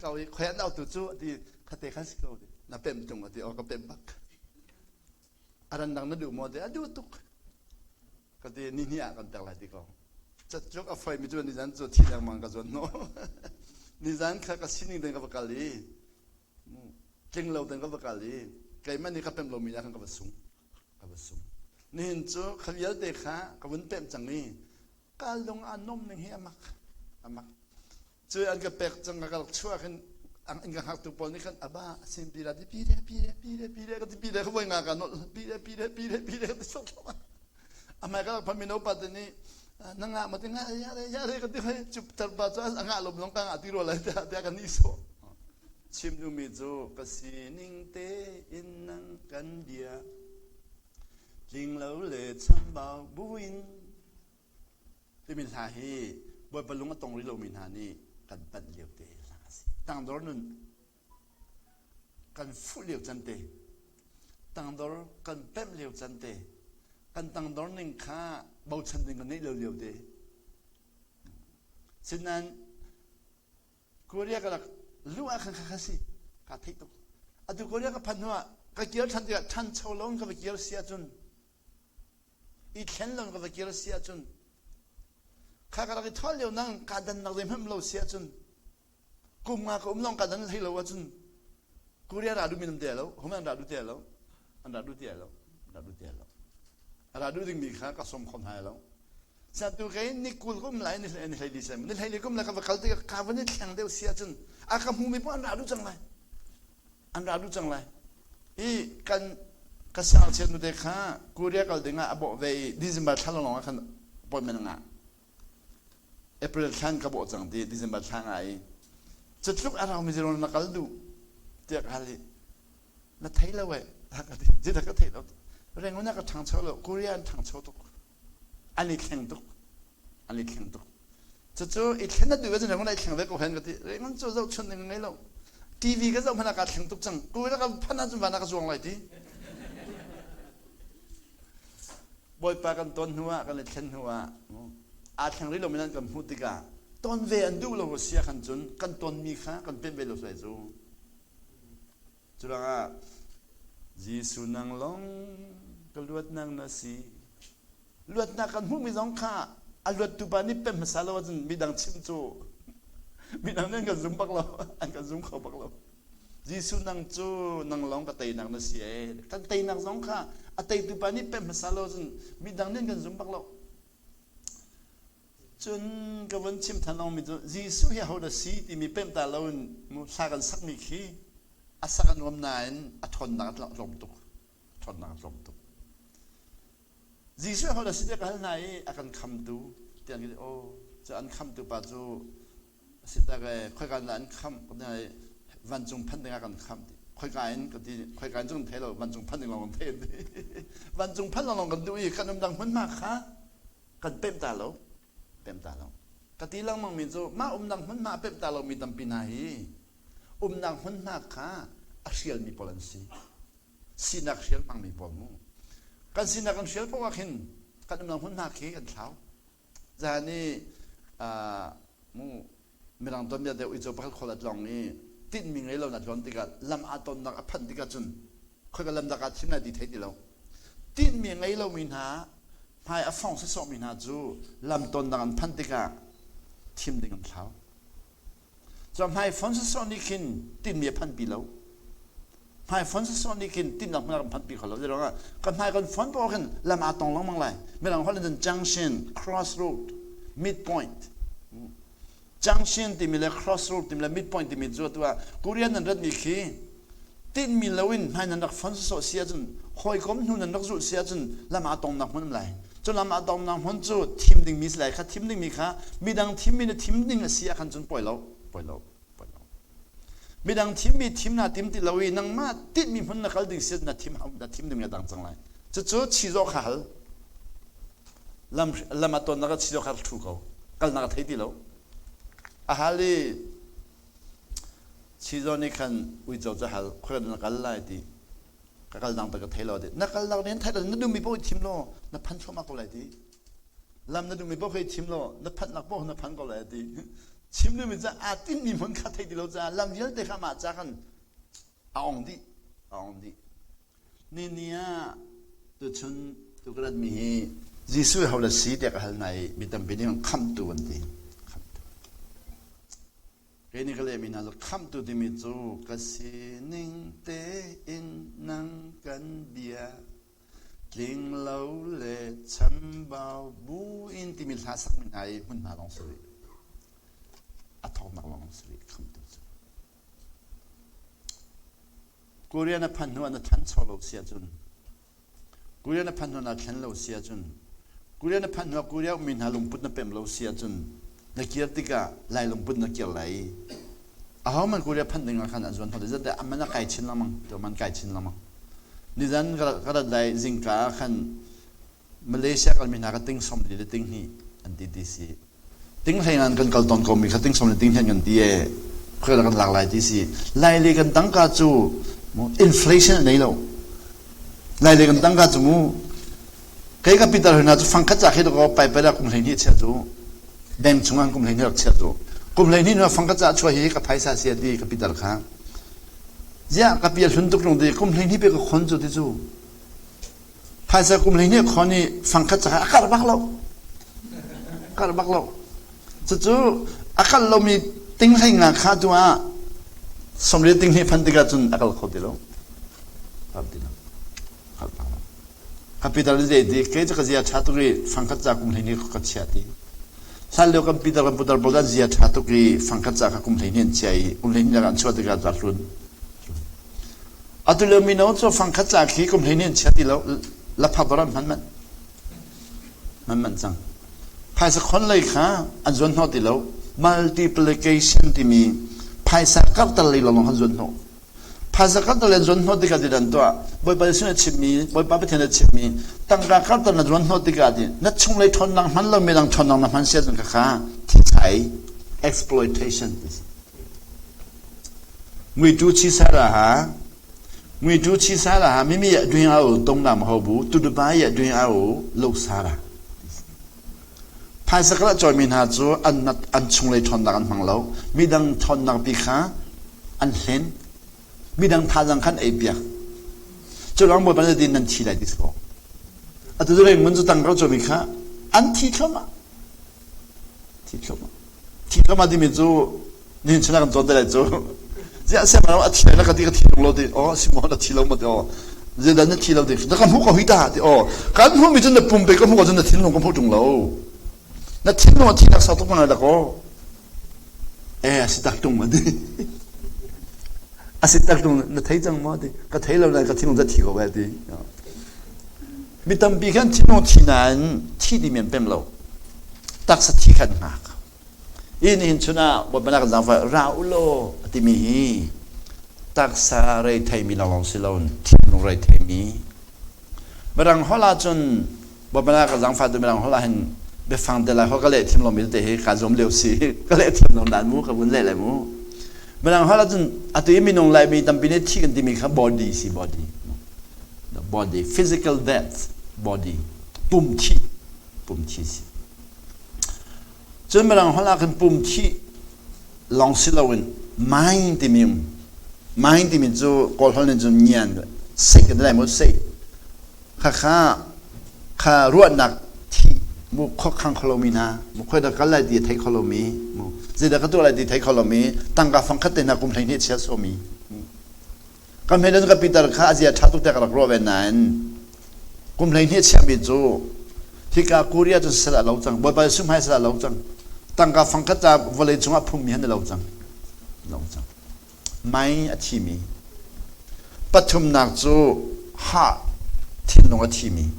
Ko i khoi an autu cu ati khate khan si ko ti na pem tung ati o ka pem bak a randang na duh maw ti a duh tuk ka ti ni hnih ah kan pek lai ti ko cacuk a foi mi cu nizan cu thi lengmang ka zuan no nizan kha ka sining den ka va kal i tling lo den ka va kal i keimah nih ka pem lo mi ah khan ka va sung ka va sung nihin cu kha vialte kha ka vun pem cang i ka lung a nom ning hi amak amak Cu an ka pek cang ka rak chuah khin an ka hngaktu pawl nih khan aba sin pi la ti pi le pi le pi le pi le ka ti pi le ka voi nga ka nolh pi le pi le pi le pi le ka ti sok sok amai ka rak phan mino pa te nih na ngah ma ti ngah ya le ya le ka ti hoi cup tar pa cu a ngah lom zong ka ngah ti rua lai tiah tiah ka ni so chim duhmi cu ka sining te in nang kan bia tling lo le chambau buin Timi hla hi Bawipa lung a tong rih lomi hna nih kan panh lio te hla a si. Tangdor nun kan fuh lio can te, tangdor kan pemh lio can te, kan tangdor ning kha bochan ding kan neih lo lio te. Sinain Korea ka rak luh ah khan kha si ka theih tuk. Atu Korea ka phanh hnu ah ka kir ṭhan tikah ṭhancho lo in ka va kir si ahcun I thlen lo ka va kir si ahcun kha ka rak i thawl lio nang ka dannak zeihmanh lo si ahcun kum nga ka um lawng ka dan hlei lo ahcun Korea ra duhmi nam te lo hum an ra duh te lo an ra duh te lo ra duh te lo a ra duh dingmi kha ka som khom hna lo Sian tu kei ni kul kum lai ni hlei ni hlei li sem ni hlei li kum la ka va kal tikah ka van i thleng deuh si ahcun a ka hmumi poh an ra duh cang lai an ra duh cang lai i kan ka siangchiat nute kha Korea kal ding ah a bawh ve i December thla lawng ah khan appointment a ngah April thlan ka bawh cang ti December thla nga i cu tluk a rau mi zero na kal duh tiah ka hal i na thei lo eh ka ti zeidah ka thei lo Rangoon ah ka ṭhangcho lo Korea an ṭhangcho tuk an i thleng tuk an i thleng tuk cucu i thlen na duh ahcun Rangoon ah i thleng ve ko hen ka ti Rangoon cu zohchun ding ngei lo TV ka zoh hmanh ah kaa thleng tuk cang Korea ka phanh ahcun van ah ka zuang lai ti Bawipa kan ton hnu ah kan i thlen hnu ah aa thleng rih lomi nan kan hmuh tikah ton ve an duh lo sia khan cun kan tonmi kha kan pemh ve lo sai cu Curuangah Jesuh nang lawng ka luatnak na si. Luatnak kan hmuhmi zong kha a luattu pa nih pem hmasa lo ahcun midang chim cu midang nih an kan zum bak lo, an kan zum kho bak lo. Jesuh nang cu nang lawng ka teinak na si ee. Kan teinak zong kha a teitu pa nih pem hmasa lo ahcun midang nih an kan zum bak lo. Cun ka vun chim than lawngmi cu Jesuh hi ahodah si timi pemh ta loin hla kan sakmi khi a sak a nuam nain a ṭhawnnak a tlawm tuk. A ṭhawnnak a tlawm tuk. Jesuh ahodah si tiah ka hal hna i a kan khamtu tiah an ka ti. Aw, cu an khamtu pa cu a si tak ee, khoika in dah an khamh ka ti hna i vancung phanh dingah kan khamh ti. Khoika in ka ti, khoika in cu kan thei lo, vancung phanh ding lawng kan thei an ti. Vancung phanh lawng kan duh i kan umdang hmunhma kha kan pemh ta lo pemh ta lo ka ti lengmang mi cu mah umnak hmunhma a pemh ta lomi tampi hna hi umnak hmunhma kha a hrialmi pawl an si sinak hrial hmangmi pawl mu kan sinak kan hrial paoh ah khin kan umnak hmunhma khi kan thlau zan i mu mirang tuanbia deuh i cu pakhat khual a tlawng i tinhmi ngei lo na tlawn tikah lam aa tonnak a phanh tikah cun khoika lam dah kaa thim lai ti thei ti lo tinhmi ngei lomi hna hmai a fong sawsawhmi hna cu lam tonnak an phanh tikah thim ding an thlau cu hmai fon sawsawh nih khin tinhmi a phanpi lo hmai fon sawsawh nih khin tinhnak hmun ah kan phanpi kho lo zeiruangah kan hmai kan fon paoh khin lam aa tong lengmang lai mirang holh in junction crossroad midpoint Junction timi le crossroad timi le midpoint timi cu atu ah Korean nan ratmi khi tinhmi loin hmai nan rak fon sawsawh si ahcun hawikom hnu nan rak zulh si ahcun lam aa tongnak hmun um lai. Cu lam aa tongnak hmun cu thim dingmi si lai kha thim dingmi kha midang thimmi na thim ding a si ahkhan cun poi lo poi lo poi lo. Midang thimmi thim naa tim ti lo i nangmah tinhmi hmun na kal ding si na thim na thim ding a dang cang lai. Cucu chizawh kha hal. Lam lam a tonnak ah chizawh kha ṭhu ko. Kalnak a thei ti lo. A hal i chizawh nih khan uico cu hal khuakan na kal lai ti. Ka kal dang ta ka thei lo ti. Na kal nak nih thei lo na duhmi paoh i thim law na phan thluahmah ko lai ti. Lam na duhmi paoh kha i thim law na phanhnak paoh na phan ko lai ti. Chim duhmi cu aa tinhmi hmun kha theih ti lo caah lam vialte kha mah ca khan a ong dih. A ong dih. Ni ni ah tuchun tu ka ratmi hi Jesuh ho le si tiah ka hal hna i mi tampi nih khamhtu an ti. Khamhtu. Kei nih ka lehmi hna cu khamhtu timi cu ka sining tein nang kan bia tling lo le chambau buin timi hla sakmi hna i hmunhma lawng si rih. A thawknak lawng si rih khamhtu cu. Korea na phanh hnu ah na thancho lo si ahcun Korea na phanh hnu na thlen lo si ahcun Korea na phanh hnu ah Korea ummi hna lungput na pemh lo si ahcun na kir tikah Lai lungput na kir lai. Aho man Korea phanh ding ah khan an zuan hna zat aman a kai chin lengmang to man kai chin lengmang. Nizan ka rat lai zingka ah khan Malaysia kalmi hna ka ting som li le ting hnih an ti ti si. Ting hlei nan kan kal tawn ko mi kha ting som le ting hnih kan ti e khoi kan lak lai ti si. Lai le kan tangka cu inflation a nei lo. Lai le kan tangka cu mu kei ka pitar hna cu fangkhat ca khi ko pai pai kum hlei hnih chia cu bank chung an kum hlei hnih rak chia cu kum hlei hnih nu fangkhat ca chua hi ka phaisa sia ti ka pitar kha ziah ka pi hlun tuk lung ti kum hlei hnih pe ka khon cu ti cu Phaisa kum 12 khon i fangkhat cakah a karh bak lo. Karh bak lo. Cucu a kal lomi ting hlei nga kha tu ah somriat ting hnih phan tikah cun a kal kho ti lo. Kal ti lo. Kal bak lo. Ka pitar zei ti kei cu ka zia ṭha tuk i fangkhat ca kum 12 ka chia ti. Hlan lio kan pitar kan putar pawl an zia ṭha tuk i fangkhat ca kha kum 12 an chia i kum 12 an chuah tikah ca hlun. Atu lio mino cu fangkhat ca khi kum 12 an chia ti lo. Laphak dor an hman manh. Hman manh cang. Phaisa khon lei kha an zuan hnawh ti lo. Multiplication timi phaisa karhter lei lawng an zuan hnawh. Phaisa karhter lei an zuan hnawh tikah ti dan tuah. Bawipa Jesuh nih a chimmi, Bawipa Pathian nih a chimmi, tangka karhter na zuan hnawh tikah ti na chunglei ṭhawnnak hman lo midang ṭhawnnak na hman sia cun khakha thichai exploitation ti si. Muitu chisara ha Muitu chisara ha mimi ya duin au tong nam ho bu tudupa ya duin au lo sara. Phaisa kala choi mi hna cu an an chunglei ṭhawnnak an hmang lo. Midang ṭhawnnak pi kha an hlen. Midang thazang khan ei piak. Cu ruang Bawipa nih din nan thi lai ti si ko. Atu cu reng mun cu tang ro mi kha an thi thluahmah. Thi thluahmah. Thi thluahmah timi cu nihin chun ah kan cawn te lai cu. Ziah siangpahrang a thi lai na ka ti ka thi tung lo ti aw si maw na thi lo maw ti aw zeidah na thi lo ti na ka hmuh ko hi ta ti aw kan hmuh mi cu na pum pe ka hmuh ko cun na thinlung ka hmuh tung lo na thinlung a thinak sau tuk mana dak aw eh a si tak tung ma ti a si tak tung na thei cang maw ti ka thei lo na ka thinlung ta thi ko ve ti mi tampi khan thinlung thi nain thi ti men pem lo taksa thi khan ngak Hi nihin chun ah Bawipa nak zaangfah ra u law a timi hi taksa reitheimi lawnglawng si loin thinlung reitheimi. Mirang holh ahcun Bawipa nak zaangfah tu mirang holh ah hin biafang te lai holh ka leh thiam lomi tete hi kaa zuam lio si. Ka leh thiam lo nain mu ka vun leh lai mu. Mirang holh ahcun atu i minung Laimi tampi nih thi kan timi kha body si body. The body, physical death, body, pum thi, pum thi si. Cun mirang holh ah khan pum thih lawng si loin mind timi um. Mind timi cu Kawl holh nih cun ngian seih kan ti lai maw seih. Khakha kha ruahnak thih mu khuakhang kho lomi hna mu khoi dah kal lai ti a thei kho lomi mu zeidah ka tuah lai ti thei kho lomi tangka fangkhat te hna kum 12 chia sawmi Ka hme le ka pitar kha a zia ṭha tuk tiah ka rak ruah ve nain kum 12 chiahmi cu hika Korea cu sal a lo cang Bawipa Jesuh hmai sal a lo cang tangka fangkhat ca vawlei cungah phummi han lo cang lo cang mei a thimi pathumnak cu ha thinlung a thimi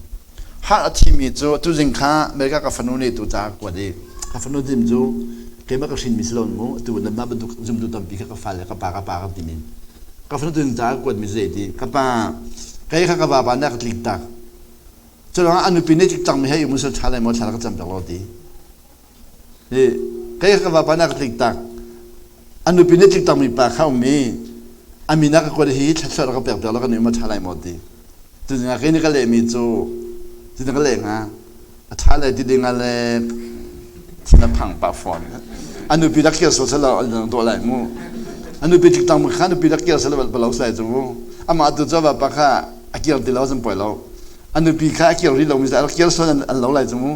ha a thimi cu tuzing kha America ka fanu nih tu ca kuat i ka fanu dim cu keimah ka hrinmi si lo mu atu nan mah bantuk zumtu tampi kha ka fale ka pa ka pa ka ti min ka fanu tuzing ca kuat mi zei ti ka pa kei kha ka vapa nih a ka tlik tak cu ruangah a nupi nih tlik cangmi he i musal ṭha lai maw thla ka cam piak lo ti hi kei ka vapa nih a ka tlik tak a nupi nih tlik takmi pa kha um i a min a ka kuat hi thluachuah ka pek piak lo kan um a ṭha lai maw ti Tuzing ah kei nih ka lehmi cu cutin ka leh hnga. A ṭha le ti ding ah le thin a phang pah fawn. A nupi rak kir sual selaw an dawh lai mu. A nupi tlik tang kha nupi rak kir selaw balo sai cu mu. Amah tu cu vapa kha a kir ti lo zan poi lo. A nupi kha a kir rih lo mi a rak kir sual an lo lai cu mu.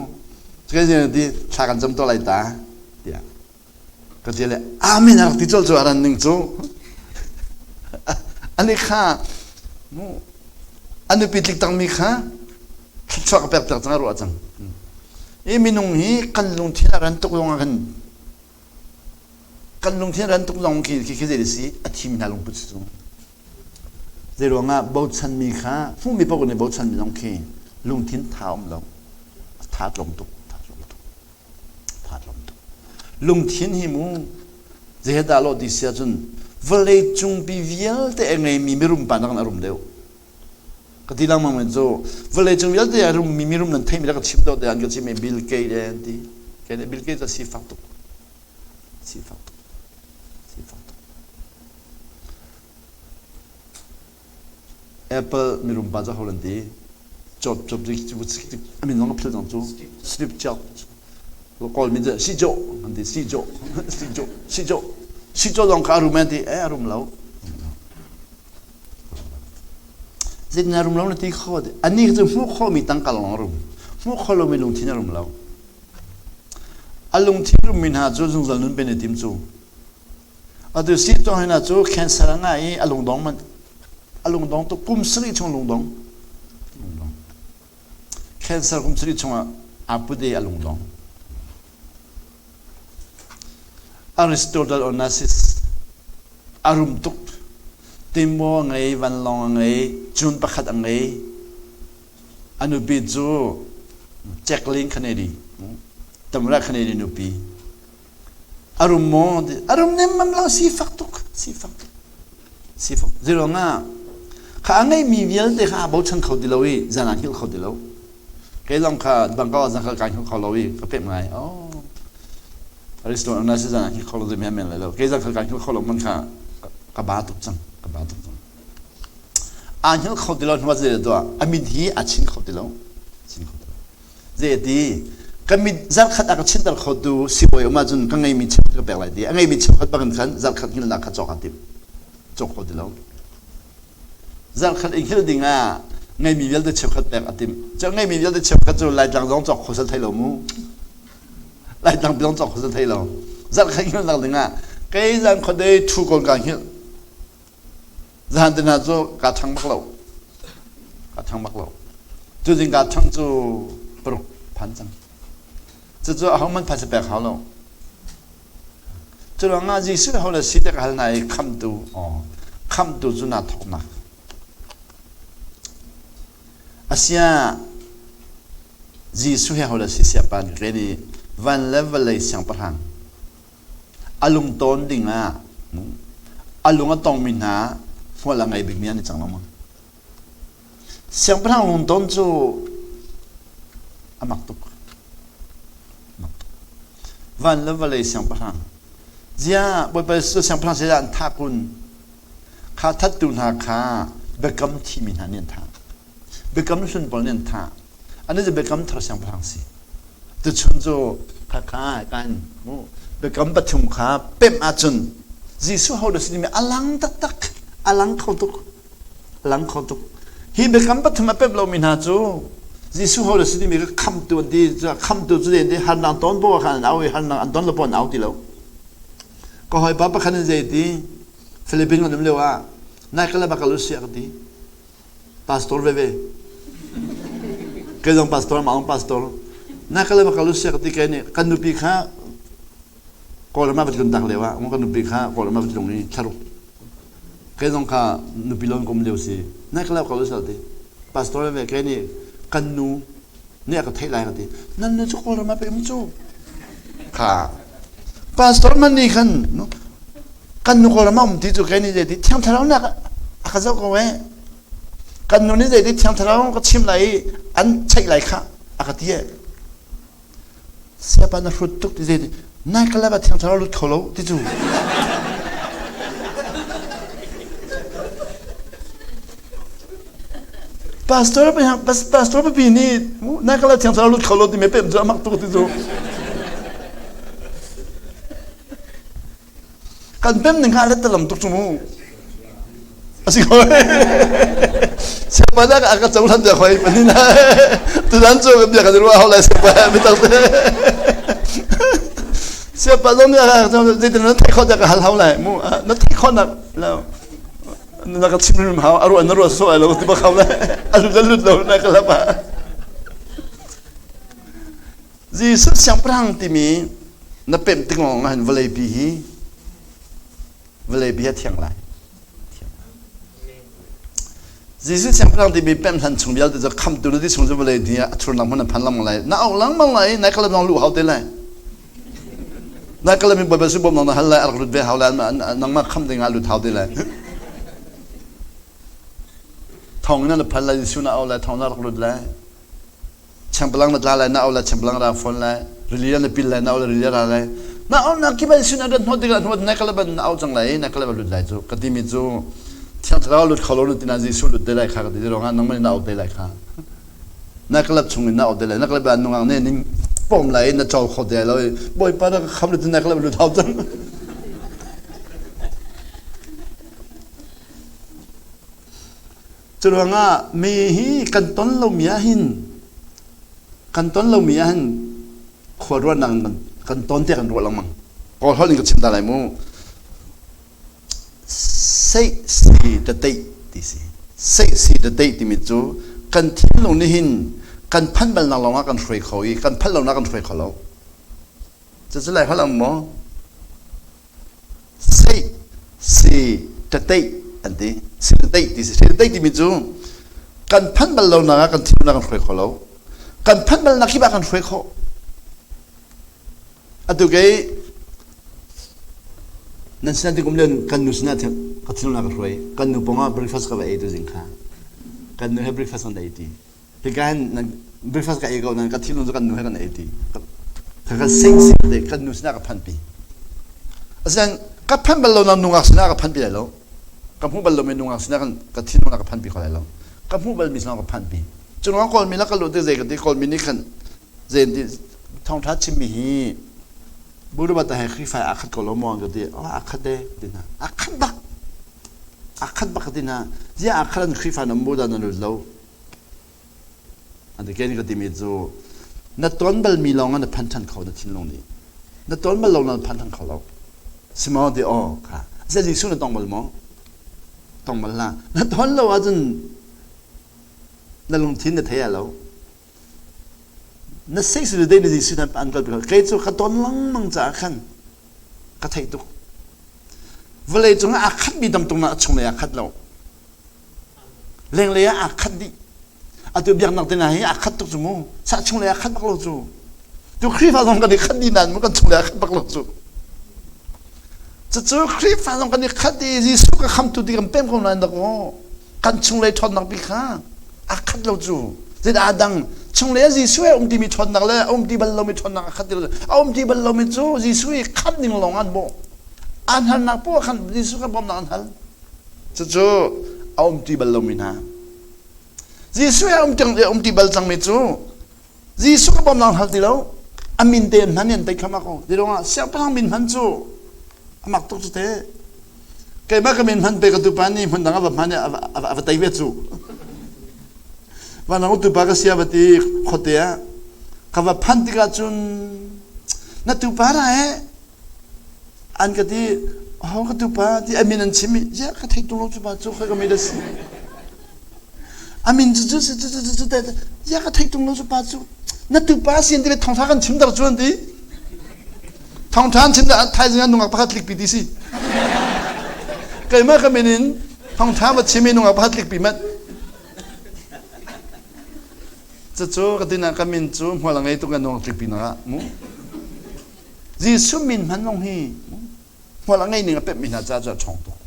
Cukai zin ti thla kan cam to lai ta tiah. Ka ti le amen a rak ti colh cu a ran ning cu. Ani kha mu a nupi tlik tang mi kha thluachuah ka pek piak cang a ruah cang. I minung hi kan lungthin a ran tuk zong ah khan kan lungthin a ran tuk zong khi khi khi zei si a thim hna lungput si cu. Zei ruangah bochanmi kha hmuhmi paoh nih bochanmi zong khi lungthin tha um lo. Tha tlawm tuk, tha tlawm tuk, tha tlawm tuk. Lungthin hi mu zei dah lo ti si ahcun vawlei cungpi vialte a ngeimi mirum pa nakin a rum deuh. Ka ti lengmang mi cu vawlei cung vialte a rummi mirum nan theimi ka chim deuh te an ka chim i Bill Gates an ti. Kei nih Bill Gates a sifak tuk. Sifak tuk. Sifak tuk. Apple mirum pa cu ho lan ti? Job Job a min zong ka philh cang cu. Steve Jobs. Kawl min cu Si Jo an ti Si Jo Si Jo Si Jo Si Jo zong kha a rum an ti eh a rum lo. Zeitin a rum lo na ti kho anih cu hmuh khawhmi tangka lawng a rum. Hmuh kho lomi lungthin a rum lo. A lungthin rummi hna cu zungzal nun pen i tim cu. Atu si tuah hna cu cancer a ngah i a lungdong man a lungdong tuk kum sarih chung lungdong. Lungdong. Cancer kum sarih chungah aa put i a lungdong. Aristotle Onassis a rum tuk. Timaw a ngei, vanlawng a ngei, cun pakhat a ngei. A nupi cu Jacqueline Kennedy, Tamara Kennedy nupi. A rum maw? A rum nemmam lo, sifak tuk, sifak tuk. Sifak. Zeiruangah kha a ngeihmi vialte kha aa bochan kho ti lo i zan ah hngilh kho ti lo. Kei zong kha Bangkok ah zan kha kai hngilh kho lo i ka pek ngai. Oh. Aristotle na si zan ah hngilh kho lo men men lai lo. Kei zan kha kai hngilh kho lo man kha ka ba tuk cang. Ka ba tuk cang. Aa hngilh kho ti lo hnu ah zei tuah a mit hi a chin kho ti lo. Chin kho ti lo. Zei ti ka mit zarkhat a ka chinter khotu sibawi um ahcun ka ngeimi cheukhat ka pek lai ti. A ngeimi cheukhat bangin khan zarkhat hngilhnak kha cawk aa tim. Cawk kho ti lo. Zarkhat i hngilh ding ah ngeimi vialte cheukhat pek a timh. Cu ngeimi vialte cheukhat cu Laitlang zong cawk kho sal thai lo mu. Laitlang zong cawk kho sal thai lo. Zarkhat hngilhnak ding ah kei zan khuadei thu kon ka hngilh. Zahan te hna cu kaa ṭhang bak lo. Kaa ṭhang bak lo. Cu zing kaa ṭhang cu paruk phan cang. Cucu ahohmanh phaisa pek hau lo. Cu ruangah Jesuh ho le si te ka hal hna i khamtu aw khamtu cu naa thawknak. Asia Jesuh he ho le si siapa ke nih van le vawlei siangpahrang a lung tawn dingah a lung a tongmi hna hmual a ngei bikmi an i cang lo maw? Siangpahrang lungton cu a mak tuk. Van le vawlei siangpahrang. Ziah Bawipa Jesuh siangpahrang zeidah an thah kun? Kha thattu hna kha biakam thimi hna nih an thah. Biakam hlun pawl nih an thah. An cu biakam thar siangpahrang si. Tuchun cu khakha kan biakam pathum kha pemh ahcun Jesuh ho dah si timi a lang taktak. A lang kho tuk. A lang kho tuk. Hi biakam pathum a pemh lomi hna cu Jesuh ho le si timi ka khamtu an ti khamtu cu ti harnak ton bo khan an au i harnak an ton lo po an au ti lo. Ka hawipa pakhat in zei ti Philippines kan um lio ah nai ka le bakal usia ka ti. Pastor veve. Kei zong pastor ma ong pastor. Nai ka le bakal usia ka ti kai nih kan nupi kha Kawlram ah va tlun tak lio ah kan nupi kha Kawlram ah va tlung i thlaruk Kei zong kha nupi lon kum lio si. Na ka lo ko sal ti. Pastor ve kei nih kan nu nih a ka theih lai ka ti. Nan nu cu Kawlram ah pe um cu. Kha. Pastor man nih khan kan nu Kawlram ah um ti cu kei nih zei ti thiang thlarau nak a ka zoh ko eh. Kan nu nih zei ti thiang thlarau ka chim lai i an cheih lai kha a ka ti eh. Siapa na hrut tuk ti zei ti nai ka lab ah thiang thlarau lut kho lo ti cu. Pastor pastor papi nih nai ka lab thiang thlarau lut kho lo ti me pem cu amak tuk ti cu. Kan pem ning kha let lam tuk cu mu. A si ko. Siapa dah a ka cohlan bia khoi panin. Tudan cu bia kan ruah hau lai siapa mi tak te. Siapa zong nih a zeitin na theih khawh ka hal hau lai mu. Na theih khawh nak lo. Na ka chim rim hau a ruah na ruah so ai lo ti bak hau lai. A lut a lut lo na ka lap ah. Jesuh siangpahrang timi na pemh tik lawng ah hin vawleipi hi vawleipi hi a thiang lai. Jesuh siangpahrang timi pemh hlan chung vialte cu khamtu na ti chung cu vawlei ni ah a thurnak hmun a phan lengmang lai. Na auh lengmang lai, nai kalam zong luh hau te lai. Nai kalam in Baibal subawm na hal lai, a rak lut ve hau lai, nangmah khamh ding ah lut hau te lai. Thong in na phan lai, Jesuh na auh lai, thong na rak lut lai. Changpalang na tla lai na au lai changpalang ra phone lai rili na pil lai na au lai rili ra lai na au na ki ban sin a rat hnawt tikah hnawt na kala ban na au cang lai na kala ban lut lai cu ka timi cu thiang thlarau lut kho lo nu tina Jesuh lut te lai kha ka ti ruangah nangmah na au te lai kha na kalap chung in na au te lai na kalap ban nungang ne ning pom lai na chaw kho te lo bawipa na ka kham lut na kalap lut hau cang Curuangah mi hi kan ton lomi ahhin kan ton lomi ahhin khua ruahnak kan ton tiah kan ruah lengmang. Kawl holh in ka chim ta lai mu. Seih si da teih ti si. Seih si da teih timi cu kan thinlung nih hin kan phanh balnak lawngah kan hruai kho i kan phanh lonak kan hruai kho lo. Cucu lai holh ang maw? Seih, si, ṭateih an ti. Si ṭateih ti si. Si ṭateih timi cu kan phanh bal lonak ah kan thinlung kan hruai kho lo. Kan phanh balnak kip ah kan hruai khawh. Atu kei nan sinah tikum len kan nu sinah ka thinlung ka hruai. Kan nu pawng ah breakfast ka va ei tu zing kha. Kan nu he breakfast kan ei ti. Hika hin nan breakfast ka ei ko nan ka thinlung cu kan nu he kan ei ti. Ka ka sing sing te kan nu sinah ka phan pi. Asinain ka phan bal lo na nungak sinah ka phan pi lai lo. Ka hmuh bal lomi nungak sinah kan ka thinlung ka phan pi kho lai lo. Ka hmuh balmi sinah ka phan pi. Cu ruang Kawlmi la ka luh te zei ka ti Kawlmi nih khan zei ti thawngṭha chimmi hi Buddha ta he Khrihfa aa khat ko lo maw ka ti. Oh aa khat e ti hna. Aa khat bak. Aa khat bak ka ti hna. Ziah aa khat an Khrihfa nan Buddha nan lut lo. An ka timi cu na ton balmi lawng ah na phan ṭhan kho na thinlung nih. Na ton bal lo na phan ṭhan kho lo. Si maw ti aw kha. Asai Jesuh na tong bal maw? Tong bal hlah. Na ton lo ahcun na lungthin na thei lo. Na sex le dei na Jesuh na an kal kei cu ka ton lengmang caah khan ka theih tuk. Vawlei cung ah aa khatmi tam tung na a chunglei aa khat lo. Lenglei ah aa khat dih. Atu biaknak te hna hi aa khat tuk cu mu. Sah chunglei aa khat bak lo cu. Tu Khrihfa zong kan i khat dih nain mu kan chunglei aa khat bak lo cu. Cucu Khrihfa zong kan i khat i Jesuh ka khamtu ti kan pem ko nain dak aw kan chunglei ṭhawnnak bik kha aa khat lo cu. Zeidah aa dang? Chunglei ah Jesuh he um timi ṭhawnnak le a um ti bal lomi ṭhawnnak aa khat ti lo. A um ti bal lomi cu Jesuh i khamh ning lawng an bawh. An halnak poah khan Jesuh kha bawmhnak an hal. Cucu a umti bal lomi hna. Jesuh he um umti bal cangmi cu Jesuh ka bawmnak hal ti lo. A min te an hman i an tei thluahmah ko. Ti ruangah siangpahrang min hman cu a mak tuk cu te. Keimah ka min hman pe ka tupa nih hmun dang a va hman i a va tei ve cu. Vanlawng tupa ka sia va ti khuate ah ka va phan tikah cun na tupa ra he An ka ti, ho ka tupa ti a min an chim i, ya ka thei tung lo cu pa cu khoi ka mi da si. A min cu cu cu cu cu te ya ka thei tung lo cu pa cu na tupa si an ti le thongtha kan chim dar cu an ti. Thongtha an chim da thaizing ah nungak pakhat tlik pi ti si. Keimah ka min in thongtha va chim i nungak pakhat tlik pi mat. Cucu ka tina ka min cu hmual a ngei tuk ka nungak tlik pi nak ah mu. Jesuh min hman zong hi hmual a ngei ning a pemhmi hna caah cu a ṭhawng tuk.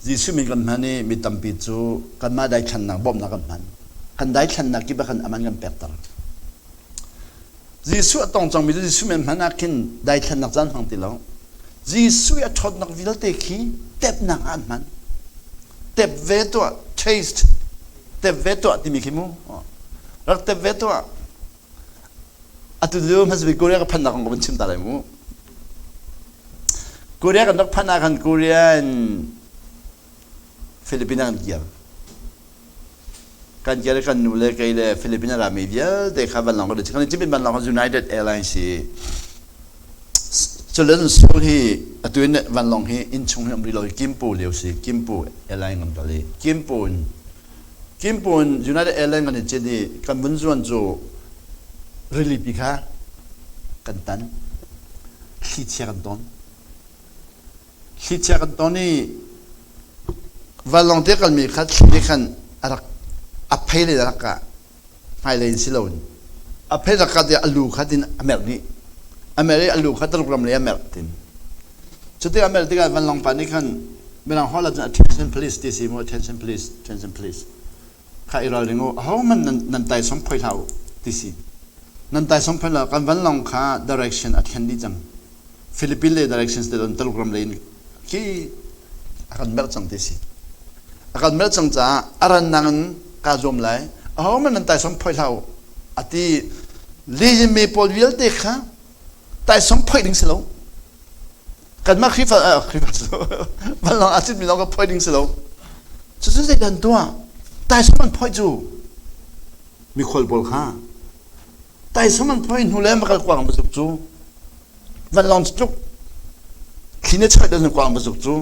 Jesuh min kan hman i mi tampi cu kanmah daithlannak bawmhnak kan hman. Kan daithlannak kip ah khan aman kan pekter. Jesuh a tong cangmi cu Jesuh min hman ah khin daithlannak caan hmang ti lo. Jesuh i a ṭhawnnak vialte khi tepnak ah an hman. Tep ve tuah, taste, tep ve tuah timi khi mu. Rak tep ve tuah. Atu lio hmasabik Korea ka phannak kong ka van chim ta lai mu. Korea kan rak phanh ah khan Korea in Philippines ah kan kir. Kan kir i kan nu le kei le Philippines a rami vialte kha vanlawng kan kan i cimit vanlawng kha United Airlines hi Culun Seoul hi atu in vanlawng hi innchung hi um rih lo i Kimpo lio si Kimpo Airline kan kal i Kimpo in Kimpo in United Airlines kan i cit i kan vun zuan cu rilipi kha kan tan thlichia kan ton thlichia kan ton i vanlawng te kalmi kha thli nih khan a rak a phei le a rak kah hmailei in si loin a phei rak kah tiah a lu kha tin a merh dih a merh i a lu kha Tuluk ram lei a merh tin cuti a merh tikah vanlawng pa nih khan mirang holh ah cun attention please ti si mu attention please attention please kha i ralring u ahohmanh nan nan taisawm phoi hlah u ti si nan taisawm phoi hlah kan vanlawng kha direction a thlen dih cang Philippine lei directions te don Taluk ram lei in khi a kan merh cang ti si a kan merh cang caah a rannak in kaa zuam lai ahohmanh nan taisawm phoi hlah u a ti lejin pawl vialte kha taisawm phoi ding si lo kanmah Khrihfa Khrihfa vanlawng aa citmi lawng ka phoi ding si lo cucu zeidah an tuah taisawm an phoi cu mikhual pawl kha taisawm an phoi hnu le makal kuang bazuk cu vanlawng tluk thli ne choih dan kuang bazuk cu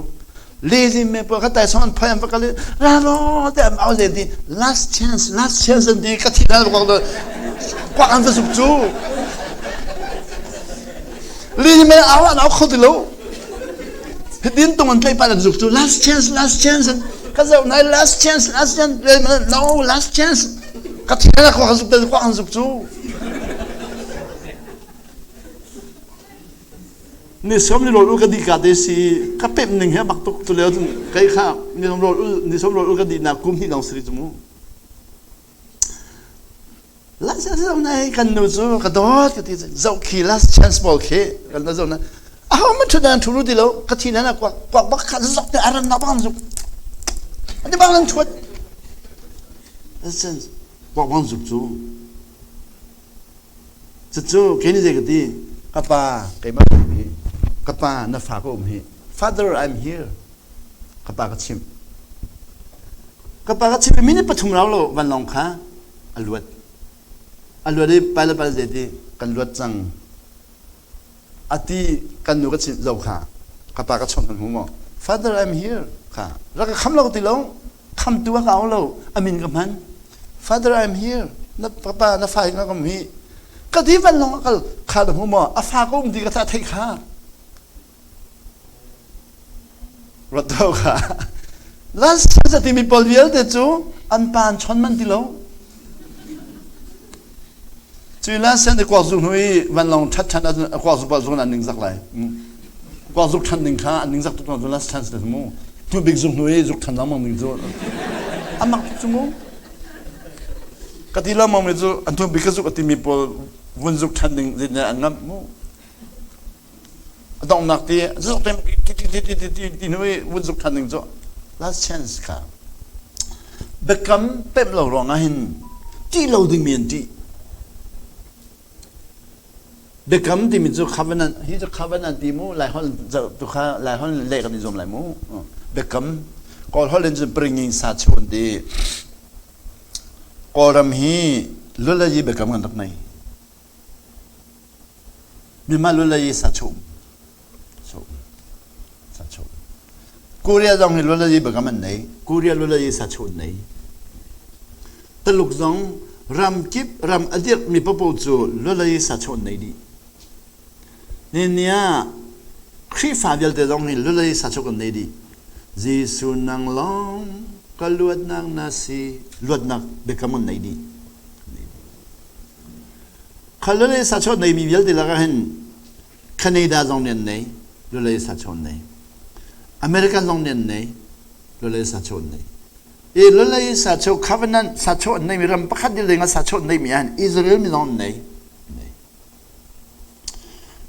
lezi me pawl kha taisawm an phoi an va kal i ra law te an au len ti last chance last chance an ti ka thi hna kuang kuang an va zuk cu lezi me au an au kho ti lo hitin tung an tlai pa an zuk cu last chance last chance ka zoh nai last chance last chance no last chance ka thi hna kuang an zuk kuang an zuk cu Ni som ni rawl ul ka dih ka te si ka pemh ning he bak tuk tu leo cun kei kha ni som rawl ul ni som rawl ul ka dih nak kum hnih lawng si cu mu last chance nai kan nu cu ka dawt ka ti zoh khi last chance ball khi kan na zoh na aho man thu dan thu ru ti lo ka thi na kwak kwak bak kha zok te aran na bang zuk ani bang an thuat last chance kwak bang zuk cu Cucu kei nih zei ka ti? Ka pa, keimah ka um hi. Ka pa, na fa ka um hi. Father, I'm here. Ka pa ka chimh. Ka pa ka chimh i minute pathum rau lo vanlawng kha a luat. A luat i pilot pa zei ti kan luat cang. A ti kan nu ka chimh zo kha. Ka pa ka chawnh kan hmu maw? Father, I'm here. Kha rak ka kham lo ti lo. Khamtu a ka au lo. A min ka hman. Father, I'm here. Na papa na fa hi ka kam hi. Ka ti van long a kal kha na hmu maw? A fa ka um ti ka theih kha. Ruat to kha. Last chance a timi pawl vialte cu an pa an chon man ti lo. Cui la sen i kuak zu hnu i vanlawng ṭhat ṭhan ahcun a kuak zu pawl zung an ningzak lai. Kuak zuk ṭhan ding kha an ningzak tuk cu last chance na mu. Hnu bik zuk hnu i zuk ṭhan lengmang ding cu a mak tuk cu mu. Ka ti lengmang mi cu an hnu bik ka zuk a timi pawl vun zuk ṭhan ding zeitindah an ngamh mu. A donghnak ti zuk ti ti ti ti ti ti hnu i vun zuk ṭhan ding cu last chance kha. Biakam pemh lo ruangah hin ṭih lo dingmi an ṭih. Biakam timi cu covenant, hi cu covenant ti mu, Laiholh tu kha Laiholh leh kan i zuam lai mu. Biakam, Kawl holh in cun bringing sa chu an ti. Kawlram hi lulayi biakam kan rak nei. Myanmar lulayi sa chu. Sa chu. Korea zong hi lulayi biakam an nei. Korea lulayi sa chu an nei. Taluk zong ram kip ram a dirhmi paoh cu lulayi sa chu an nei dih. Nihin ah Khrihfa vialte zong hi lulayi sa chu kan nei dih. Jesuh nang lawng ka luatnak na si. Luatnak biakam an nei dih. Kha lulei sa chawn neimi vialte lakah hin Canada zong nih an nei, lulei sa chawn nei. American zong nih an nei, lulei sa chawn nei. I lulei sa chaw covenant sa chaw an neimi ram pakhat dil ding ah sa chaw an neimi ah Israel mi zong an nei.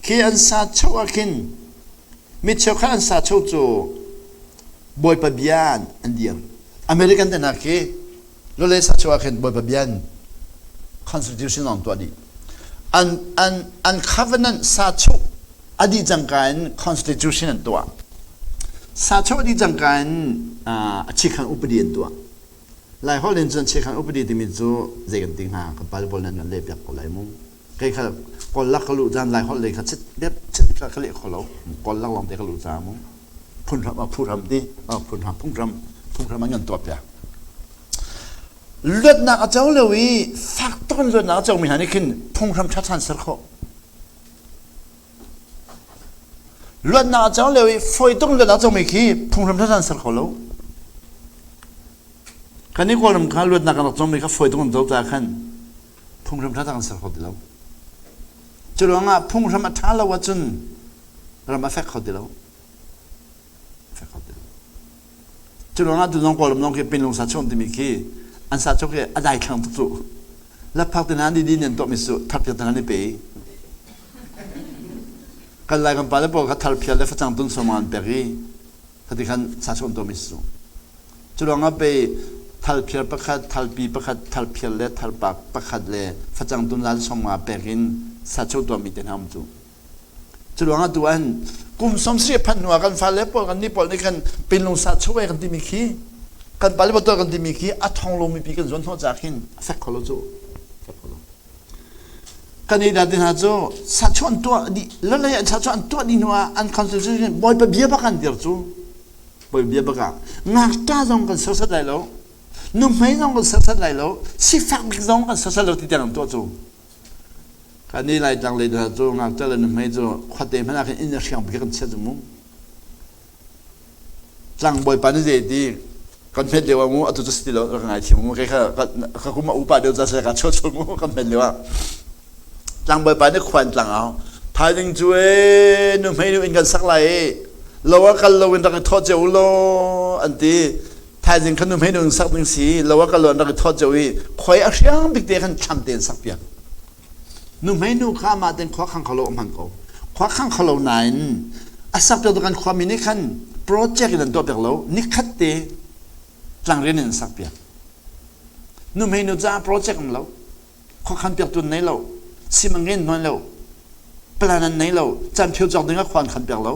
Khi an sa chaw ah khin mi cheukhat an sa chaw cu Bawipa bia an dir. American te hna khi Lule sachuah khin Bawipa bian constitution lawng tuah dih. An an an covenant sa chuh. A dih cangka in constitution an tuah. Sachuah dih cangka in a chikhan upadi an tuah. Lai holh in cun chikhan upadi timi cu zei kan ti hnga? Kan pale pawl nih an kan leh piak ko lai mu. Kei kha kawl lak ka luh caan Lai holh lei kha chit dep chit kha ka leh kho lo. Kawl lak lawng te ka luh caah mu. Phunhram a phuhram ti phunhram phunghram phunghram an kan tuah piak. Luatnak a co lo i fak tuk in luatnak a comi hna nih khin phunghram ṭha ṭhan ser khawh. Luatnak a co lio i fawi tuk in luatnak a comi khi phunghram ṭha ṭhan ser kho lo. Kan i Kawlram kha luatnak kan rak comi kha fawi tuk in co caah khan phunghram ṭha kan ser kho ti lo. Cu ruangah phunghram a ṭha lo ahcun ram a fek kho ti lo. Fek kho ti lo. Cu ruangah tu zong Kawlram zong khi pinlung sa chuam timi khi an sa chuk i a daithlang tuk cu. Lapphak te hna ni din an tuahmi cu tharphial te hna ni pe. Kan lai kan pale pawl kha tharphial le facang tun sawm an pek i khati khan sa chuam tuahmi si cu. Cu ruangah pei thalphial pakhat, thalpi pakhat, thalphial le thalpak pakhat le facang tun zan sawm nga pek in sa chuah tuahmi te hna um cu. Cu ruangah tu an kum 70 phanh hnu ah kan fale pawl kan ni pawl nih khan pinlung sa chuah kan timi khi kan pale pawl kan timi khi a thong lo mipi kan zuan hnawh ca khin a fek kho lo cu fek kho lo kan i dat hna cu sachuah an tuah dih lalei an sachuah an tuah dih hnu ah an constitution bawipa bia bak an dir cu bawipa bia bak ah ngakṭa zong kan sersiat lai lo nuhmei zong kan sersiat lai lo sifak bik zong kan sersiat lo ti tiang an tuah cu Kan i Laitlang lei hna cu ngakṭa le nuhmei cu khuate hmanh ah khin inn a hriang bik kan chiat mu. Tlangbawi pa nih zei ti kan hmet lio ah mu atu cu si ti lo rak ngaithiam mu kei kha ka kum a upa deuh ca se ka chuah chuah mu kan hmet lio ah tlangbawi pa nih khuan tlang au thaizing cu e nuhmei nu inn kan sak lai i lo ah kal lo in rak i thawh cio u law an ti thaizing kha nuhmei nu in sak ding si lo ah kal lo an rak i thawt cio i khoi a hriang bik te khan thlam te in sak piak nuhmei nu kha amah ten khua khang kholo hmang ko khua khang kholo nain a sak piak kan khua mi nih khan project in an tuah piak lo nikhat te tlangrian in an sak piak nuhmei nu caah project um lo khuakhan piak tu nei lo simangin hnuan lo plan an nei lo caan phio cawk ding ah khua an khan piak lo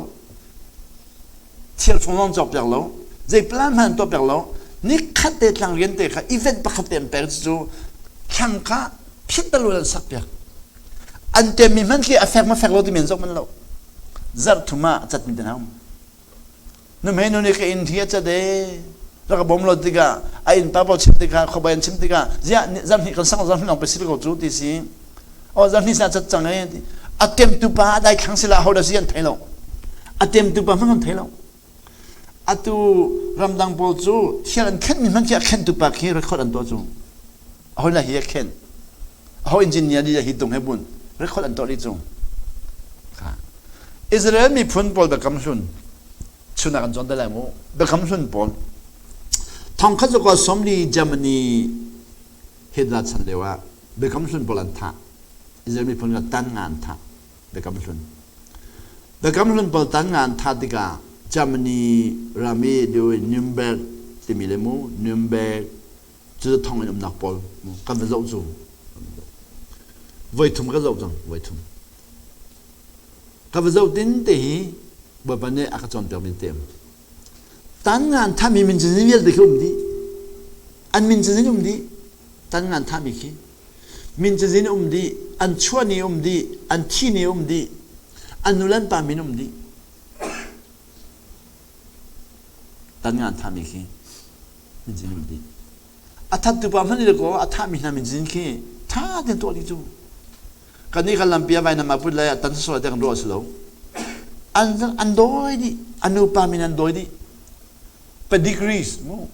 thil fung zong cawk piak lo zei plan hmanh an tuah piak lo ni khat te tlang rian te kha event pakhat te an pek cu thlang kha phit talu an sak piak an tem mi hmanh khi a fek ma fek lo ti men zok man lo zarh thum ah cat mi te hau Nuhmei nu nih ka inn hi a cat ee rak ka bawm lo tikah a innpa pawl chim tikah khuabai an chim tikah ziah zarhhnih kan sak zarhhnih lawng pe si ko cu ti si oh zarhhnih sa cat cang ee a temtu pa a daithlang sila ho dah si an thei lo a temtu pa hmang an thei lo atu ramdang pawl cu thial an khenhmi hmanh khi a khenhtu pa khi record an tuah cu aho la hi a khenh aho engineer li hi tung he bun record an tuah li cu Israel miphun pawl biakam hlun chunak an cawn te lai mu biakam hlun pawl thongkhat zakua sawmli Germany Hitler chan lio ah biakam hlun pawl an thah Israel miphun kha tan nga an thah biakam hlun biakam hlun pawl tan nga an thah tikah Germany ram i Nuremberg timi le mu Nuremberg cu thong in umnak pawl kan va zoh cu voi thum ka zoh cang voi thum Ka va zoh tin te hi Bawipa nih a ka cawnpiak mi te tan ngan thami min cazin vialte khi um dih an min cazin um dih tan ngan thami khi min cazin um dih an chuah ni um dih an thi ni um dih an nu le an pa min um dih tan ngan thami khi min cazin um dih a thattu pa hmanh le ko a thami hna min cazin khi tha ten tuah dih cu Kannih kan lampi a vainam ah put le a tan sual tiang ruah a si lo. An an dawi dih. A nupa min an dawi dih. Pedigrees mu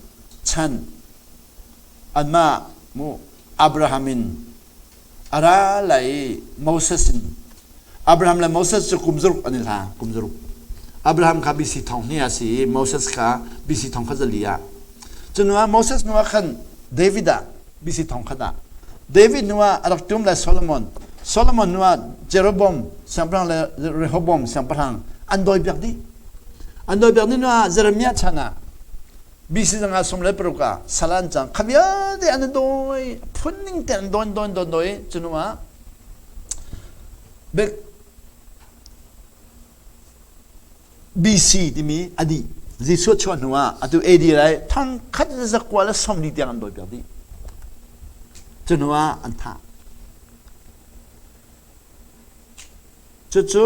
chan anmah mu Abraham in a ra lai Moses in Abraham le Moses cu kum zaruk an i hla kum zaruk Abraham kha BC thong hnih ah si i Moses kha BC thong khat zali ah cu hnu ah Moses hnu ah khan David ah BC thong khat ah David hnu ah a rak tum le Solomon Solomon hnu ah Jeroboam siangpahrang le Rehoboam siangpahrang an dawi piak dih an dawi piak dih hnu ah Jeremiah chan ah BC zanga sum le paruk ah sal an cang kha vialte an dawi phun ning te an dawn dawn dawn dawi cu hnu ah bik BC timi a dih. Jesuh chuah hnu ah atu AD lai thongkhat le zakua le sawmli tiang an dawipiak dih. Cu hnu ah an thah. Cucu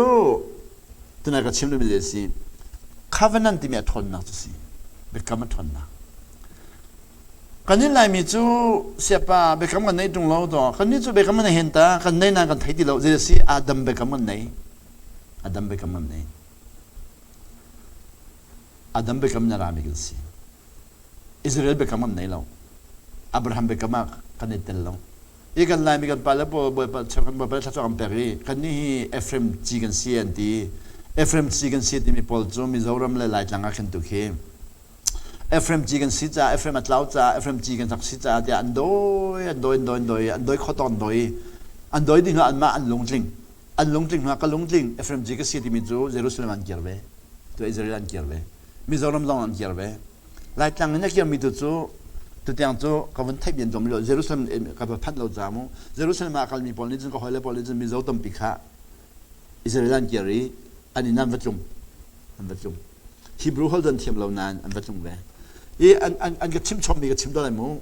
tunai ka chim duhmi a si. Covenant timi a ṭhawnnak cu si. Biakam a ṭhawnnak. Kan in Laimi cu siapa biakam kan nei ṭung lo to. Kannih cu biakam kan hen ta kan nei nain kan thei ti lo. Zei a si Adam biakam kan nei. Adam biakam kan nei. Adam biakam na rami kan si. Israel biakam kan nei lo. Abraham biakam ah kan i tel lo. I kan Laimi kan pale pawl Bawipa kan Bawipa thluachuah kan pek i kannih hi Ephraim ci kan si an ti. Ephraim ci kan si timi pawl cu Mizoram le Laitlang ah khin tu khi Ephraim ci kan si caah Ephraim a tlau caah Ephraim ci kan rak si caah tiah an dawi an dawi an dawi an dawi an dawi khawh tawk an dawi an dawi ding ah anmah an lungtling an lungtling hna ka lungtling Ephraim ci ka si timi cu Jerusalem an kir ve tu Israel an kir ve Mizoram zong an kir ve Laitlang in a kirmi tu cu tutiang cu ka vun theih bian zong lo Jerusalem ka va phanh lo ca mu Jerusalem ah kalmi pawl nih cun ka hawile pawl nih cun Mizo tampi kha Israel an kir i an inn an va tlung an va tlung Hebrew holh an thiam lo nain an va tlung ve i an an an ka chim chommi ka chim to lai mu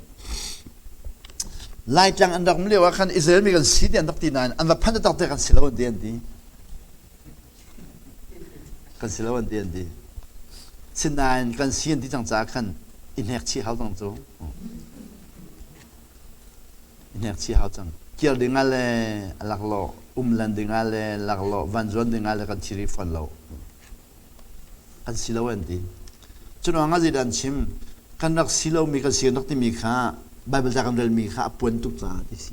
Laitlang an rak um lio ah khan Israel mi kan si ti an rak ti nain an va phanh tak te kan si lo an ti an ti Kan si lo an ti an ti. Sinain kan si an ti cang caah khan i hnek chih hau cang cu. I hnek chih hau cang. Kir ding ah le a laklawh, umlan ding ah le laklawh, vanzuan ding ah le kan thi rih fawn lo. Kan si lo an ti. Curuang ah zeidah an chim? Kan rak si lomi kan si kan rak timi kha Bible ca kan relmi kha a puan tuk caah ti si.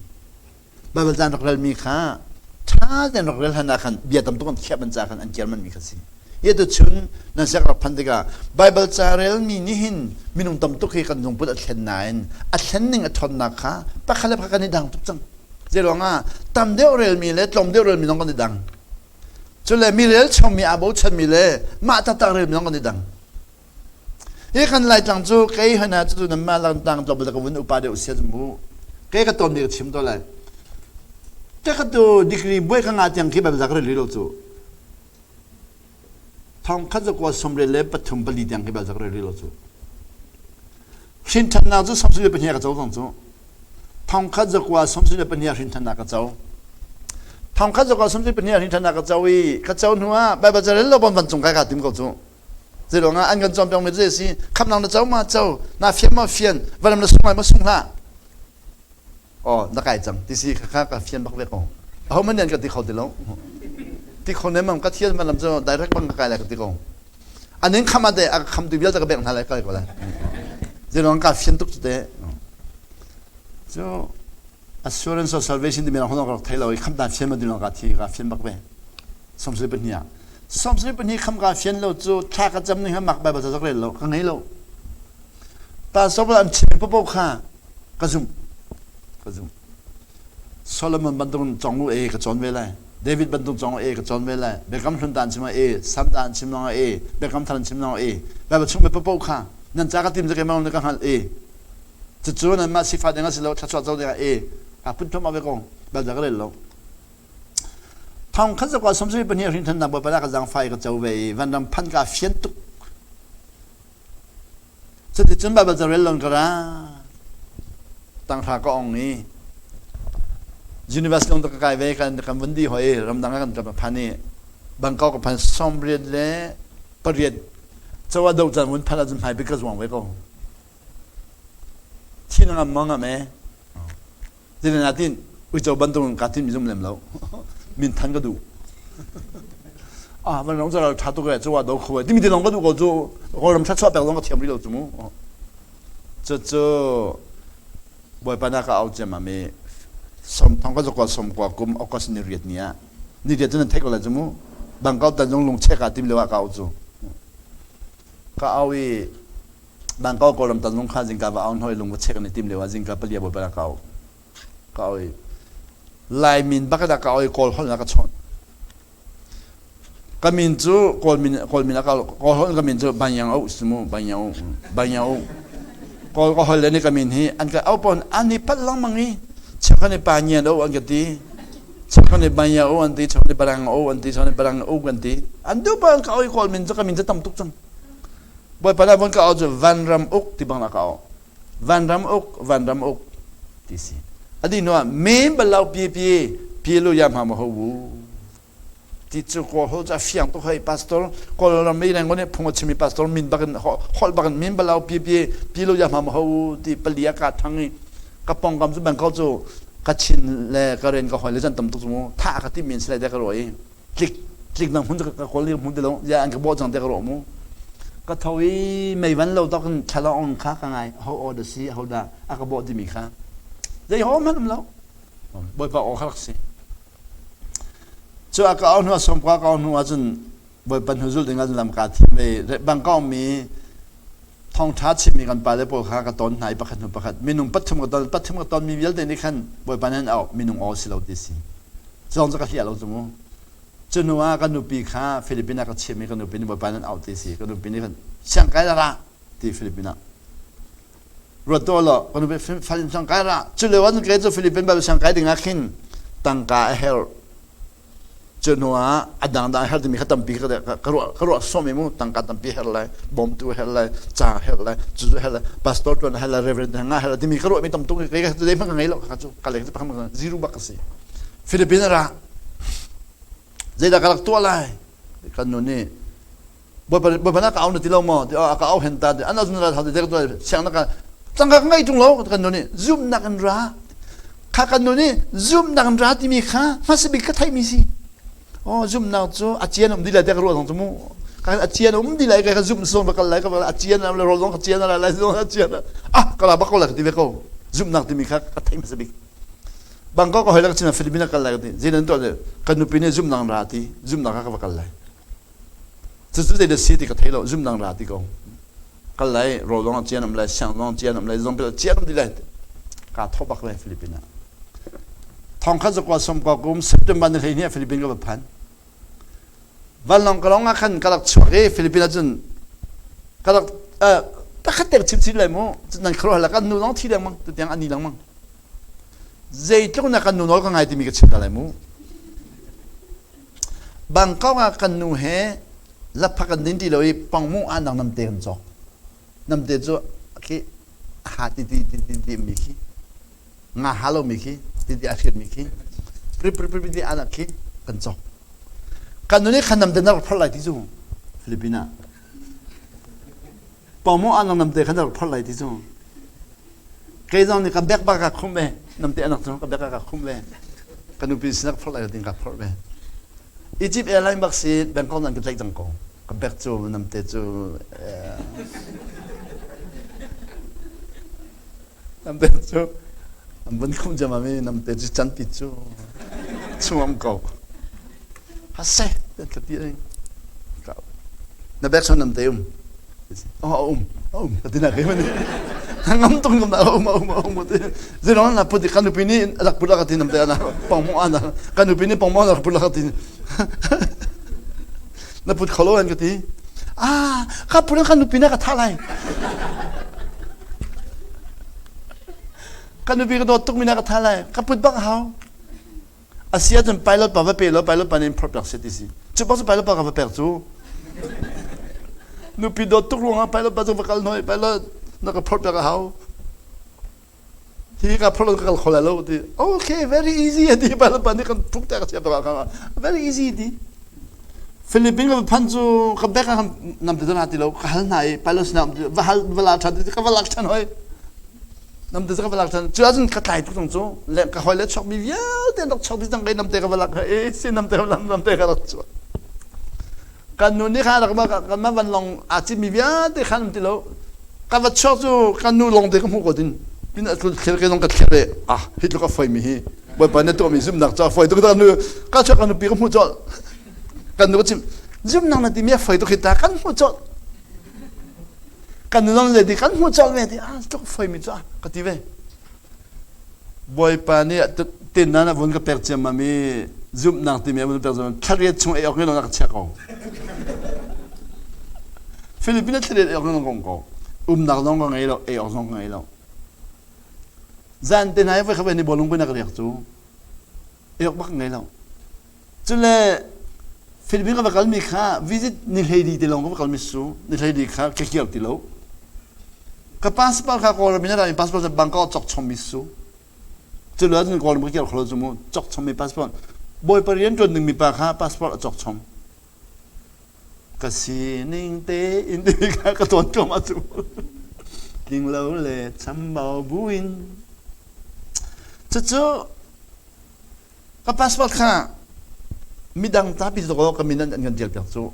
Baibal caan rak relmi kha ṭha tein rak rel hlan ah khan bia tam tuk an khiah man ca khan an kiar manmi kha si. Hi tu chun nan siak rak phan tikah Baibal ca relmi nih hin minung tam tuk hi kan lungput a thlen nain a thlen ning a ṭhawnnak kha pakhat le pakhat kan i dang tuk cang. Zeiruang ah tam deuh relmi le tlawm deuh relmi zong kan i dang. Cule mi rel chommi aa bochanmi le mah taktak relmi zong kan i dang. Hi kan Laitlang cu kei hana cu nan mah langtang tlawmpal ka vun upa deuh sia mu. Kei ka tawn mi ka chim to lai. Te ka tu degree buai ka nga tiang khi bal zak rel lo cu. Thong khat zakua somre le pathum pali tiang khi bal zak rel lo cu. Hrin thannak cu samsung le pahnih ka co zong cu. Thong khat zakua samsung le pahnih hrin thannak ka co. Thong khat zakua samsung pahnih hrin thannak ka co i ka co hnu ah Bible carel lo bon van cung kai ka tim ko cu. Zeiruang ah an kan cawnpiak mi cu si khamnak na co ma co na fian ma fian valam na sung lai ma sung hlah oh na kai cang ti si kha ka fian bak ve ko aho man nan ka ti kho ti lo ti kho ne mam ka thian man lam cu direct bang ka kai lai ka ti ko anin kham ade a kham tu vialte ka bek hna lai kai ko lai zeiruang ka fian tuk cu te cu assurance of salvation timi rang ka rak thei lo i kham dan fian ma ding ka thi ka fian bak ve somsui pahnih ah somsui pahnih kham ka fian lo cu thla ka cam ning mak bible ca rel lo ka ngei lo pastor an chim popo kha ka zum ka zum Solomon bantuk cong u e ka cawn ve lai David bantuk cong e ka cawn ve lai Biakam hlun dan chim e Sam dan chim long e Biakam thar chim long e Bible chung me popo kha nan ca ka tim ke mang ka hngal e Cucu nanmah sifah ding a si lo, thluachuah co ding ah e a phun thum ave kong bal ka rel lo. Thong khat zakwa somsari pahnih hrin thannak bawipa ka zangfai ka co ve i vanram phan ka fian tuk. Cuticun Baibal ca rel lon ka ra. Tanghra ka ong i university ka kai ve kan kan vun di hoi ramdang kan kan phan i Bangkok ka phan somriat le pariat chawa do chan vun phan ahcun hmai bik ka zuang ve ko. Thi na ngam maw ngam e? Zeitin ah tin uico bantuk ka tin mi zum lem lo. Min than ka duh. Ah van rong zara tha tuk e chuwa do kho e timi ti long ka duh ko cu kawlram thla chuah pek zong ka thiam rih lo cu mu. Cu cu Bawipa na ka au cem ami som thong ka zakwa som kwa kum August ni riat ni ah ni riat cu nan theih ko lai cu mu. Bangkok tan zong lung chek ah tim leo ah ka au cu. Ka au i Bangkok Kawlram tanzung kha zingka va aun hoi lung va chek an i tim lio ah zingka palia bawi pa ka au ka au i Lai min bak da ka au i Kawl holh na ka chawnh ka min cu Kawl min Kawl min ka Kawl holh ka min cu Banyang au si mu Banyang au Banyang au Kawl ka holh le ni ka min hi an ka au pon an i pat lengmang i chekhan i pa ngian au an ka ti. Chakhan nih banya o an ti, chakhan nih barang o an ti, chakhan nih barang o kan ti. An duh pa an ka oi kawl min cu ka min cu tam tuk cang. Bawipa nih von ka au cu vanram uk ti bang ka au. Vanram uk, vanram uk ti si. Adi hnu ah men bal lo pi pi pi lu ya ma ma ho wu. Ti cu kawl ho cu a fiang tuk hoi pastor Kawlram i Rangoon nih phung a chimmi pastor min bakin holh bakin min bal lo pi pi pi lu ya ma ma ho wu ti pali a ka thang i ka pongkam cu Bangkok cu Kachin le Karen ka hoi le zan tam tuk cu tha ka ti min sile te ka ro i tlik tlik nang hun ka kawl ni hmun ti lo ya an ka bo cang te ka ro mu ka tho i mei van lo tok in thla ong kha ka ngai ho o da si ho da a ka bo ti mi kha zei ho man um lo bawipa o kha si cu a ka au hnu som ka ka hnu ahcun bawipa hnu zul ding ah lam ka thim ve Bangkok mi thawngṭha chimmi kan pale pawl kha ka ton hna i pakhat hnu pakhat minung pathum ka ton pathum ka tonmi vialte nih khan Bawipa nih an auh minung aw si lo ti si zong cu ka hliah lo cu mu cu hnu ah ka nupi kha Philippines ah ka chim i ka nupi nih Bawipa nih an auh ti si ka nupi nih khan siangkai la ra ti Philippines ah ruat tuah law ka nupi Philippines siangkai ra cu lio ah kei cu Philippines Bible siangkai ding ah khin tangka a herh Cu hnu ah a dangdang herh timi kha tampi ka ruah ka ruah sawm i mu tangka tampi herh lai bawmtu herh lai ca herh lai cucu herh lai pastor tuan herh lai reverend nga herh lai timi ka ruah mi tam tuk kei ka zei hmanh ka ngei lo kha cu ka leng cu pakhat zero bak ka si Philippines ra zeidah ka rak tuah lai kan nu nih Bawipa na ka au na ti lo maw ti a ka au hen ta ti an azun ra thau ti ka siang na ka tangka ka ngei tung lo kan nu nih zumnak in ra kha kan nu nih zumnak in ra timi kha hmasa bik ka theimi si oh zumnak cu a cian um di lai te ka ruah zong cu mu ka a cian um di lai ka zum song ka kal lai ka a cian le rol zong ka cian lai lai zong a cian ah ka la bak ko lai ka ti ve ko zumnak timi kha ka thei hmasa bik Bangkok ka hoi la ka chim Philippines kal lai ka ti zein tuah kan nupi nih zumnak ra ti zumnak kha ka va kal lai Cucu zei dah si ti ka thei lo zumdang ra ti ko. Kal lai rawl zong cian um lai siang zong cian um lai zong cian um ti lai ka tho bak lai Philippines ah. Thong khat zakwa som kwa kum September ni 12 ah Philippines ka va phan. Vanlawng ka lawng ah khan ka rak chuak i Philippines ah cun ka rak pakhat te chim chin lai mu nan khuaruah la kan nu zong thi lengmang tutiang ani lengmang zeitluk na kan nu nawl ka ngai timi ka chim ta lai mu Bangkok ah kan nu he lapha kan din ti lo i pangmu ah nang namte kan cawk. Namte cu khi ha ti ti ti ti ti mi khi nga ha lo mi khi ti ti a hriat mi khi pri pri pri ti anak khi kan cawk. Kan nu nih khan namte na rak phorh lai ti cu Philippines ah. Pangmu ah nang namte khan na rak phorh lai ti cu. Kei zong nih ka bek ba ka khum ve. Namte anak cu ka bek ka khum ve. Ka nupi sinak phorh lai ding ka phorh ve. Egypt Airline bak si Bangkok nan ka tlaih cang ko. Ka bek cu namte cu namte cu an vun khum jam ami namte cu canpi cu chungam ko. Hase ka ti na bek chung namte um. Um um ka ti na ke mani ngam tung ngam na um um um ti zero na put kan nupi nih rak put ka ti nam te na pong mo ana kan nupi nih pong mo rak put ka ti na put kholo an ka ti ah ka put kan nupi na ka tha lai kan nupi ka dawt tuk mi na ka tha lai ka put bak hau A si ahcun pilot pa va pe law pilot pa nih in phorh piak seh ti si. Cu bak cu pilot pa ka va pek cu. Nupi dawt tuk ruangah pilot pa cu va kal hoi pilot na ka phorh piak a hau. Hi ka phorh ka kal kho lai lo ti. Okay, very easy ti pilot pa nih kan phuk te ka siap ka very easy ti. Philippines ka phan cu ka bek ah nam te ti lo ka hal hna i pilot sinah va hal va la ṭhan ti ka va lak ṭhan hoi. Namte cu ka va lak ṭhan. Cu ahcun ka tlai tuk cang cu. Le ka hawi le chuakmi vialte an rak chuak dih cang kei namte ka va lak e si namte ka lam namte ka rak chuak. Kan nu nih khan rak kan mah vanlawng aa citmi vialte khan um ti lo. Ka va chuak cu kan nu lawng te ka hmuh ko din. Pin a thlir ke zong ka thlir e ah hi tluk a foimi hi. Bawipa na tuahmi zumhnak cu a foi tuk ka nu ka chuak ka nupi ka hmuh colh. Kan nu ka chim zumhnak na timi a foi tuk hi ta kan hmuh colh. Kan nun le ti kan hmuh colh ve ti ah tluk foimi cu ka ti ve. Bawipa nih tin nan a vun ka pek ciammam i zumhnak timi a vun pek ciammam thlariat chung ei awk ngei lo ka chia ko. Philippines thlariat ei awk ngei lo ko. Umnak zong ka ngei lo, ei awk zong ka ngei lo. Zan te nai voi kha ni bolung na ka riak cu. Eok bak ngei lo. Cule Philippines ka va kalmi kha visit ni hleili te lawng ka va kalmi su ni hleili kha ka kir ti lo. Ka passport kha Kawlram in a rami passport cu Bangkok cok chommi su. Cule ahcun Kawlram ka kir kholo cu mu cok chommi passport. Bawipa rian ṭuan dingmi pa kha passport a cok chom. Ka sining tein timi kha ka tawn ṭuam ah cu. Tling lo le chambau buin. Cucu ka passport kha midang tapi cu ka min an kan tial piak cu.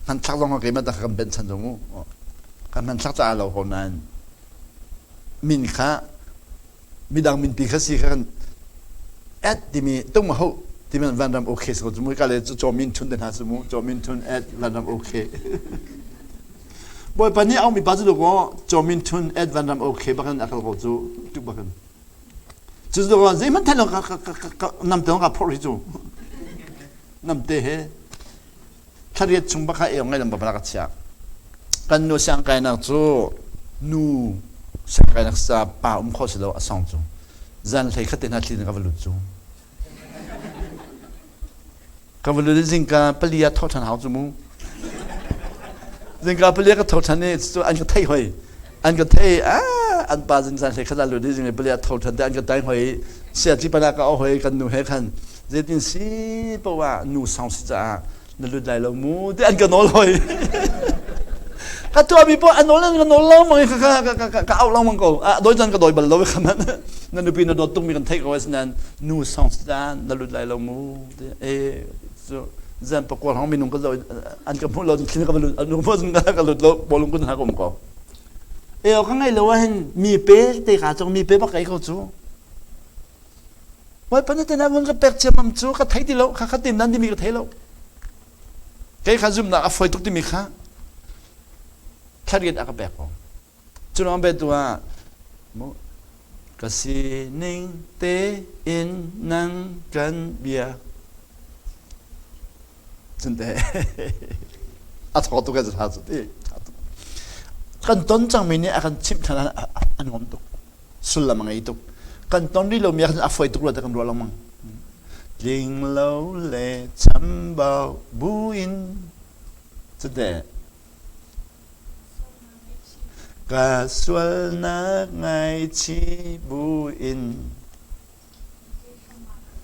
Hmanthlak zong keimah ta kan benh chan zong mu. Kan hmanthlak caah lo ko nain min kha midang minpi kha si kha kan at timi tung ma ho timi vanram okay so cu mu ka le cu min thun te hna su mu chaw min thun at vanram okay bawipa nih aumi pa cu ko chaw min thun at vanram okay bakan akal ko cu tu bakan cu cu ko zeihmanh thai lo ka ka nam te ka phor hi cu nam te he Thlariat chung bak ah eong ngai lam bak a chia. Kan nu siangkainak cu nu siangkainak sa pa um kho si lo a song cu. Zan hlei khat te hna thli ka va lut cu. Ka va lut zingka pali ah tho ṭhan hau cu mu. Zingka pali ka tho ṭhan i cu an ka thei hoi. An ka thei ah an pa zing zan hlei khat ah lut i zing pali ah tho ṭhan te an ka tai hoi. Sia ci pana ka hoi kan nu he khan zeitin si poah nu sang si caah na lut lai lo mu ti an ka nawl hoi ka tuahmi poah an nawl an ka nawl lo mang ka ka ka ka au lengmang ko a doi chan ka doi bal lo ka man na nupi na dawt tukmi kan theih ko asinain nu sang si caah na lut lai lo mu ti e cu zan pakua hong minung ka zo an ka hmuh lo thlin ka lut an hmuh ka lut lo bolung kun ha ka um ko e ka ngai lo ah hin mi pe te ka chong mi pe bak ei ko cu Bawipa nih na vun ka pek ciammam cu ka thei ti lo kha kha tin nan timi ka thei lo. Kei kha zumhnak a fawi tuk timi kha thariat a ka pek ko. Cu lawng be tu ah mu ka sining tein nang kan bia cunte a thaw tuk e tha cu ti kan ton cangmi nih a kan chimh than an ngom tuk sullam a ngei tuk kan ton rih lomi ah a fawi tuk rua kan ruah lengmang tling lo le chambau buin cute ka sualnak ngaichih buin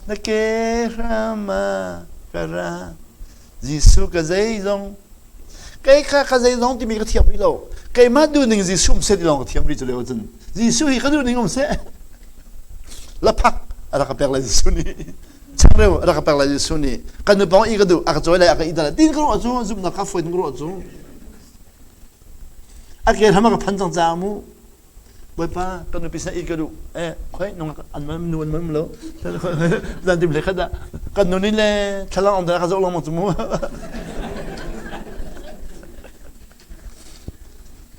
Na ke hram ah ka ra. Jesuh ka zeizong. Kei kha ka zeizong timi ka thiam rih lo. Keimah duhning Jesuh um seh ti lawng ka thiam rih cu lio cun. Jesuh hi ka duhning um seh. Laphak a rak ka pek lai Jesuh nih. Changreu a rak ka pek lai Jesuh nih. Kan nupawng i ka duh a ka cawi lai a ka i dal. Tin ka ruah cu zumhnak ka fawi ka ruah cu. A ke hram a ka phan cang caah mu. Bawipa kan nupi sin ka duh eh khoi nung an man nu an man lo zan tim le khat ah kan nu nih le thlalang ong ka zoh lengmang cu mu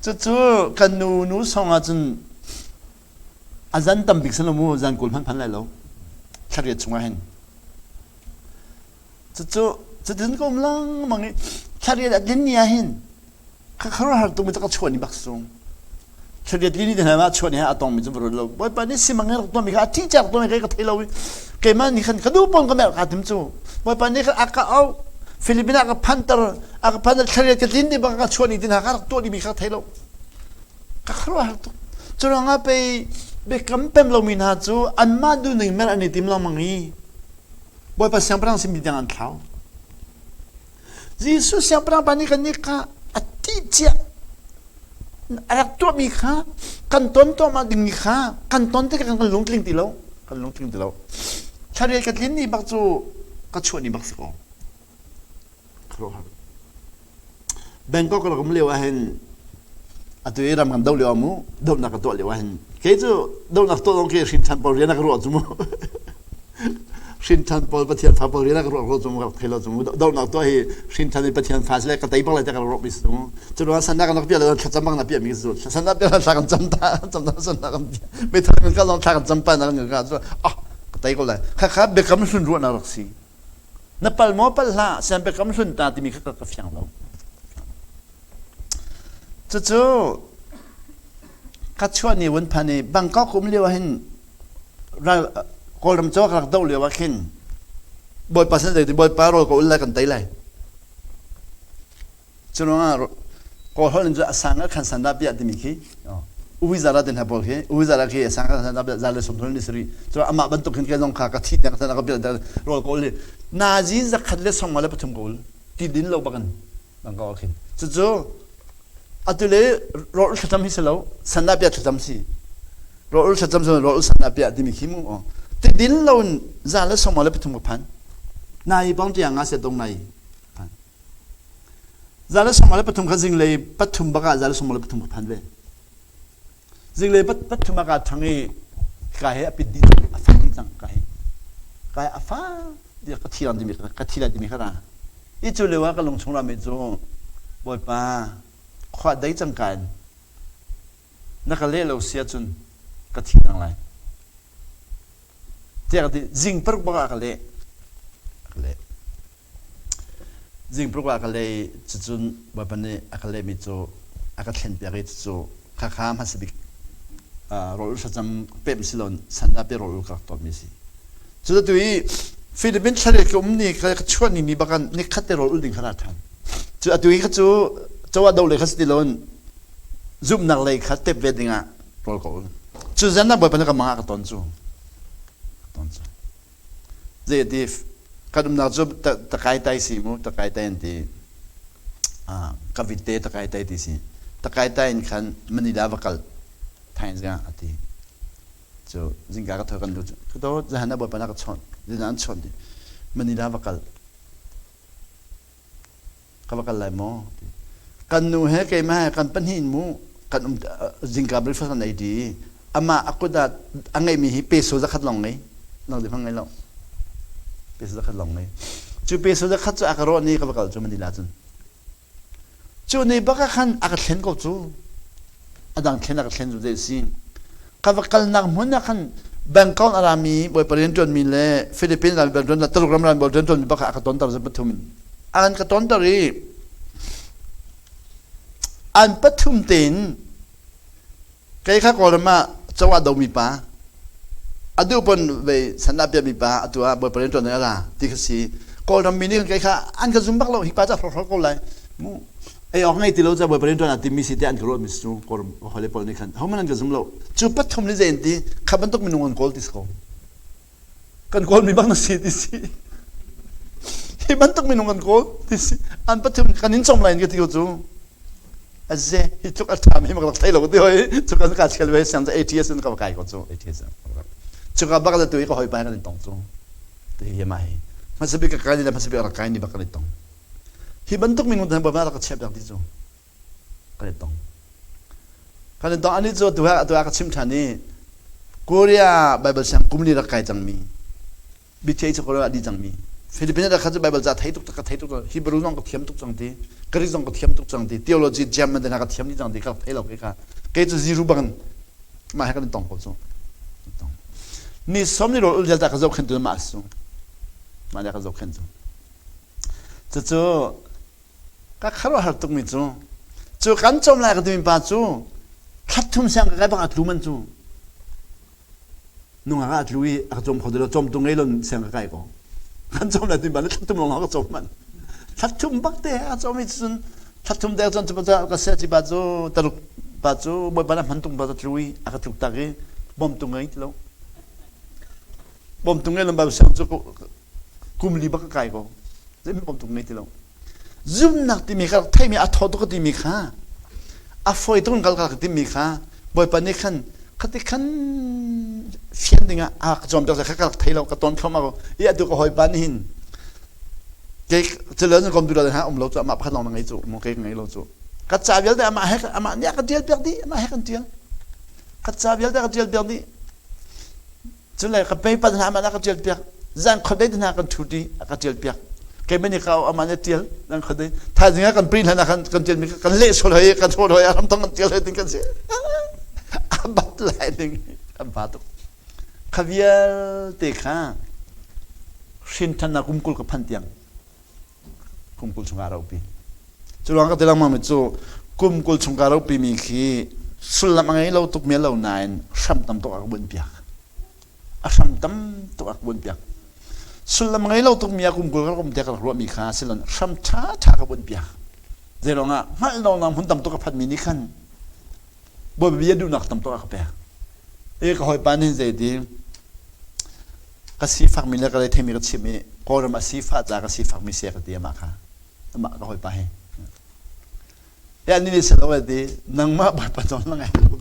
cucu kan nu nu song ah cun a zan tam bik san lo mu zan kul hman phan lai lo thlariat chungah hin Cucu cutin ka um lengmang i thlariat a tlin ni ah hin ka khuaruahhar tukmi cu ka chuah ni bak sung. Thlariat li ni te hna ah chuah ni ha a tongmi cu va ruat lo. Bawipa nih simang in rak tuahmi kha a ṭih cia rak tuahmi kha ka thei lo i keimah nih khan ka duh pawn ka merh kaa tim cu. Bawipa nih khan a ka auh. Philippines ah ka phanter a ka phanter thlariat ka tlin ni bak ka chuah ni te hna kha rak tuah dimi kha ka thei lo. Ka khuaruahhar tuk. Cu ruangah pei biakam pem lomi hna cu anmah duhning merh an i tim lengmang i Bawipa siangpahrang simi tiang an thlau. Jesuh siangpahrang pa nih kan nih kha a tih cia a rak tuahmi kha kan ton tuahmah dingmi kha kan ton tikah kan lungtling ti lo kan lungtling ti lo thlarel ka tlin ni bak cu ka chuah ni bak si ko khuaruahhar Bangkok ka rak um lio ahhin atu i ram kan doh lio ah mu dohnak ka tuah lio ahhin kei cu dohnak tuah zong khi hrin ṭhan pawl rian a ka ruah cu mu hrin ṭhan pawl Pathian fa pawl rian a ka ruah cu mu ka rak thei lo cu mu dohnak tuah hi hrin ṭhan i Pathian fa si le ka tei bak lai te ka rak ruah mi si cu mu cu ruang sannak kan rak piah le thlacam bang na piah mi si cu sannak piah thla kan cam ta cam ta sannak kan piah meithal kan kal zong thla kan cam pa na kan ka cu ah ka tei ko lai kha kha biakam hlun ruahnak rak si Na pal maw pal hlah sian biakam hlun ta timi kha ka fiang lo. Cucu ka chuah ni vun phan i Bangkok um lio ah hin ral Kawlram caw ka rak doh lio ah khin Bawipa sin zei Bawipa rawl ka ul lai kan tei lai. Cu ruangah Kawl holh in cu a sang khan san dah piah timi khi uwizara te hna pawl khi uwizara khi a sang khan san dah piah za le 30 ni sari cu amah bantuk hin ke zong kha ka thi tiang san ka piah rawl ka ul hi nazi 153 ka ul ti din lo bakin bang ka khin cucu atu le rawl thlacam hi si lo san dah piah thlacam si rawl thlacam si rawl san dah piah timi khi mu ti din lo in 153 ka phan nai bang tiang nga se dong nai phan 153 kha zinglei pathum bak ah 153 ka phan ve. Zinglei pathum ah kaa ṭhang i ka he a pit dih cang, a fak dih cang ka he. Ka he a fak dih ka thi timi ka thi lai timi kha ra. I cu lio ah ka lung chung rami cu Bawipa khua dei cang ka in na ka leh lo si ahcun ka thi cang lai. Tiah ka ti zing paruk bak ah ka leh. Ka leh. Zingparuk ah ka leh i cucun Bawipa nih a ka lehmi cu a ka thlenpiak i cucu khakha hmasa bik rawl thlacam pemh si loin sandah pe rawl ka rak tawnmi a si. Cu atu i Philippines thlarel ka um ni ka chuah ni ni bak ah nikhat te rawl ul ding kha ra ṭhan. Cu atu i kha cu coah do lei kha si ti loin zumhnak lei kha tep ve dingah rawl ka ul. Cu zan ah Bawipa nih ka mang ah ka ton cu. Ka ton cu. Zeiti kan umnak cu takaitai si mu takaitai an ti. Ka vitte takaitai ti si. Takaitai in khan Manila va kal thaizing ah a ti. Cu zingka ka tho kan lut. Ka dawt zahan ah Bawipa na ka chawnh. Zina an chawnh ti. Manila va kal. Ka va kal lai maw? Kan nu he keimah he kan pahnih in mu kan um zingka breakfast kan ei ṭi i amah a kut ah a ngeihmi hi peso 100 lawng ngei. Nang di hmang ngei lo. Peso 100 lawng ngei. Cu peso 100 cu a ka rawh ni ka va kal cu Manila cun. Cu ni bak ah khan a ka thlen ko cu. A dang thlen a ka thlen cu zei si. Ka va kalnak hmun ah khan Bangkok a rami bawipa rianṭuanmi le Philippines rami rianṭuan Tuluk ram rami rianṭuanmi bak a ka tonter cu pathum in. An ka tonter i an pathum tein kei kha Kawlram ah cho ah domi pa a duh pon ve san ah piami pa atu ah bawipa rianṭuan a ra ti kha si. Kawlram mi nih kei kha an ka zum bak lo hi pa cu a hrokhrol ko lai. Mu ei awk ngei ti lo ca bawipa rianṭuan ah timi si tiah an ka ruahmi cu Kawlram hawile pawl nih khan hohmanh an ka zum lo. Cu pathum nih zei an ti kha bantuk minung an kawl ti si ko. Kan kawlmi bak na si ti si. Hi bantuk minung kan kawl ti si. An pathum kan in cawm lai in ka ti ko cu. Aze hi tluk a ṭhami mak rak thei lo ti hoi cu kan ka chial ve siang cu ATS in ka kai ko cu ATS. Cu ka bak tu i ka hawipa kan in tong cu. Ti hi mah hi. Hmasa bik ka kai ni le hmasa bik rak kai ni bak kan i tong. Hi bantuk minung hna Bawipa rak ka chiah piak ti cu kan i tong. Kan i tong ani cu tu atu ah ka chim ṭhan i Korea Bible siang kum li rak kai cangmi BTH cu Korea ah di cangmi Philippines ah kha cu Bible ca thei tuk ka thei tuk Hebrew zong ka thiam tuk cang ti Greek zong ka thiam tuk cang ti theology German te hna ka thiam dih cang ti ka thei lo ke kha kei cu zero bangin mah he kan i tong ko cu ni som ni rawl ul vialte ka zohkhenh tu mah su mah le ka zohkhenh cu Cucu ka khuaruahhar tukmi cu cu kan cawm lai ka timi pa cu thla thum siang ka kai bak a tlu man cu nungak ah a tlu i a ka cawm kho ti lo cawmtu ngei lo siang ka kai ko kan cawm lai timi pa nih thla thum lawng ka cawm man thla thum bak te a cawm i cun thla thum te cun cu ka sia ci pa cu taruk pa cu bawipa na hman tung pa cu tlu i a ka tluk tak i bawmtu ngei ti lo bawmtu ngei lo ba siang cu kum li bak ka kai ko zeimi bawmtu ngei ti lo zumnak timi kha theimi a thaw tuk timi kha a fawi tuk in kal ka timi kha bawipa nih khan khati khan fian dingah a ka cawm piak kha ka rak thei lo ka ton thluahmah ko i atu ka hawipa nih hin kei culo computer ha um lo cu amah pakhat lawng na ngei cu mu kei ka ngei lo cu ka ca vialte amah he amah nih a ka tial piak dih amah he kan tial ka ca vialte ka tial piak dih Cule ka paper hna amah ka ṭial piak. Zan khuadei te hna kan ṭhu ṭi a ka ṭial piak. Keimah nih ka amah nih ṭial zan khuadei. Thaizing ah kan print hlan ah khan kan ṭialmi kan leh sual hoi kan hrawl hoi a ramtong kan ṭial hoi ding kan si. A bat lai ding kan ba tuk. Kha vialte kha hrin ṭhannak kum 20 ka phanh tiang kum 20 chung ah ropi. Cu ruang ka ti lengmang mi cu kum 20 chung ka ropi mi khi sullam a ngei lo tuk mi lo nain hram tam tuk a ka bunh piak. A hram tam tuk a ka bunh piak. Sullam ngei lo tukmi ah kum 20 ka rak um tiah ka rak ruahmi kha siloin hram ṭhaṭha ka bunh piak. Zeiruang ah hngalh lonak hmun tam tuk a phanmi nih khan Bawipa bia duhnak tam tuk a ka pek. E ka hawipa nih zei ti ka sifakmi le ka retheimi ka chimh i Kawlram a sifah caah ka sifakmi si ka ti amah kha. Amah ka hawipa hi. Ya ni nih silo ti nangmah Bawipa nawl na ngai lo.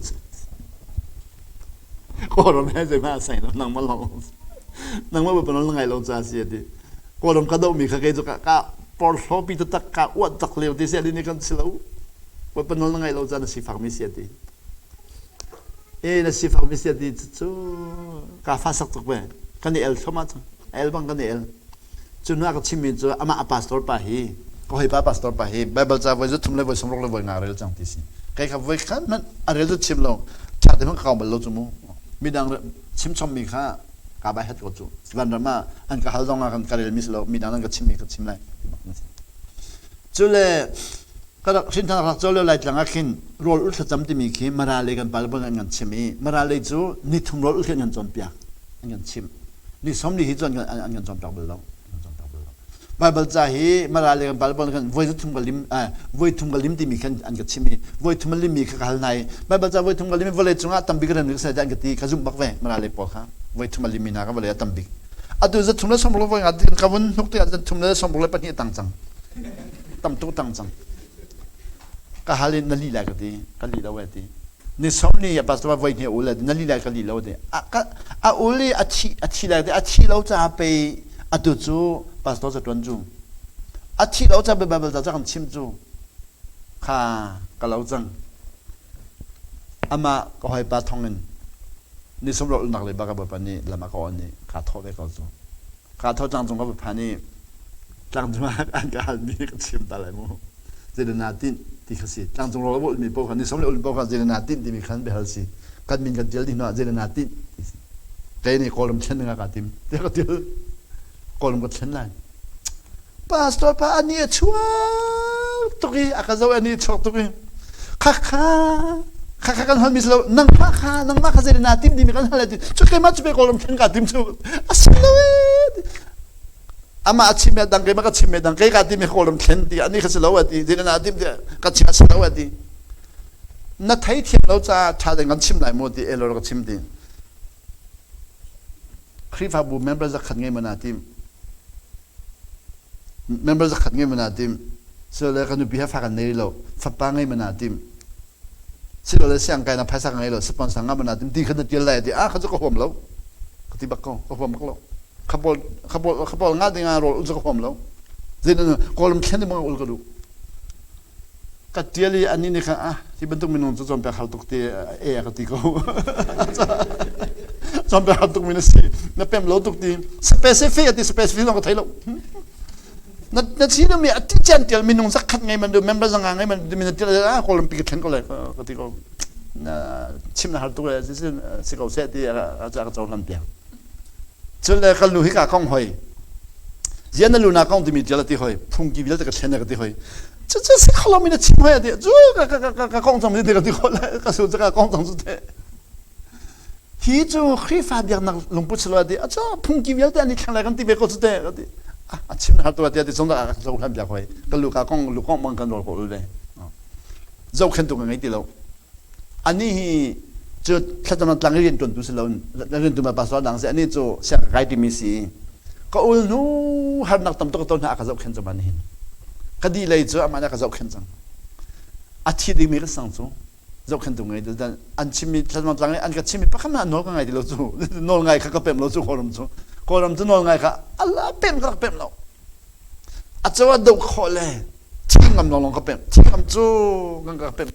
Kawlram he zeihmah a sai lo nangmah lawng. Nangmah Bawipa nawl na ngai lo ca si ti. Kawlram ka dohmi kha kei cu ka ka porhlawpi taktak ka uat tak lio ti si ni kan si lo. Bawipa nawl na ngai lo ca na sifakmi si ti. E na sifakmi si ti cu ka fa sak tuk ve. Kan i el thluahmah cang. El bang kan i el. Cu hnu ah ka chimmi cu amah a pastor pa hi ka hawipa pastor pa hi Baibal ca voi 3 le voi 60 le voi nga rel cang ti si. Kei kha voi khat hmanh a rel cu chim lo. Ṭha te hmanh ka kau bal lo cu mu. Midang chim chommi kha ka bai hat ko cu. Vanram ah an ka hal zong ah kan ka relmi si lo. Midang an ka chimmi ka chim lai. Cu le ka rak hrinthang rak caw lio Laitlang ah khin rawl ul thlacam timi khi Mara lei kan pale an kan chim i Mara lei cu nithum rawl ul khi an kan cawnpiak an kan chimh. Ni 40 hi cu an kan cawnpiak bal lo. Baibal ca hi Mara le kan Baibal kan voi thum ka lim voi thum ka lim timi khan an ka chim i voi thum a limmi kha ka hal hna i Baibal ca voi thum ka lim i vawlei cungah tambik rem ka an ka ti ka zumh bak ve Mara le pawl kha voi thum a limmi hna ka vawlei ah tambik atu za thum le 60 le voi nga ka vun hnuk tikah za thum le 62 tang cang tam tuk tang cang ka hal in na li lai ka ti ka li lo e ti ni som ni a pastor voi hnih ul na li lai ka li lo ti a ka a ul i a thi a thi lai ti a thi lo ca pe atu cu pastor ca tuan cu a thi lo ca bible ca kan chim cu kha ka lo cang ama ka hawipa thong in ni som ro nak le ba ka bawipa nih lam a ka on i ka thaw ve ko cu Ka tho tlangcung ka va phan i tlangcung ah an ka halmi ka chim ta lai mu. Zeidah naa tinh ti kha si. Tlangcung rawl a ulmi paoh kha ni som le ulmi paoh kha zeidah naa tinh timi khan biahal si. Kan min kan tial dih hnu ah zeidah naa tinh ti si. Kei nih Kawlram thlen ding ah kaa tim. Tiah ka tial. Kawlram ka thlen lai. Pastor pa ani a chuak tuk i a ka zoh ani a chuak tuk i khakha khakha kan halmi si lo nangmah kha nangmah kha zeidah naa tim timi kan hal ti cu keimah cu pe kawlram thlen kaa tim cu a si lo e amah a chim dang keimah ka chim dang kei kaa tim i kawlram thlen ti ani kha si lo a ti zeidah naa tim ti ka chim a si lo a ti na thei thiam lo caah ṭha ding kan chim lai mu ti elor ka chim ti Khrihfabu member zakhat ngei ma naa tim Member zakhat ngei ma naa tim? Silole ka nupi he fa kan nei lo, fapa ngei ma naa tim? Silole siang kai na phaisa ka ngei lo, sponsor ngah ma naa tim? Ti kha na tial lai ti ah kha cu ka huam lo. Ka ti bak ko, ka huam bak lo. Kha pawl kha pawl kha pawl nga ding ah rawl ul cu ka huam lo. Zeitin kawlram thlen ding ul ka duh. Ka tial i anih nih khan ah hi bantuk minung cu cawnpiak har tuk ti e a ka ti ko. Cawnpiak har tuk mi na si. Na pem lo tuk ti. Specific ati specific zong ka thei lo. Na na chi mi a ti cian tial minung zakhat ngei man du member zanga ngei man du min tial ah kawlram pi ka thlen ko lai ka ti ko. Na chim na har tuk le si ko seh ti a ka cohlan piak. Cun le kan lu hi ka kong hoi. Zian na lu na kong timi tial a ti hoi. Phungki vialte ka thlen ka ti hoi. Cu cu si kholo mi na chim hoi a ti. Cu ka ka ka ka kong cang mi ka ti kho le ka su ka kong cang cu te. Hi cu Khrihfa biaknak lungput si lo a ti. A cu phungki vialte an i thleng lai kan ti ve ko cu te ka ti. A chim har tu a ti a ti cung dah ka zo hlan piak hoi. Ka lu ka kong lu kong bang kan rawl ko ul ve. Zohkhentu ka ngei ti lo. Anih hi cu thlacam tlang i rianṭuantu si loin rianṭuan ma pastor dang si anih cu siang ka kai timi si ka ul hnu harnak tam tuk ka ton hna a ka zohkhenh cang nihin ka dih lei cu amah nih a ka zohkhenh cang a thi dingmi ka sang cu zohkhenhtu ngei an chimmi thlacam tlang i an ka chimmi pakhat hmanh nawl ka ngai ti lo cu nawl ngai kha ka pemh lo cu kawlram cu kawlram cu nawl ngai kha ala pemh ka rak pemh lo a co ah doh khawh le thi ngam lawng ka pemh thi ngam cu kan ka pemh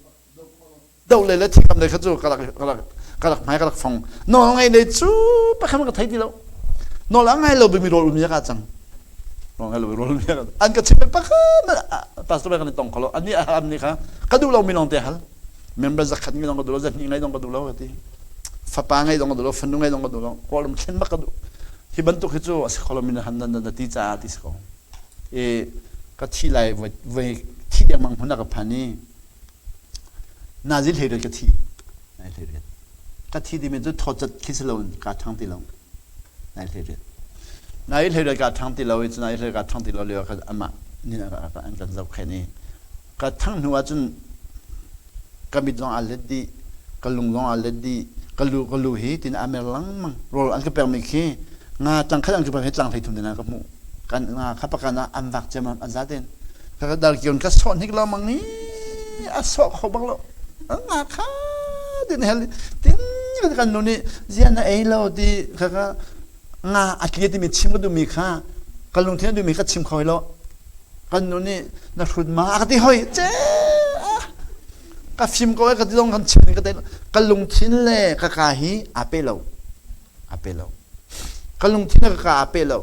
do le le thikam le kha cu ka rak ka rak ka rak hmai ka rak fong nawl ngai le cu pakhat ka thei ti lo nawl a ngai lo bimi rawl umi ka cang nawl ngai lo rawl umi ka an ka chim pakhat pastor kan tong kholo ani am ni kha ka duh lo mi long te hal member zakhat ngai dong ka duh lo zahnih ngai dong ka duh lo ka ti fapa ngai dong ka duh lo fanu ngai dong ka duh lo kawlram thlen bak ka duh hi bantuk hi cu a si kholo mi na han na ti caah ti si ko e ka thi lai voi thi dengmang hmun a ka phan i Nazi hlei ka thi. Ka thi timi cu thawcat khi si loin kaa ṭhang ti lo. Nai 18. Nai 18 ka ṭhang ti lo i cu nai 18 ka ṭhang ti lo lio khan amah nih an kan zohkhenh i ka ṭhang hnu ahcun ka mit zong aa let dih, ka lung zong aa let dih, ka lu ka lu hi tin aa mer lengmang. Rawl an ka pekmi khi nga tlang khat an ka pek hi tlang 33 tin ah ka hmuh. Kan nga kha pakan ah an vak ciammam an zaten. Ka darkion ka sawh hnik lengmang i a sawh kho bak lo. Nga kha tin hel tin kan nu nih zian na ei lo ti kha ka nga a tli timi chim ka duhmi kha ka lungthin a duhmi ka chim kho lo. Kan nu nih na hrut ma a ka ti hoi ce ka fim ko ka ti zong kan chim ka te ka lungthin le ka ka hi aa pe lo aa pe lo ka lungthin le ka ka aa pe lo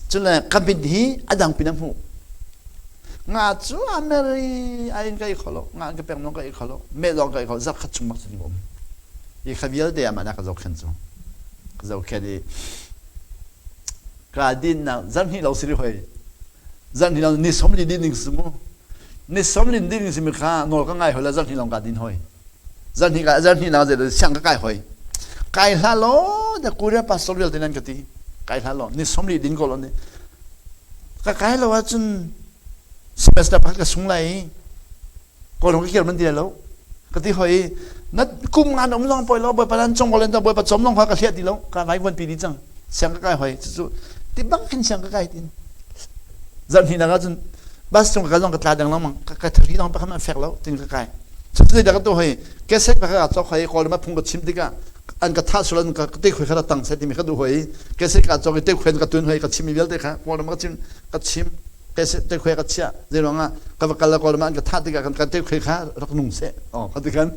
cun le ka mit hi a dang pin a hmuh nga cu a mer i a in ka i kho lo nga ka pek nong ka i kho lo meh lawng ka i kho zarh khat chung bak cun um i kha vialte amah na ka zohkhen cu ka zohkhen i ka dinnak zarhhnih lo si hoi zarhhnih lo ni 40 din ding si mu ni 40 din ding si mi kha nawl ka ngai hoi la zarhhnih long ka din hoi zarhhnih ka zarhhnih na zei siang ka kai hoi kai hla lo da Korea pastor vialte nan ka ti kai hla lo ni 40 din ko lo ni ka kai lo ahcun semester pakhat ka sung lai Kawlram ka kir man ti lo ka ti hoi na kum ngan um zong poi lo bawipa nan cong ko bawipa chom long kha ka hliah ti lo ka vai vuan pi di cang siang ka kai hoi cu ti bang khin siang ka kai tin zarh hnih nak ahcun bus cung ka zong ka tla deng lengmang ka thari dong pakhat man fek lo tin ka kai cu da ka tu hoi kesek pa ka cok hoi kawlram phung ka chim tikah an ka tha sulan ka te khoi kha tang se timi ka du hoi kesek ka cok i te khoi ka tun hoi ka chim mi vialte kha kawlram ka chim ka chim te khuai ka chiah zei ruangah ka va kal kawlram an ka thah tikah kan kan te khuai kha rak nung seh oh ka ti khan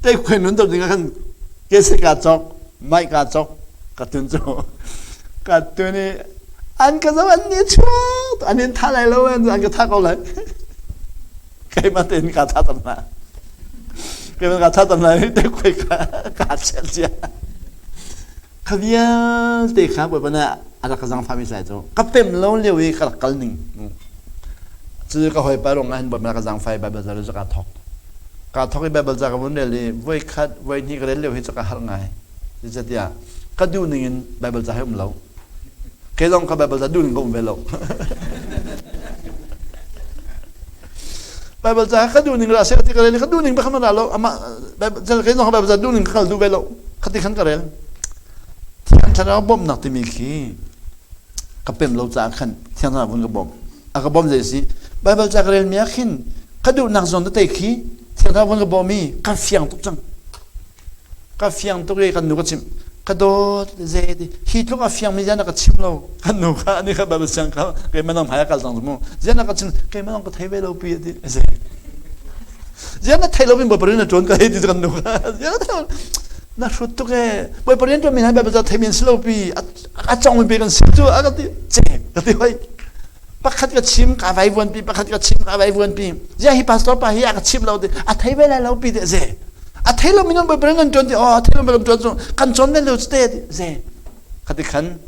te khuai nun ding khan ke se ka chok mai ka chok ka tun cu ka tun i an ka zo an ni chuak an in tha lai lo an ka tha ko lai keimah tein ka tha tam na keimah ka tha tam na te khuai ka ka chel chia Kha vialte kha Bawipa nih a rak ka zaangfahmi si lai cu ka pem lo lio i ka rak kal ning. Cu ka hawipa ruang ah hin Bawipa ka zaangfah i Baibal ca cu kaa thawk. Kaa thawk i Baibal ca ka vun rel i voi khat voi hnih ka rel lio hi cu ka harh ngai. Zeicatiah ka duh ning in Baibal ca hi um lo. Kei zong ka Baibal ca duh ning ka um ve lo. Baibal ca ka duh ning ra seh ti ka rel i ka duh ning bak khan ra lo. Amah kei zong Baibal ca duh ning ka kal duh ve lo. Khati khan ka rel. Thiang Thlarau bawmhnak timi khi ka pem lo caah khan Thiang Thlarau vun ka bawmh. A ka bawmh zei si? Baibal ca ka relmi ah khin ka duhnak zawn tete khi Thiang Thlarau vun ka bawm i ka fiang tuk cang. Ka fiang tuk i kan nu ka chimh. Ka dawt zei ti hi tluk a fiangmi zian a ka chim lo. Kan nu kha ani kha Baibal siang kha keimah nang hmai a kal cang cu mu. Zian a ka chim keimah nang ka thei ve lo pi a ti. Zei. Ziang na thei lo min Bawipa rian na ṭuan ka hei ti kan nu kha. Ziang na thei na hrut tuk ee. Bawipa rian ṭuan mi hna Baibal ca thei men si lo pi a cong mi pe kan si cu a ka ti ce ka ti hoi. Pakhat ka chim ka vai vuan pi pakhat ka chim ka vai vuan pi. Ziang hi pastor pa hi a ka chim lo ti a thei ve lai lo pi ti ze. A thei lo min Bawipa rian kan ṭuan ti oh a thei lo kan ṭuan cu kan cawn ve lo cu te ti ze. Khati khan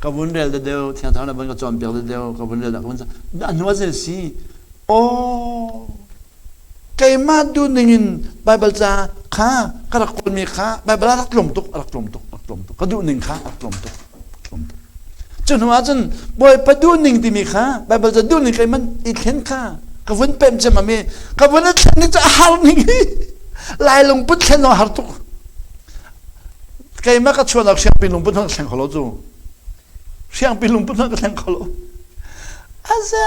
ka vun rel de deuh thiang thlarau na vun ka cawnpiak de deuh ka vun rel ka vun a hnu ah zei si Aw, keimah duhning in Baibal ca kha ka rak kawlmi kha Baibal ah rak tlawm tuk, rak tlawm tuk, rak tlawm tuk. Ka duhning kha rak tlawm tuk, tlawm tuk. Cu hnu ahcun Bawipa duhning timi kha Baibal ca duhning keimah i thlen kha ka vun pemh ciammam i ka vun i thlen ni cu a har ning hi Lai lungput thlen zong a har tuk. Keimah ka chuahnak siangpi lungput hmanh ka thleng kho lo cu. Hriangpi lungput hmanh ka thleng kho lo. Aza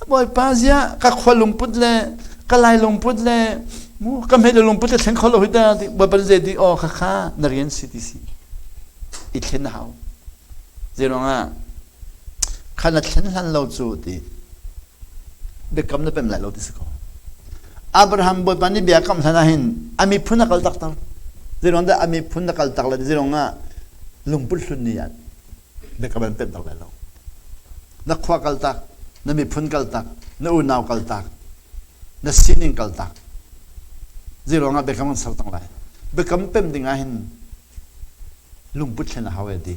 Bawipa zia ka khua lungput le ka lai lungput le mu ka hmei le lungput le thleng kho lo hi ta Bawipa zei ti aw kha kha na rian si ti si i thlen hau zei ruangah kha na thlen hlan lo cu ti biakam na pem lai lo ti si ko Abraham Bawipa nih bia kam hlan ah hin a miphun a kal taktak zei ruang dah a miphun a kal tak le zei ruangah lungput hlun nih ah biakam an pemh tak lai lo na khua kal tak na miphun kal tak na unau kal tak na sining kal tak zei ruangah biakam an ser tang lai biakam pem ding ah hin lungput thlen a hau e ti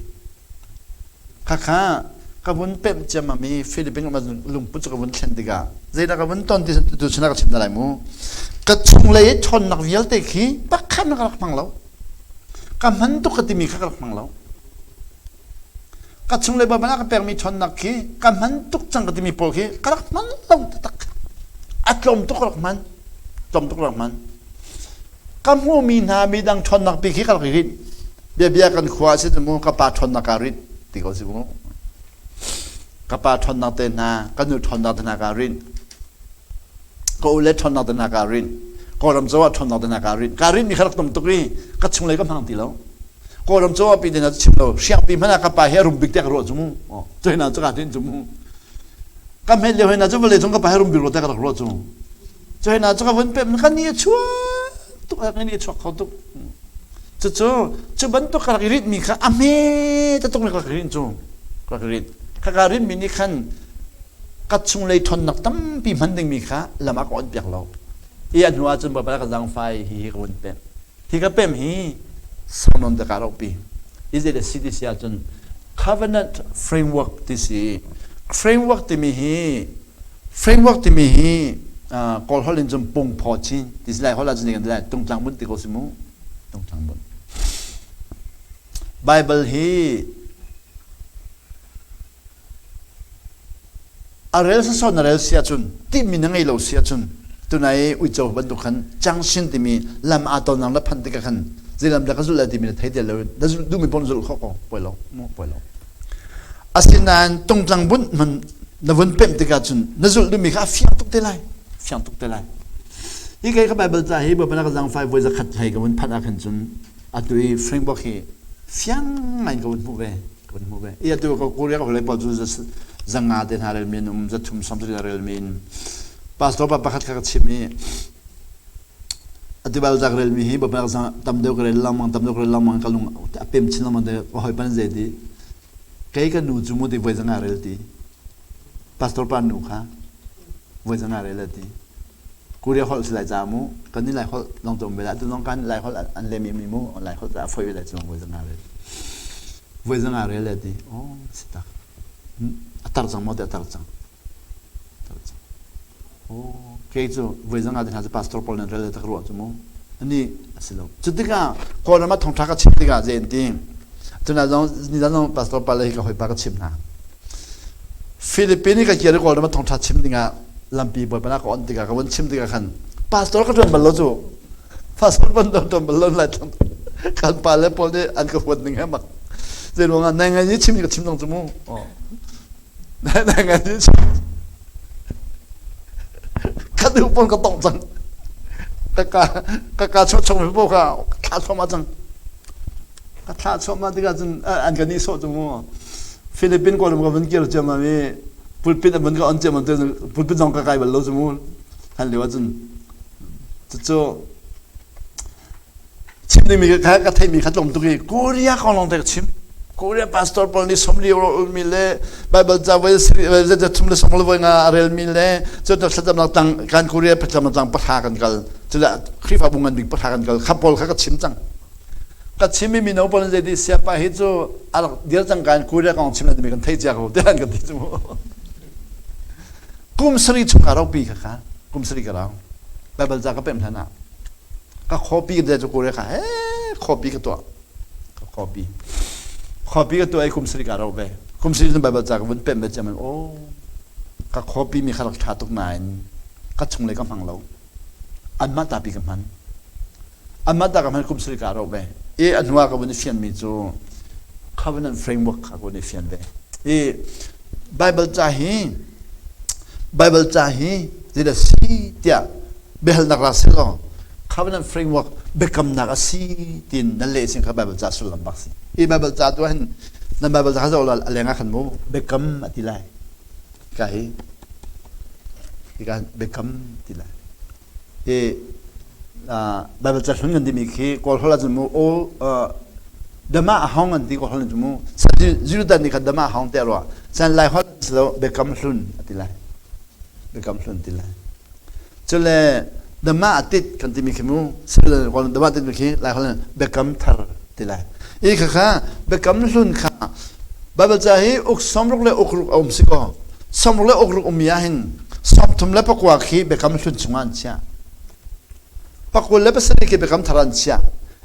khakha ka vun pemh ciammam i Philippines um lungput cu ka vun thlen tikah zeidah ka vun ton ti tu chun ka chim ta lai mu ka chunglei i ṭhawnnak vialte khi pakhat na ka rak hmang lo ka hman tuk ka timi kha ka rak hmang lo. Ka chunglei Baibal ah ka pekmi ṭhawnnak khi ka hman tuk cang ka timi pawl khi ka rak hman lo taktak. A tlawm tuk ka rak hman. Tlawm tuk ka rak hman. Ka hmuhmi hna midang ṭhawnnak pi khi ka rak i rinh. Biabia kan khua a si cu mu ka pa ṭhawnnak kaa rinh ti ko si mu. Ka pa ṭhawnnak te hna, ka nu ṭhawnnak te hna kaa rinh. Ka u le ṭhawnnak te hna kaa rinh. Kawlram cawah ṭhawnnak te hna kaa rinh. Kaa rinhmi kha rak tam tuk i ka chunglei ka hmang ti lo. Kawlram cawah pi te hna cu chim lo. Hriangpi hmanh ah ka pa hi a rum bik tiah ka ruah cu mu. Cu hna cu kaa rinh cu mu. Ka hmet lio hna cu vawlei cung ka pa hi rum bik rua tiah ka rak ruah cu. Cu hna cu ka vun pem ka ni a chuak tuk ka ni a chuak kho tuk. Cucu cu bantuk ka rak i rinhmi kha a hme taktuk mi ka rak i rinh cu. Ka rak i rinh. Ka ka rinhmi nih khan ka chunglei ṭhawnnak tampi hman dingmi kha lam a ka onh piak lo. I a hnu ahcun Baibal ka zaangfai hi hi ka vun pemh. Hi ka pemh hi saunawn te ka rohpi. I zei dah si ti si ahcun covenant framework ti si. Framework timi hi framework timi hi Kawl holh in cun pungphaw chin ti si lai holh ahcun kan ti lai tungtlang bunh ti ko si mu. Tungtlang bunh. Bible hi A rel sawsawh na rel si ahcun tihmi na ngei lo si ahcun tunai uico bantuk khan junction timi lam aa tonnak na phanh tikah khan zei lam dah ka zulh lai timi na thei ti lo na zulh duhmi paoh na zulh khawh ko poi lo mu poi lo. Asinain tungtlang bunh hman na vun pemh tikah cun na zulh duhmi kha a fiang tuk te lai fiang tuk te lai. Hi kei ka Bible ca hi Baibal ka zangfai voi zakhat hlei ka vun phanh ah khan cun atu i framework hi fiang ngai in ka vun hmuh ve. Kan hmuh ve. I atu ka Korea ka holei pawl cu zanga te hna relmi an um, zathum samsarih hna relmi in pastor pa pakhat kha ka chim i atu bal zak relmi hi bapak zang tam deuh ka rel lengmang tam deuh ka rel lengmang ka lung a pem chin lengmang te ka hoi pan zei ti kei ka nu cu mu ti voi zanga rel ti pastor pa nu kha voi zanga rel ti Korea holh si lai ca mu kan ni lai holh long tom bela tu long kan lai holh an le mi mi mu lai holh ca foi lai chung voi zanga rel voi zanga rel le ti oh si tak a tar cang mo te a tar cang tar cang oh kei cu voi zanga te hna cu pastor pawl nan rel le tak ruah cu mu ani a si lo cu tikah kawlram ah thongtha ka chim tikah zei an ti tuna zong ni zong pastor pa le hi ka hoi pa ka chim hna Philippine ka kir kawlram ah thongtha chim dingah lampi bawipa na ka on tikah ka vun chim tikah khan pastor ka ṭuan bal lo cu pastor ban ṭuan bal lo lai kan pa le pawl nih an ka huat ning he mak zei ruangah nai ngai ni chim ka chim dong cu mu nai ngai ni chim ka duh pawl ka tong cang ka ka ka ka chuah chung mi pawl kha thla thluahmah cang Ka thlah chuahmah tikah cun an kan nihsawh cu mu. Philippine kawlram ka vun kir ciammam i pulpit a vun ka on ciammam te pulpit zong ka kai bal lo cu mu. Hlan lio ahcun cucu chim dingmi ka ka theihmi kha tlawm tuk i Korea kong lawng te ka chim. Korea pastor pawl nih somli ulmi le Bible ca voi thum le song le voi nga a relmi le cu thlacamnak tang kan Korea thlacamnak tang pahra kan kal. Cula Khrihfabu ngan bik pahra kan kal. Kha pawl kha ka chim cang. Ka chim i mino pawl nih zeiti siapa hi cu a rak dir cang ka in Korea kong chim na timi kan thei cia ko tiah an kan ti cu mu. Kum sarih chung ka ropi kha kha kum sarih ka rau. Bible ca ka pemh hlan ah ka copy ka cu Korea kha he copy ka tuah. Ka copy. Copy ka tuah i kum sarih ka rau ve. Kum sarih cun Bible ca ka vun pemh ve ciam oh ka copy mi kha rak ṭha tuk nain ka chunglei ka hmang lo. Anmah tapi ka hman. Anmah ta ka hman kum sarih ka roh ve. I a hnu ah ka vun i fianmi cu covenant framework kha ka vun i fian ve. I Bible ca hi Bible ca hi zeidah si tiah biahalnak ra seh law covenant framework biakamnak a si tiin nan leh sin kha Bible ca sullam bak si. I Bible ca tu hin nan Bible ca kha zoh law a leng ah khan mu biakam a ti lai. Ka hi hika biakam ti lai. Hi Bible ca hlun kan timi khi Kawl holh ahcun mu all dama a hong an ti Kawl holh cu mu Judah nih khan dama a hong tiah ruah. San Lai holh si lo biakam hlun a ti lai. Biakam hlun ti lai. Cule dama a tit kan timi khi mu Kawl dama tit mi khi Lai holh biakam thar ti lai. I kha kha biakam hlun kha Bible ca hi uk sawmruk le ukruk a um si ko. Sawmruk le ukruk ummi ah hin 39 khi biakam hlun chungah an chiah. 27 khi biakam thar an chiah.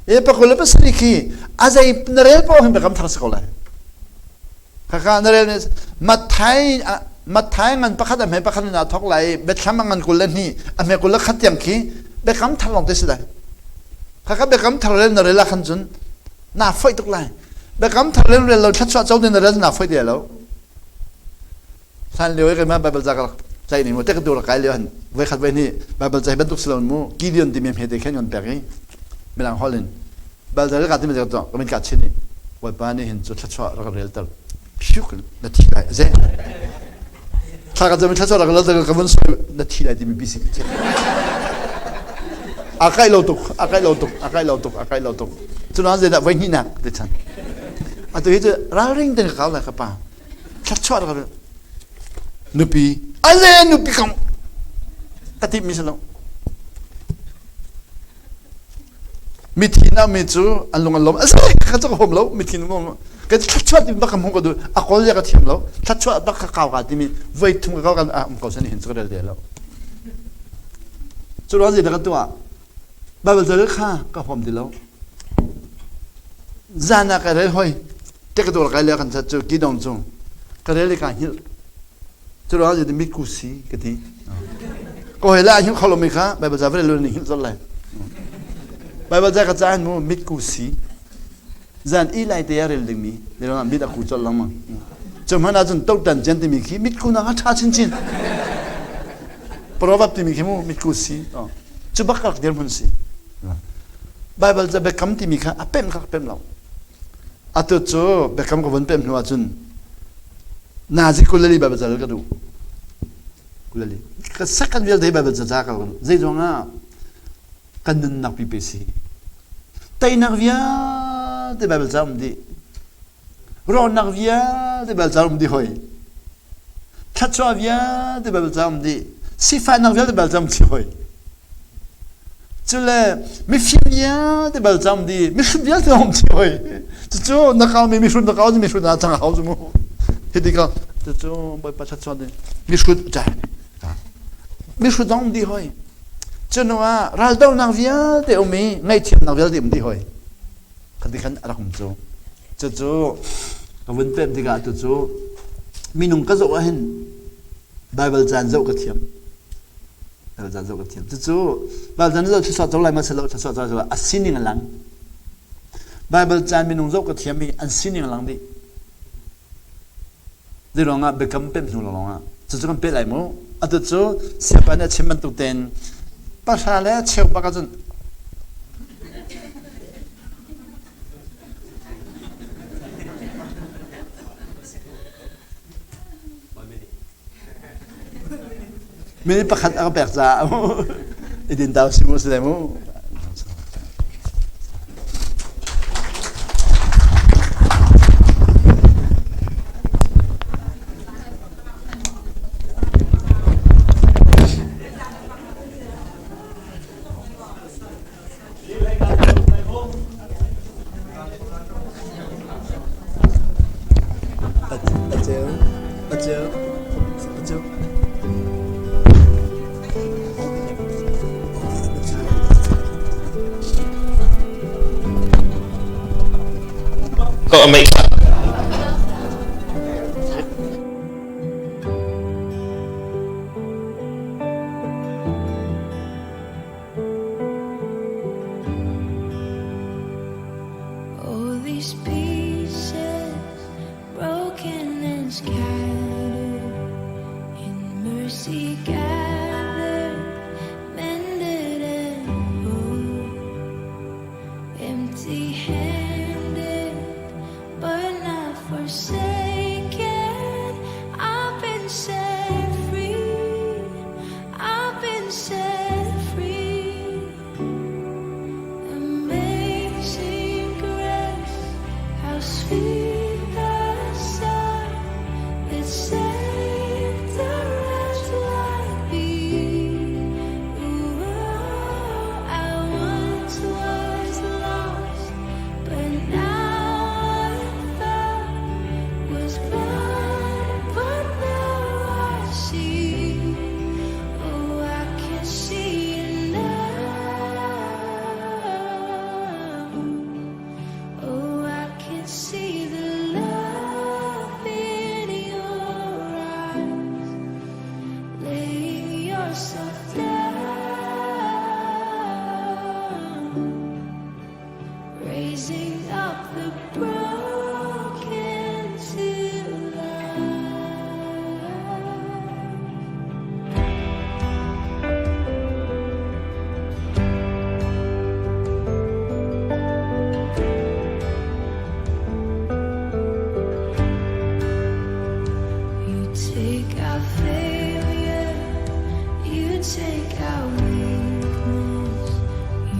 I 27 khi a zei na rel paoh hin biakam thar si ko lai. Khakha na rel Matthai Matthai ngan pakhat a hme pakhat in aa thawk lai i Biathlam a ngan 22 a hme 21 tiang khi biakam thar lawng te si lai. Khakha biakam thar rel na rel ah khan cun naa foih tuk lai. Biakam thar rel rel lo thluachuah co na rel naa foih te lo. Hlan lio i keimah Bible ca ka rak tlaih ning mu te ka tu rak kai lio han voi khat voi hnih Bible ca hi bantuk si lo mu Gideon timi hme te khen kan pek i mirang holh in Bible ca ka timi ka ka min ka chin i Bawipa nih hin cu thluachuah rak rel ter phiuk na thi lai ze thla ka cami thluachuah rak rel ter ka vun soi na thi lai timi bisi a kai lo tuk a kai lo tuk a kai lo tuk a kai lo tuk cunan zeidah voi hnih nak ti chan atu hi cu ralring ten ka kau lai ka pa thluachuah rak nupi ale nupi kam ka timmi si lo mithi na mi cu an lung an lawm a ka cu ka hom lo mithi lung ka thluachuah timi bak ka hmu ka duh a kawl ya ka thiam lo thluachuah bak ka kau ka timi voi thum ka kau kan um ko san hin cu ka rel de lo cu ruang zei ka tuah Bible ca kha ka hom ti lo zan ah ka rel hoi te ka dawr kai le kan chat cu kidong cung ka rel i ka hngilh cu ruang ah mitku si ka ti ko he la hngilh kho lomi kha Bible ca vare ni hngilh zol lai Bible ca ka caan mu mitku si zan i lai te a rel dingmi le ruang mit a ku col lengmang cu hmanh ahcun totan cian timi khi mitku nak a ṭha chinchin proverb timi khi mu mitku si cu bak rak dirhmun si Bible ca biakam timi kha a pemh kha ka pemh lo Atu cu biakam ka vun pemh hnu ahcun nazi 24 Baibal ca ka duh. 24. Ka second vialte Baibal ca ca ka duh. Zeizong ah kan nunnak pipe si. Teinak vialte Baibal ca um dih. Rawhnak vialte Baibal ca um dih hoi. Thluachuah vialte Baibal ca um dih. Sifahnak vialte Baibal ca um dih hoi. Cule mifim vialte bal cang di mihrut vialte hong chi hoi. Cucu na kau mi mihrut na kau mi mihrut na cang hau cu mu. Hiti ka cucu Bawipa thluachuah ding mihrut ta. Mihrut zong um di hoi. Cunu ah raldohnak vialte um i ngaihthiamnak vialte um di hoi. Khati khan a rak um cu. Cucu ka vun pemh tikah tucu minung ka zoh ahhin Bible caan zoh ka thiam. Caan zoh ka thiam. Cucu Bible caan zoh thluachuah co lai ma silo thluachuah co lai a sining a lang. Bible caan minung zoh ka thiam i an sining a lang dih. Zei ruangah biakam pemh hnu lawngah cucu kan peh lai mu. Atu cu siapa nih a chim bantuk tein pahra le cheu bak ahcun Minute pakhat a ka pek caah i din tau si mu si mu. Aceu, aceu, aceu. Ko amei All these pieces broken and scattered, in mercy gathered, mended and whole, empty-handed, but not forsaken. I've been set free. I've been set free. Amazing grace, how sweet the sound that saved a wretch like me. Ooh, I once was lost, but now I'm found.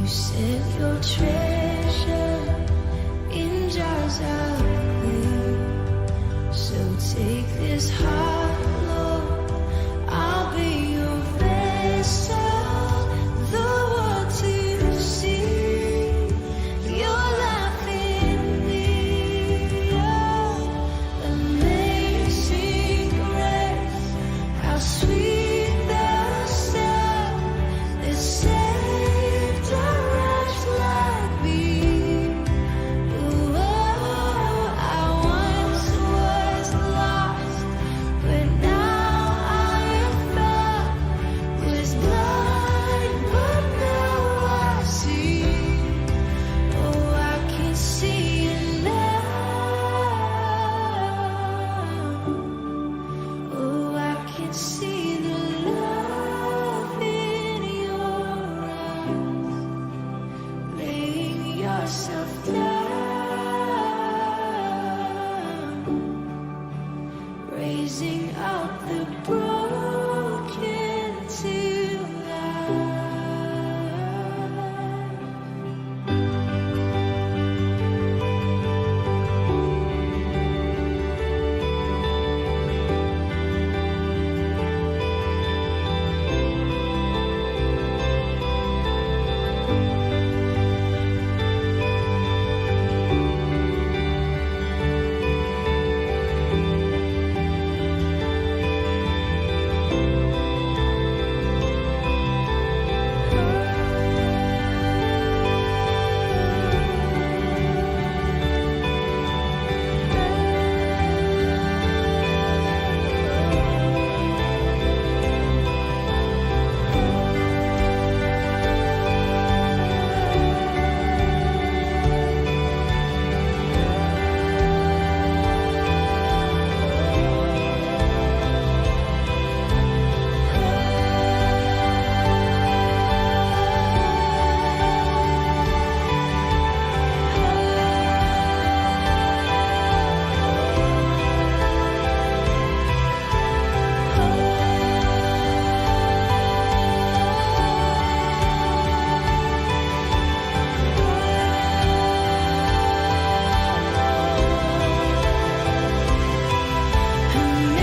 You set your treasure in jars of clay. So take this heart, Lord. I'll be your vessel, the world to see your life in me. Oh, amazing grace, how sweet the sound that saved a wretch like me. Oh, I once was lost, but now I am found. Was blind, but now I see. Oh, I can see it now. Oh, I can see the love in your eyes, laying yourself down, raising up the broken to life.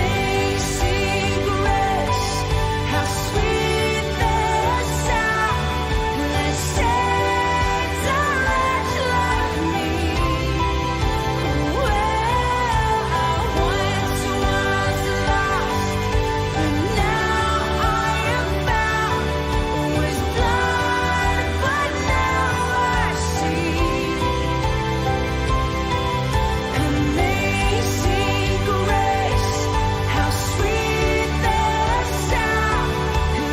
Amazing grace, how sweet the sound that saved a wretch like me. Well, I once was lost, but now I am found. Was blind, but now I see. Amazing grace, how sweet the sound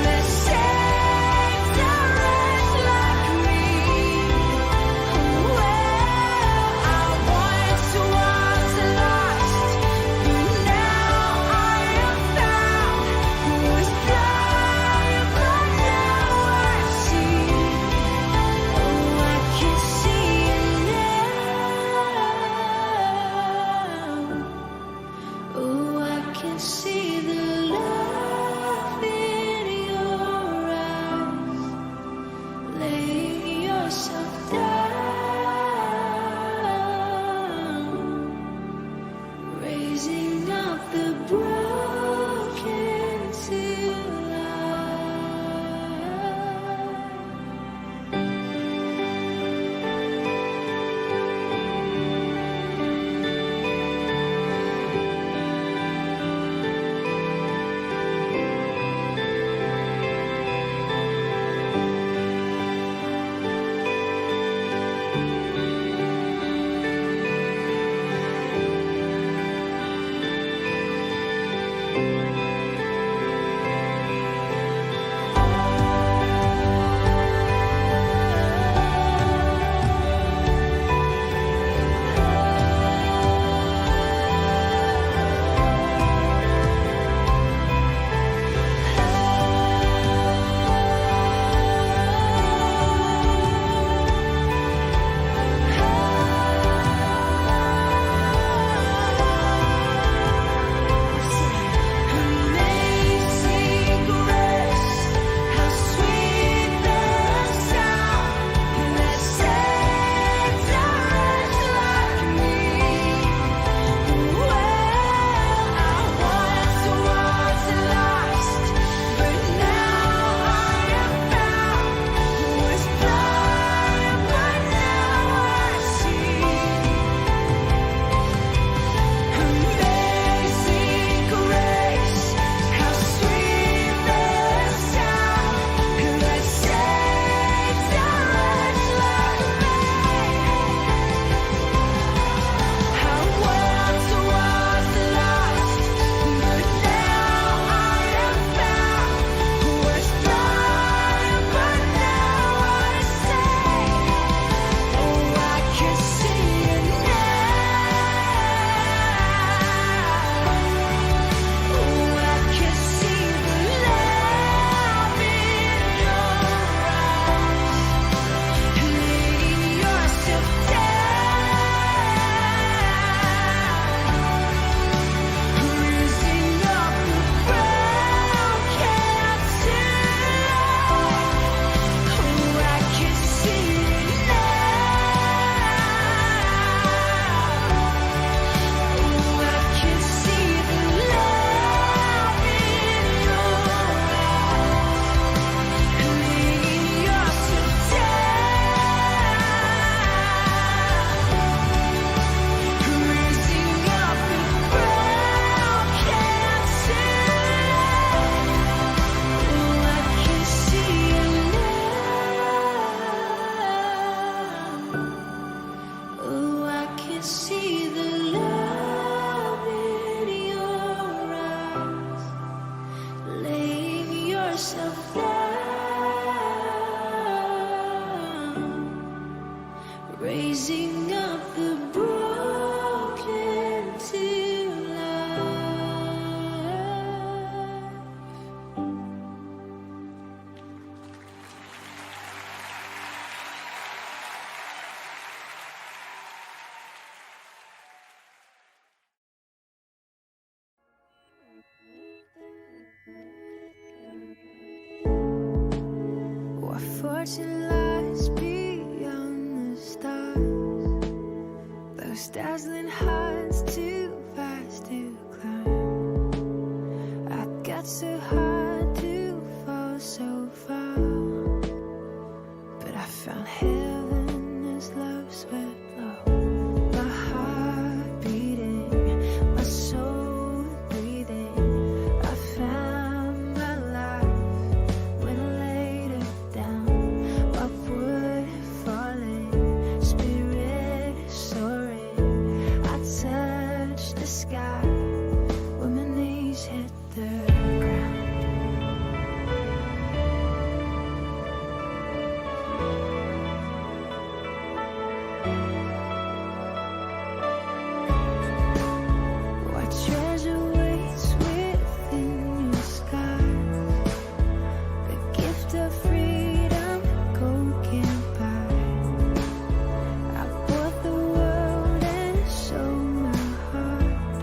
that saved a wretch like me. Well, I once was lost, but now I am found. Was blind, but now I see. Oh, I can see it now. Oh, I can see the love in your eyes, laying yourself down, raising up the broken to life. Fortune lies beyond the stars. Those dazzling heights too fast to climb. I got so high to fall so far, but I found heaven as love swept low. My heart beating, my soul breathing. I found my life when I laid it down. Upward falling, spirit soaring. I touched the sky when my knees hit the ground. What treasure waits within your skies? The gift of freedom, gold can't buy. I bought the world and sold my heart.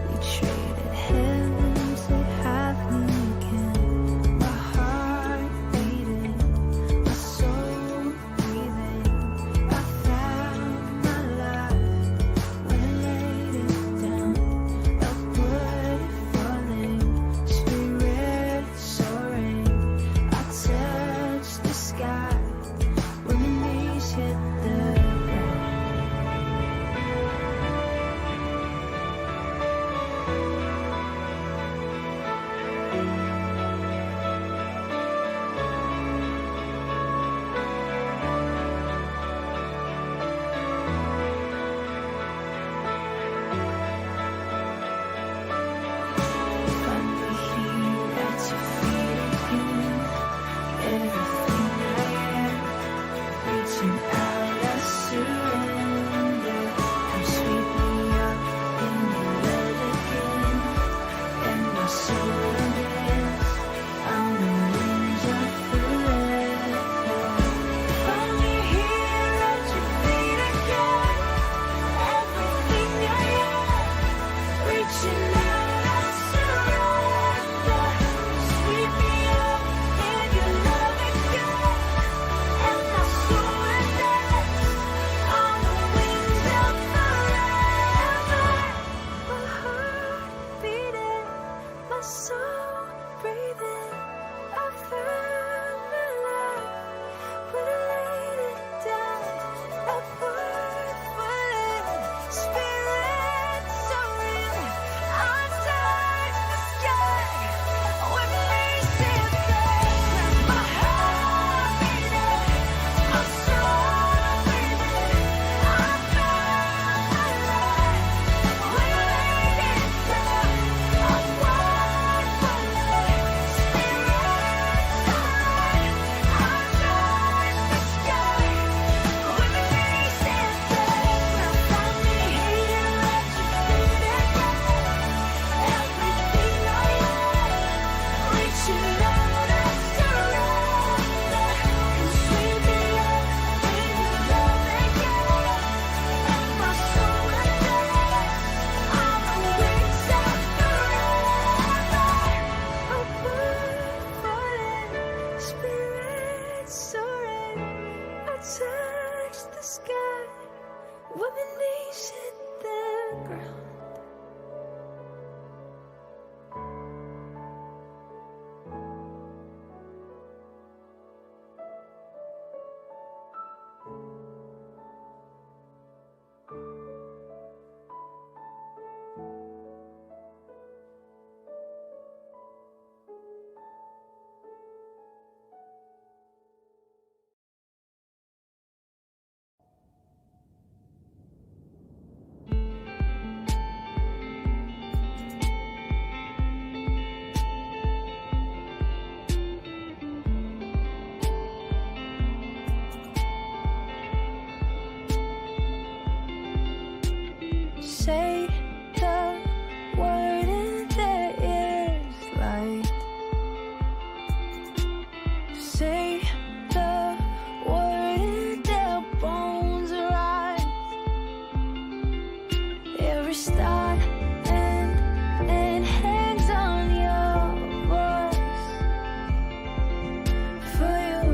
You traded heaven to have me again. My heart beating, my soul breathing. I found my life when I laid it down. Upward falling, spirit soaring. I touched the sky when my knees hit the ground. Find me here at your feet again. Everything I am, reaching out, I surrender. Come sweep me up in your love again, and my soul will dance on the wings of forever. Find me here at your feet again. Everything I am. Reaching out, I surrender. Sweep me up in your love again, and my soul will dance on the wings of forever. My heart beating, my soul breathing. I found my life when I laid it down. Upward falling, spirit soaring. I touch the sky when knees hit the ground. My heart beating, my soul breathing. I found my life when I laid it down. Upward falling, spirit soaring. I touch the sky when my knees hit the ground. Find me here at your feet again. Everything I am, reaching out, I surrender. Come sweep me up in your love again, and my soul will dance on the wings of forever. Upward falling, spirit soaring. I touch the sky when my knees hit the ground. Say the word and there is light. Say the word and their bones rise. Every start and hangs on your voice. For your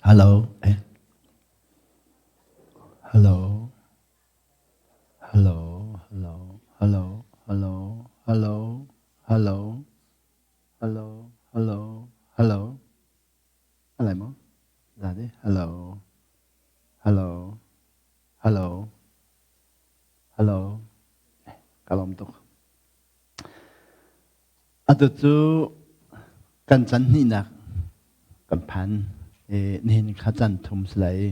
Hello. Eh. Hello. Hello. Hello. Hello. Hello. Hello. Hello. Hello. Hello. Hello. Alai maw? Za di. Hello. Hello. Hello. Hello. Ka lawm tuk. Atu cu kan can hnihnak kan phan i nihin kha can thum si lai i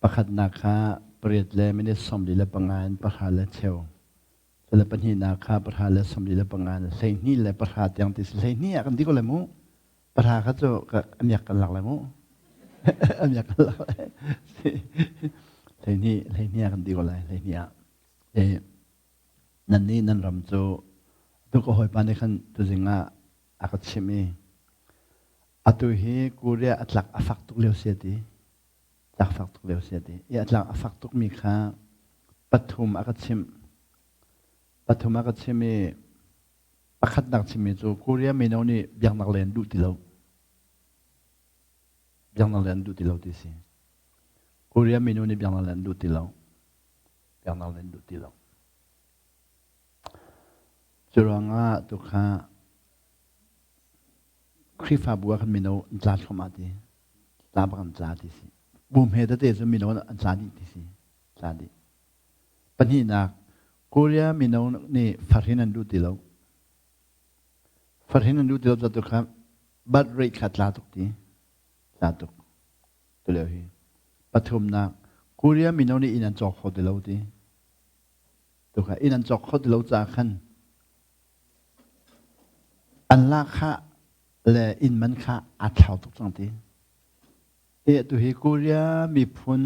pakhatnak kha pariat le minute 45 in pahra le cheu cule pahnihnak kha pahra le 45 in 12 le pahra tiang ti si 12 ah kan ti ko lai mu pahra kha cu amiak kan lak lai mu amiak kan lak lai 12 12 ah kan ti ko lai 12 ah Nannih nan ram cu atu ka hawipa nih khan tuzing ah a ka chimh i atu hi Korea a tlak a fak tuk lio si a ti. Tlak fak tuk lio si a ti. I a tlak a fak tukmi kha pathum a ka chimh. Pathum a ka chimh i pakhatnak chimmi cu Korea mino nih biaknak lei an duh ti lo. Biaknak lei an duh ti lo ti si. Korea mino nih biaknak lei an duh ti lo. Biaknak lei an duh ti lo. Cu ruangah tukha Khrihfabu ah khan mino an tla thluahmah ti. Tla bak an tla ti si. Bu hme tete cu mino an tla dih ti si. Tla dih. Pahnihnak, Korea mino nih farhin an duh ti lo. Farhin an duh ti lo ca tu kha birth rate kha tla tuk ti. Tla tuk. Tulio hi. Pathumnak, Korea mino nih inn an cawk kho ti lo ti. Tukha inn an cawk kho ti lo caah khan an lahkhah le inn man kha aa thlau tuk cang ti. E tu hi Korea miphun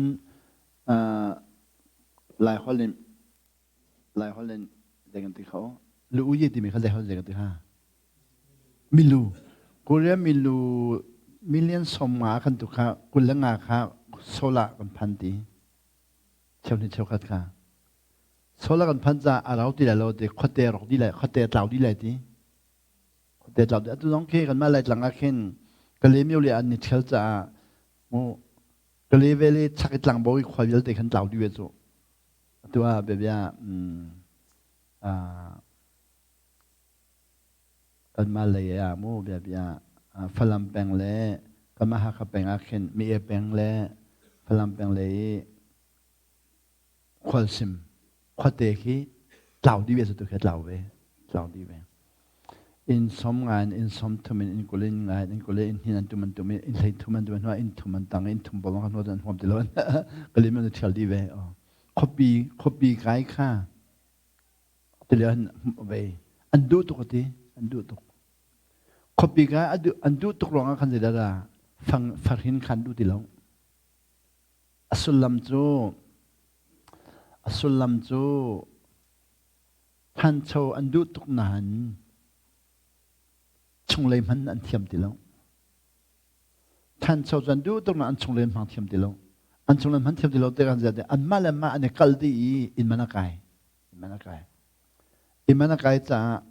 Laiholh in Laiholh in zei kan ti kho? Lu uye timi kha zeiholh zei kan ti ha? Milu. Korea milu million 50 kan tu kha 25 kha solar kan phan ti. Cheu hnih cheukhat kha. Solar kan phan caah a rau ti lai lo ti khuate rok di lai khuate tlau di lai ti. Khuate tlau di atu zong khi kanmah Laitlang ah khin Kalaymyo le an i ṭhial caah mu Kalay Valley chak i tlangbo i khua vialte khan tlau dih ve cu. Atu ah biabia kanmah lei ah mu biabia Falam peng le kanmah Hakha peng ah khin Mi-e peng le Falam peng lei i khualsim khuate khi tlau dih ve cu tu khi tlau ve tlau dih ve inn som ngai in inn som thum in inn kul in ngai in kul in hin an tum an tum in hlei thum an tum hnuah inn thum an tang inn thum bawm kan huat an huam ti lo kalim an thial dih ve khuapi khuapi kai kha tile an ve an duh tuk ati an duh tuk khuapi kai an duh tuk ruangah khan zeidah fang farhin khan duh ti lo A sullam cu a sullam cu ṭhancho an duh tuk nain chunglei hman an thiam ti lo. Ṭhancho cu an duh tuk nain an chunglei an hmang thiam ti lo. An chunglei hman thiam ti lo tikah anmah le anmah an i kal dih i inn man a kai. Inn man a kai. Inn man a kai caah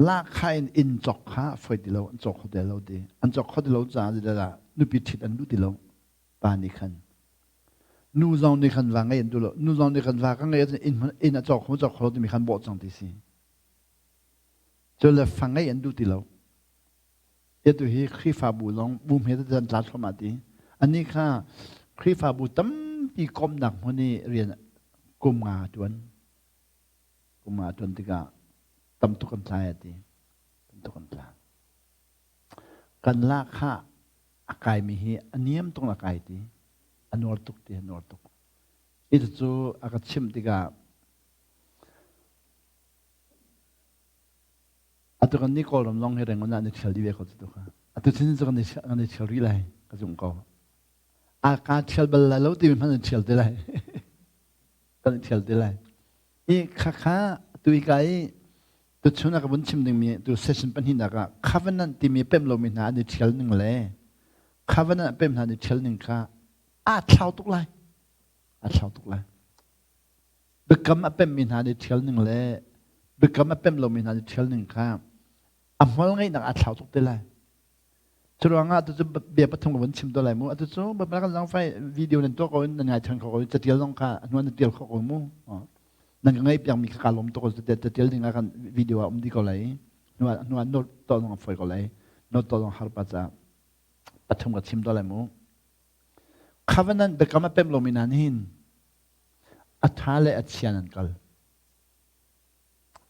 lahkhah in inn cawk kha foi ti lo, an cawk kho ti lo ti. An cawk kho ti lo caah zeidah nupi ṭhit an duh ti lo. Pa nih khan nu zong nih khan va ngei an duh lo. Nu zong nih khan va ka ngei ahcun inn inn a cawk kho cawk kho timi khan bawh cang ti si. Cu le fa ngei an duh ti lo. Atu hi Khrihfabu zong bu hme tete an tla thluahmah ti. Anih kha Khrihfabu tampi komnak hmun i rian kum nga a ṭuan. Kum nga a ṭuan tikah tam tuk an tlai a ti. Tam tuk an tla. Kan lahkhah a kaimi hi a niam tuk a kai ti. A nuar tuk ti, a nuar tuk. Hi cu a ka chimh tikah atu kan nih Kawlram zong hi Rangoon ah an i ṭhial dih ve ko cu tu kha. Atu chin cu kan i ṭhial rih lai, ka zumh ko. A kaa ṭhial bal lai lo timi hmanh an ṭhial te lai. Kan i ṭhial te lai. I khakha tu i ka i tuchun ah ka vun chim dingmi tu session pahnihnak ah covenant timi pem lomi hna an i ṭhial ning le covenant a pem hna an i ṭhial ning kha aa thlau tuk lai. Aa thlau tuk lai. Biakam a pemmi hna nih ṭhial ning le biakam a pem lomi hna nih ṭhial ning kha a hmual ngeihnak aa thlau tuk te lai. Curuangah atu cu bia pathum ka vun chim to lai mu. Atu cu Baibal kan zangfai video nan tuah ko in nan ngai than kho ko catial zong kha hnuan na tial kho ko mu. Nan ka ngaih piakmi kha kaa lawm tuk catial ding ah kan video ah um di ko lai. Hnuan note to zong a fawi ko lai. Note to zong har pa ca pathum ka chim to lai mu. Covenant biakam a pem lomi hna nih hin a ṭha le a chia nan kal.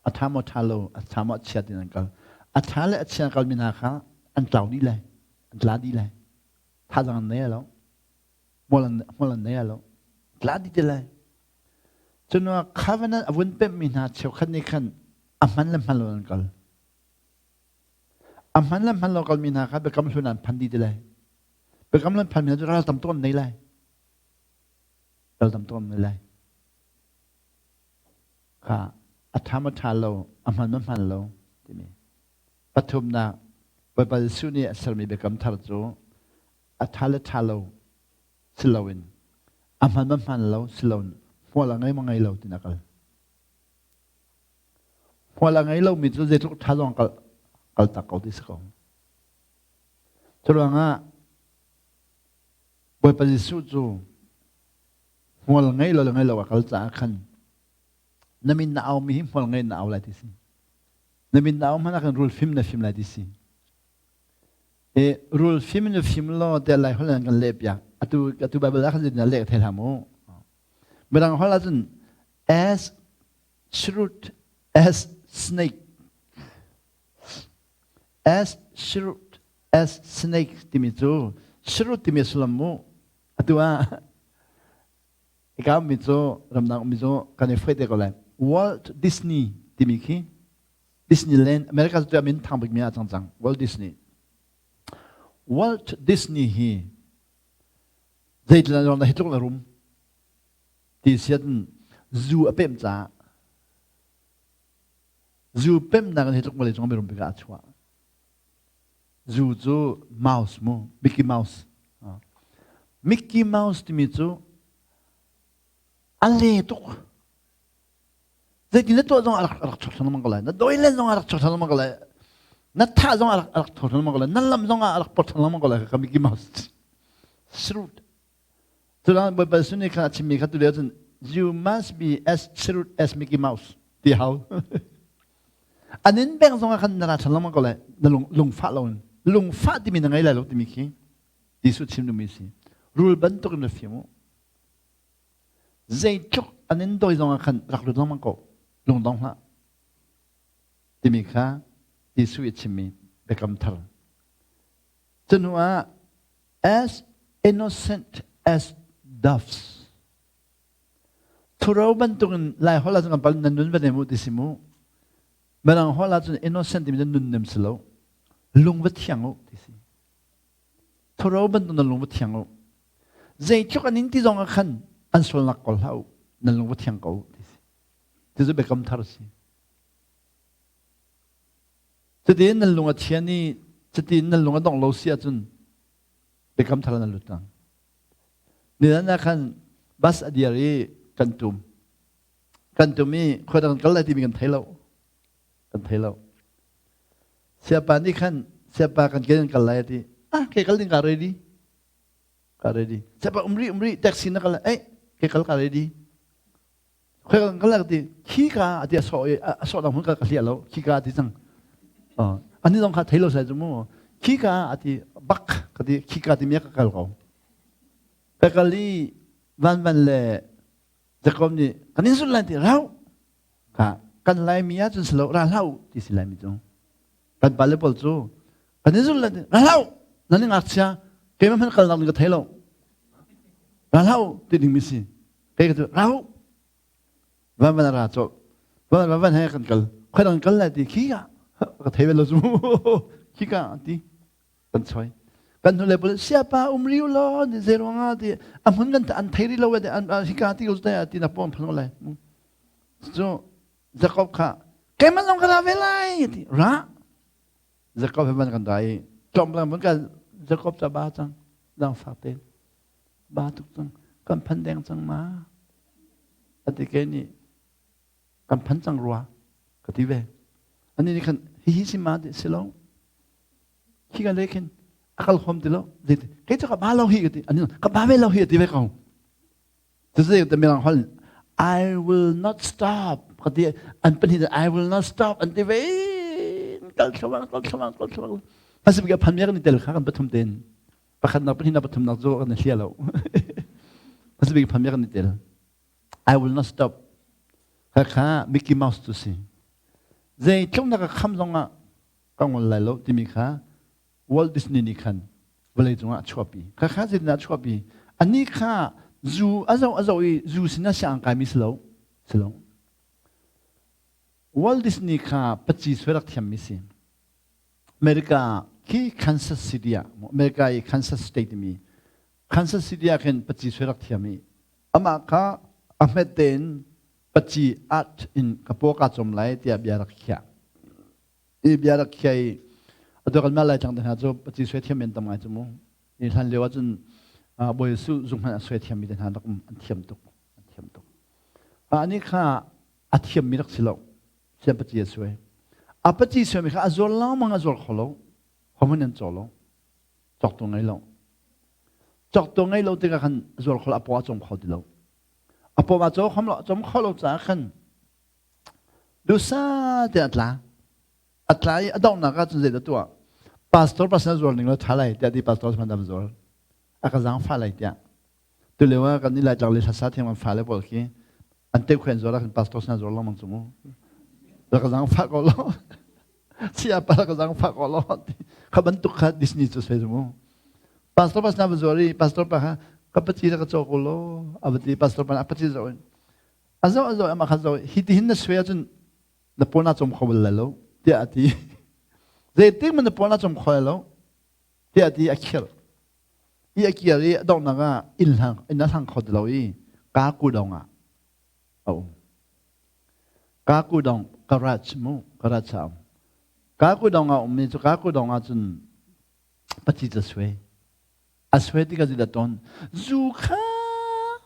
A ṭha maw ṭha lo, a ṭha maw a chia ti nan kal. A ṭha le a chia kalmi hna kha an tlau dih lai, an tla dih lai. Thazaang an nei lo, hmual an, hmual an nei lo, tla dih ti lai. Cun covenant a vun pemhmi hna cheukhat nih khan a hman le hman lo an kal. A hman le hman lo kalmi hna kha biakam hlun an phan dih ti lai. Biakam hlun phanmi hna cu ral tam tuk an nei lai. Ral tam tuk an nei lai. Kha a ṭha maw ṭha lo, a hman maw hman lo timi. Pathumnak, Bawipa Jesuh nih a sermi biakam thar cu a ṭha le ṭha lo si loin a hman maw hman lo si loin hmual a ngei maw ngei lo tin a kal. Hmual a ngei lomi cu zeitluk ṭha zong kal kal tak ko ti si ko. Curuangah Bawipa Jesuh cu hmual ngei lo le ngei lo a kal caah khan na min na aumi hi hmual ngei na au lai ti si. Na min na au hmanh ah khan rul fim na fim lai ti si. E rul fim na fim lo te lai holh an kan leh piak. Atu atu Bible ah khan na leh thei hlah mu. Mirang holh ahcun as shrewd as snake as shrewd as snake timi cu shrewd timi sullam mu atu ah ika ummi cu ramdang ummi cu kan i foih te ko lai Walt Disney timi khi Disneyland America cu min thang bikmi ah cang cang Walt Disney Walt Disney hi zeitluk na hi tluk na rum ti siat zu a pemh caah zu pemhnak in hi tluk vawlei cung mirum bik ah a chuah zu cu mouse mu Mickey Mouse Mickey Mouse timi cu a le tuk zeitin na tuah zong a rak chuak lengmang ko lai na doi len zong a rak chuak lengmang ko lai na thah zong a rak chuak lengmang ko lai na lam zong a rak pot lengmang ko lai ka Mickey Mouse shrewd Culang Bawipa Jesuh nih khan a chimmi kha tulio cun you must be as shrewd as Mickey Mouse ti hau. An in beng zong ah khan na ra ṭhan lengmang ko lai na lung lungfah lo in lungfah timi na ngei lai lo timi khi Jesuh chim duhmi si. Rul bantuk in na fim u. Zeitluk an in dawi zong ah khan rak lut lengmang ko lungdong hlah timi kha Jesuh i chimmi biakam thar. Cu ah as innocent as doves. Thuro bantukin Lai holh ah cun kan pal nan nun va nem u ti si mu. Mirang holh ah cun innocent timi nun nem si lo. Lung va thiang u ti si. Thuro bantuk nan lung va thiang u. Zeitluk an in ti zong ah khan an sualnak kawl hlah u. Nan lung va thiang ko u ti si. Ti cu biakam thar si. Cutin nan lung a thian i cutin nan lung a dongh lo si ahcun biakam thar nan lut cang. Nilan ah khan bus a dir i kan tum. Kan tum i khua dang kal lai timi kan thei lo. Kan thei lo. Siapa nih khan siapa kan ke kal lai ti. Ah ke kal ding ka ready. Ka ready. Siapa umri umri taxi na kal eh ke kal ka ready. Khoi kan lak ti khi ka ati a sawh a sawh dang hun ka ka hliah lo khi ka ti cang ani zong kha thei lo sai cu mu khi ka ati bak ka ti khi ka ti mi ka kal ko ka kal i van van le Jacob nih kan in zul lai ti rau ka kan lai mi ah cun silo ra hlau ti si lai mi cu kan pale pawl cu kan in zul lai ti ra hlau nan i ngakchia keimah hmanh kal nak ka thei lo ra hlau ti ding mi si Kei ka cu rau van van ra cawh van van van he kan kal khoi dang kal lai ti khi ka ka thei bel lo cu khi ka ti kan choi kan hnu le pul siapa um riu lo ni zei ruanga ti a hmun kan an thei ri lo ti an hika ti ko te ti na pon phan lai cu Jacob kha keimah zong ka ra ve lai ti ra Jacob he van kan ra i tlawm lang kan Jacob ca ba cang dang fak te Ba tuk cang. Kan phan deng cang ma? Ati ke nih kan phan cang rua ka ti ve. Ani nih khan hihi si ma ti si lo. Khi ka le khin. A kal khom ti lo. Zeiti kei cu ka ba lo hi ka ti. Ani ka ba ve lo hi ti ve ko. Cucu te mirang holh I will not stop ka ti an pahnih I will not stop an ti ve kal thluamang kal thluamang kal thluamang Pasibik phan mi kan i tel kha kan pathum ten pakhat nak pahnih nak pathum nak cu kan i hlia lo Pasibik phan mi kan i tel I will not stop kha kha Mickey Mouse tu si zei tluk na ka kham zong ah ka ngol lai lo timi kha Walt Disney nih khan vawlei cungah a chuahpi. Khakha zeitindah a chuahpi? Anih kha zu a zoh a zoh i zu sinah siang kaimi si lo. Si lo. Walt Disney kha paci suai rak thiammi si. America khi Kansas City ah, America i Kansas State timi Kansas City ah khin paci suai rak thiam i amah kha a hmet tein paci art in ka paw ka cawm lai tiah bia rak khiah. I bia rak khiah i atu kan mah Laitlang te hna cu paci suai thiam men tam ngai cu mu. I hlan lio ahcun Bawi Jesuh zung hmanh a suai thiammi te hna rak um an thiam tuk an thiam tuk. Ani kha a thiammi rak si lo. Sian paci a suai. A paci suaimi kha a zuar lengmang a zuar kho lo. Hohmanh an caw lo. Cawktu ngei lo. Cawktu ngei lo tikah khan a zuar kho lo a paw a cawm kho ti lo. A paw a caw khom lo cawm kho lo caah khan Duhsah te a tla. A tla i a donghnak ah cun zeidah tuah? Pastor pasal zuar ning law ṭha lai tiah ti pastor hmanh an zuar. A ka zaangfah lai tiah. Tulio ah kan i Laitlang le hlasa thiam an fale pawl khi an te khuan zuar ah khan pastor sin zuar lengmang cu mu. Rak ka zaangfah ko law. Sia pa rak ka zaangfah ko law. Kha bantuk kha Disney cu sai cu mu. Pastor pa sin va zuar i pastor pa kha ka paci rak ka caw ko law. A va ti pastor pa a paci zoh in A zoh a zoh amah kha zoh hi ti hin na sui ahcun na paw naa cawm kho bal lai lo tiah a ti. Zeitik man na paw naa cawm kho lai lo tiah a ti a khirh. I a kir i a donghnak ah inn hlang inn a hlang kho ti lo i ka kudong ah a um. Ka kudong garage mu garage ah a um. Ka kudong ah um mi cu ka kudong ah cun paci ca sui. A sui tikah zeidah ton? Zu kha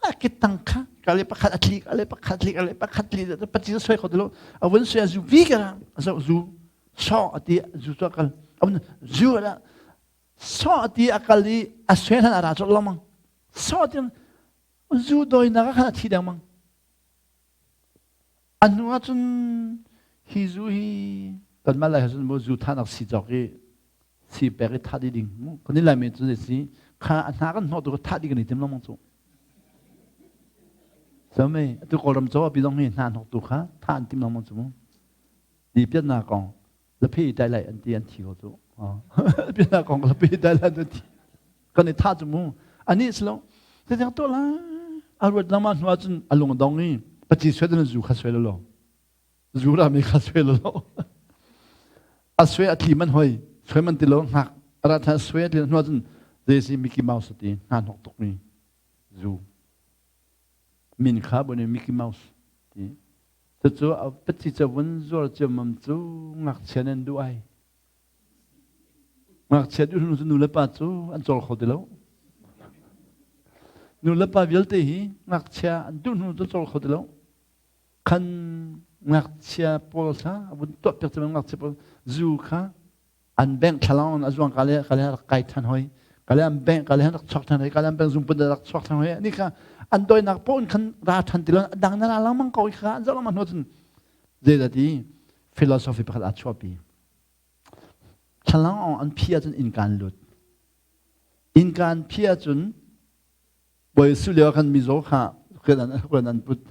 a kitang kha kale pakhat a tli kale pakhat tli kale pakhat tli paci sui kho ti lo a vun sui a zu vi ka a zu so a ti zu cu a kal a vun zu a so a ti a kal i a sui hlan a ra colh lengmang so ti zu doinak ah khan a thi dengmang A hnu ahcun hi zu hi kanmah lai ahcun mu zu thahnak si cawk i si pek i thah dih ding mu kan i laimi cu zei si kha a hna kan hnawh tu thah dih kan i tim lengmang cu. So mei atu Kawlram caw api zong hi hna hnawk tu kha thah an tim lengmang cu mu. Di piatnak kong laphi tai lai an ti an thi ko cu. Piatnak kong laphi tai lai an thi. Kan i thah cu mu. Ani si lo. Zeitiang tuah lai? A ruat lama hnu ahcun a lung a dong i paci suai in zu kha suai lo. Zu rami kha suai lo. A suai a tli man hoi. Suai man ti lo hngak. A ra than suai a tli hnu ahcun zei si Mickey Mouse ti hna hnok tuk mi zu. Min kha bu nih Mickey Mouse ti. Cucu a paci ca vun zuar ciammam cu ngakchia nan duh ai. Ngakchia duh hnu cu nu le pa cu an cawl kho ti lo. Nu le pa vialte hi ngakchia an duh hnu cu cawl kho ti lo. Khan ngakchia pawl kha a vun tuah piak cang ngakchia pawl zu kha an bengh thlalang a zuang ka le ka le rak kai than hoi ka le an bengh ka le rak chuak than hoi ka le an bengh zungpun rak chuak than hoi ani kha an doinak paoh in khan ra than ti lo dang na ra lengmang ko kha an zoh lengmang hnu cun zeidah ti philosophy pakhat aa chuahpi Thlalang an phi ahcun innka an lut. Innka an phi ahcun Bawi Jesuh lio ah khan mizaw kha khuan an put.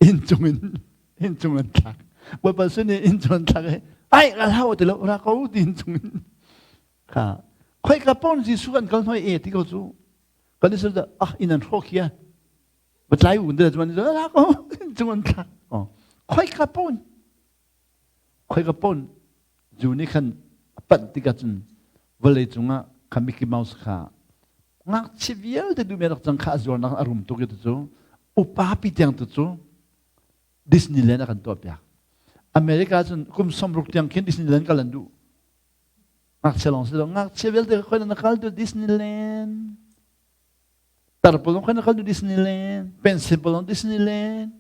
Inn cung in inn cung an thlak. Bawipa Jesuh nih inn cung an thlak i ai ra hlah ti lo ra ko ti inn cung in kha khoika pawn Jesuh kan kal hnoi e ti ko cu kan i sul ah inn an hrawk hi va tlai un te chuan ra ko inn cung an thlak. Khoika pawn Khoika paoh zu nih khan a panh tikah cun vawlei cungah kha Mickey Mouse kha ngakchia vialte duhmi a rak cang kha a zuarnak a rum tuk i tu cu upa pi tiang tu cu Disneyland a kan tuahpiak. America cun kum 60 tiang khin Disneyland kal an duh. Ngakchia lawng si lo, ngakchia vialte khoi na kal tu Disneyland. Tarpalong khan kal Disneyland, pencil palong Disneyland.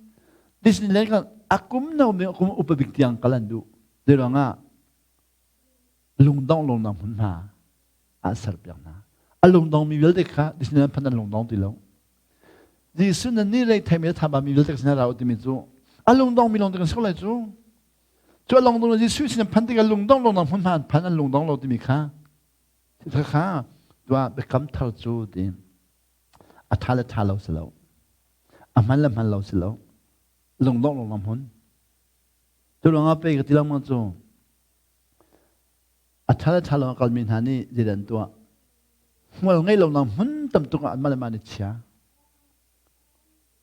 Disneyland kan akum no mi akum upa bik tiang kal an duh. Zei ruangah lungdong lungdong hmun hna. A serpiak hna. A lungdong mi vialte kha Disneyland phan an lungdong ti lo. Jesuh na ni rei thei mi thaba mi vialte sin ra timi cu a lungdong mi lawng te kan si lai cu. Cu a lungdong Jesuh sin phan tikah lungdong lungdong hmun hma phan an lungdong lo timi kha kha kha tua biakam thar cu ti a tha le tha lo si lo. A hman le hman lo si lo. Lungdong lungdong hmun. Cu ruangah pei ka ti lengmang cu a ṭha le ṭha lo a kalmi hna nih zeidah an tuah? Hmual ngei lonak hmun tam tuk ah anmah le mah an i chia.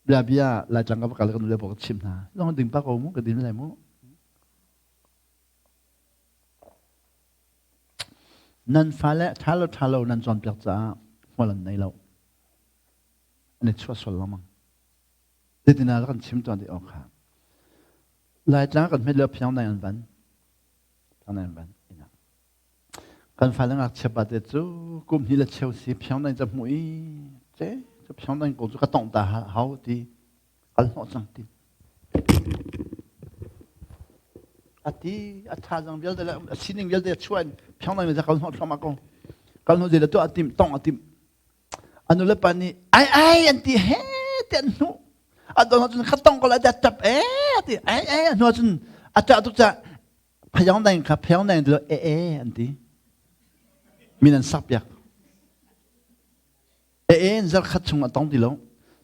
Bia bia Laitlang ka va kal ka nu le pa ka chimh hna. Zong ding pa ko mu ka din lai mu. Nan fale ṭha lo ṭha lo nan cawnpiak caah hmual an nei lo. An i chuah sual lengmang. Zeitin ah kan chim tuan ti awk kha. Laitlang kan hmet le phiang nai an van. Phiang nai an van. Kan fale ngakchia pa te cu kum hnih le cheu si phiang nai ca hmu i ce cu phiang nai ko cu ka tongh ta hau ti kal hnawh cang ti. Ati a thazang vialte le a sining vialte a chuan phiang nai kal hnawh thluahmah ko. Kal hnawh zei le tuah a tim tongh a tim. A nu le pa nih ai ai an ti he ti an hnuh. A don ahcun kha tong ko lai ti a tap e ti ai ai a hnu ahcun a ṭah tuk caah phayang dang kha phayang dang ti lo e e an ti. Min an sak piak. E e in zarkhat chung a tong ti lo.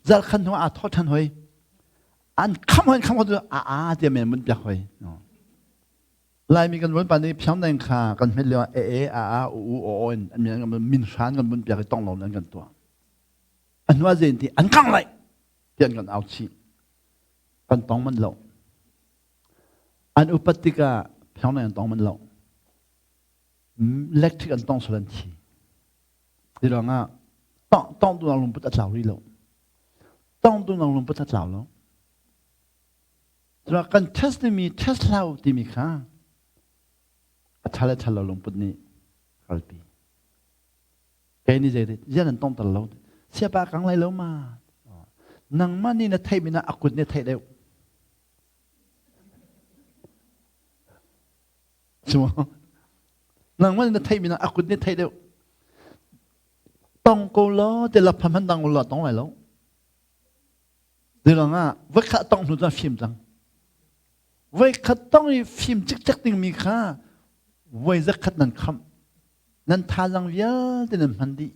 Zarkhat hnu ah aa thaw ṭhan hoi. An kham hoi kham hoi a a ti men mun piak hoi. Laimi kan vun pa nih phiangdeng kha kan hmet lio ah e e a a u u o o in an min min hran kan vun piak i tong lo an kan tuah. A hnu ah zein ti an kang lai ti an kan au chih. Kan tong man lo. An upat tikah phiangdeng an tong man lo. Electric an tong sual an thi. Ti ruangah tong tong tu lungput a tlau rih lo. Tong tu lungput a tlau lo. Cun kan test timi test hlau timi kha a ṭha le ṭha lo lungput nih kalpi. Kei nih zei zian an tongter lo. Siapa kang lai lo ma. Nangmah nih na theihmi na a kut nih theih deuh. Nangmah nih na theihmi na a kut nih theih deuh. Tong ko law te la pham han dang lo tong lai lo. Zeiruangah voikhat tong hnu cun fim cang. Voikhat tong i fim cikcek dingmi kha voi zakhat nan khamh. Nan thazaang vialte nan hman dih.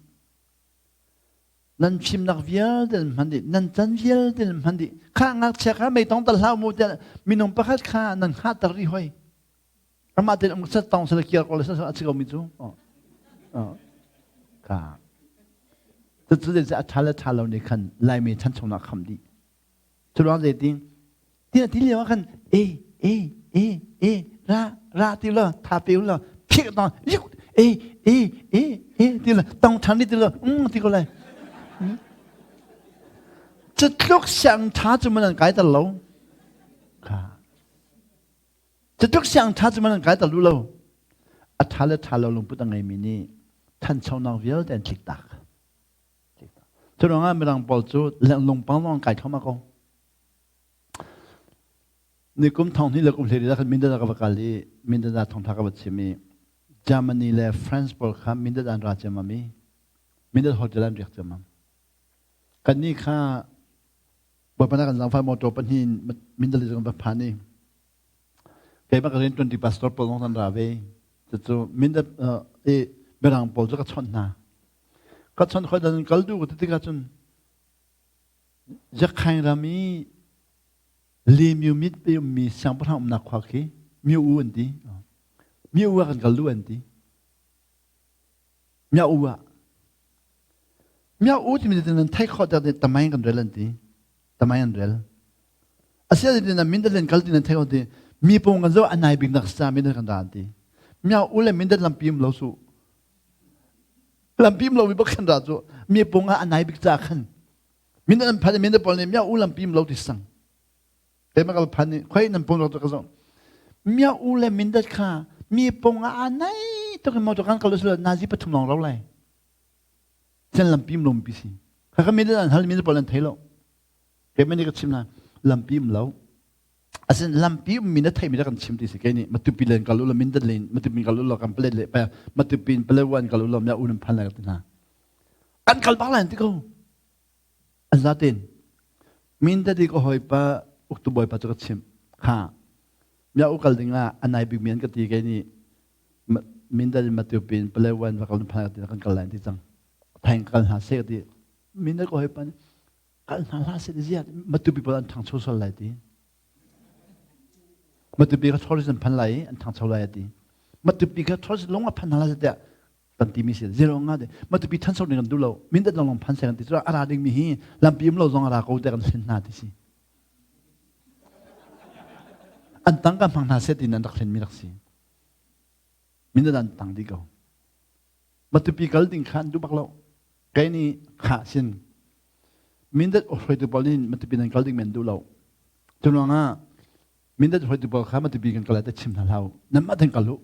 Nan fimnak vialte nan hman dih. Nan can vialte nan hman dih. Kha ngakchia kha mei tong tal hlah mu tiah minung pakhat kha nan hngahter rih hoi. Amah tein um sat tong sala kiar ko le sa a si ko mi cu. Ka. Cucu a ṭha le ṭha lo nih khan Laimi chan chungah kham dih. Cu ruang zeitin ti ti lio ah khan e e e e ra ra ti lo tha pe lo phik tong yuk e e e e ti lo tong ṭhan ti lo um ti ko lai. Cu tluk siang ṭha cu man an kai tar lo. Kha. Cu tluk siang ṭha cu man an kai tar lu lo. A ṭha le ṭha lo lungput a ngeimi nih thanchonak vialte an tlik tak. Cu ruangah Mirang pawl cu lungpang lawng kai thluahmah ko. Nikum thong hnih le kum hlei khan Mindat ah ka va kal i Mindat ah thongtha ka va chim i Germany le France pawl kha Mindat an ra ciammam i Mindat hotel an riak ciammam. Kannih kha Bawipa na kan zaangfah motor pahnih in Mindat le kan va phan i keimah ka rian ṭuanṭi pastor pawl zong an ra ve. Cucu Mindat i Mirang pawl cu ka chawnh hna. Ka chawnh khoi dan kal duh ka ti tikah cun Zakhaing ram i Lemyu mit pe ummi siangpahrang umnak khua khi Myo U an ti. Myo U ah kan kal duh an ti. Myo U ah. Myo U timi cu nan thei khawh tak tamain kan rel an ti. Tamain an rel. Asiah na mindat len kal ti nan thei khawh ti. Mi pong kan zo anai bik nak sa mindat kan ra an ti. Myo U le mindat lampi um lo su. Lampi um lo mi bak khan ra cu mi pong ah anai bik ca khan. Mindat an phan mindat pawl nih Myo U lampi um lo ti sang. Keimah ka phan i khoi nan pong rak ka zoh. Myo U le mindat kha mi pong ah anai tuk in motor kan kal usula nazi pathum lawng ro lai. Chan lampi um lompi si. Kha ka mindat an hal mindat pawl an thei lo. Keimah nih ka chim na lampi um lo. Asin lampi ummi na theimi rak kan chim ti si kei nih Matupi len kal ulaw Mindat len Matupi kal ulaw kan palet le pa Matupi in Palewan kal ulaw mya unum phan lai ti hna. Kan kal bak lai ti ko. An zaten Mindat i ka hoi pa uktu bawi pa cu ka chim. Kha mya u kal ding ah anai bik mi an ka ti kei nih Mindat in Matupi in Palewan va kal phan lai ti kan kal lai ti cang. Thaing kal hna se ti. Mindat ka hoi pa nih kal hna hlah seh zia Matupi pawl an ṭhangcho sual lai ti. Matupi kha tourism phan lai i an ṭhangcho lai ti. Matupi kha tourism lung a phan hna lai tiah kan ti mi si zero nga de Matupi ṭhancho ding kan duh lo Mindat lawng phan seh kan ti cu a ra ding mi hi lampi um lo zong a ra ko tiah kan hlen hna ti si. An tangka hmang hna seh ti an rak hlen mi rak si. Mindat an tang dih ko. Matupi kal ding kha an duh bak lo. Kei nih khah sin Mindat hruaitu pawl nih Matupi nan kal ding men duh lo. Cu ruangah Mindat hruaitu pawl kha Matupi kan kal lai te chim hna hlah u. Nanmah ten kal u.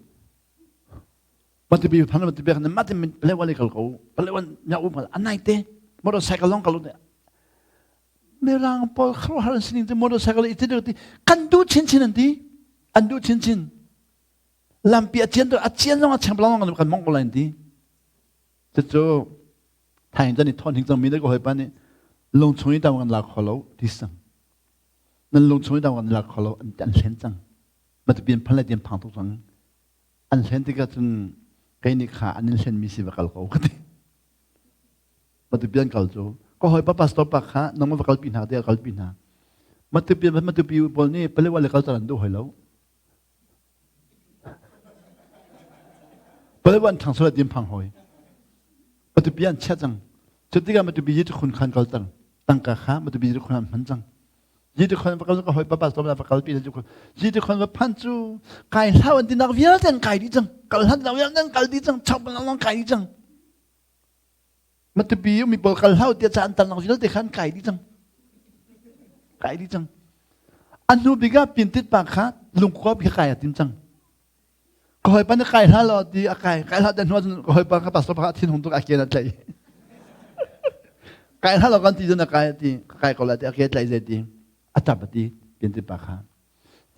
Matupi phan Matupi kha nanmah ten Palewa le kal ko. Palewa nya um anai te motorcycle long kal u. Mirang pawl khuaruahhar an sining te motorcycle i ti kan duh chinchin an ti. An duh chinchin. Lampi a cian a cian zong a cheng long kan mong ko lai an ti. Cucu thaing chan i thawn hing cang mi le ka hawipa nih lungchung i dam kan la kho lo ti sang. Nan lungchung i dam kan la kho lo an hlen cang. Matupi an phan le tian phang tuk cang. An hlen tikah cun kei nih kha an in hlen mi si va kal ko ka ti. Matupi an kal cu ka hawipa pastor pa kha nangmah va kalpi hna tiah kalpi hna. Matupi Matupi pawl nih Palewa le kal an duh hoi lo. Palewa an ṭhang sual tim phang hoi. Matupi an chia cang. Cu tikah Matupi yi khun khan kal cang. Tangka kha Matupi yi khun an hman cang. Yi khun va kal ka hoi papa som va kal pi cu yi khun va phan cu kai hlau an tinak vialte an kai dih cang. Kal hlan nak vialte an kal dih cang. Chok ban kai dih cang. Matupi mi pawl kal hlau tiah ca an tan vialte khan kai dih cang. Kai dih cang. A hnu bik ah pintit pa kha lungkua khi kai a tim cang. Ka hawipa na kai hlah lo ti a kai kai hlah dan hnu ahcun ka hawipa kha pastor pakhat thin hung tuk a ke na tlaih. Kai hlah lo kan ti cun a kai ti kai ko la ti a ke tlaih zei ti a tap a ti pintit pa kha.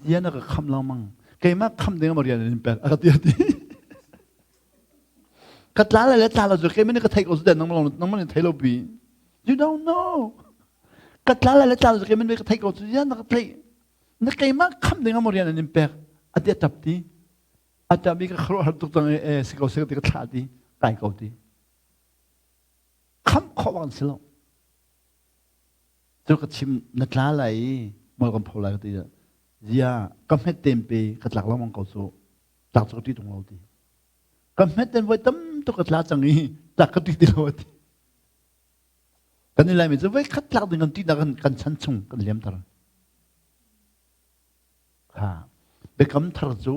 Zia na ka kham lengmang. Keimah kham ding ma rian in pek a ka ti a ti. Ka tla le le tla lo cu keimah nih ka theih ko cu nangmah nangmah nih thei lo pi. You don't know. Ka tla le le tla lo cu keimah nih ka theih ko cu ya na ka theih. Na keimah kham ding ah rian an in pek. A ti a tap ti. A tap i ka khuaruah har tuk cang e si ko si ko ti ka thlah ti. Kai ko ti. Kham khawh bak an si lo. Cu ka chim na tla lai i mual kan pho lai ka ti. Zia ka hmet tem pe ka tlak lengmang ko cu. Tlak cu ka ṭih tung lo ti. Ka hmet in voi tam tuk ka tla cang i tlak ka ṭih ti lo a ti. Kan i Laimi cu voi khat tlak ding kan ṭihnak kan kan chan chung kan liamter. Ha. Biakam thar cu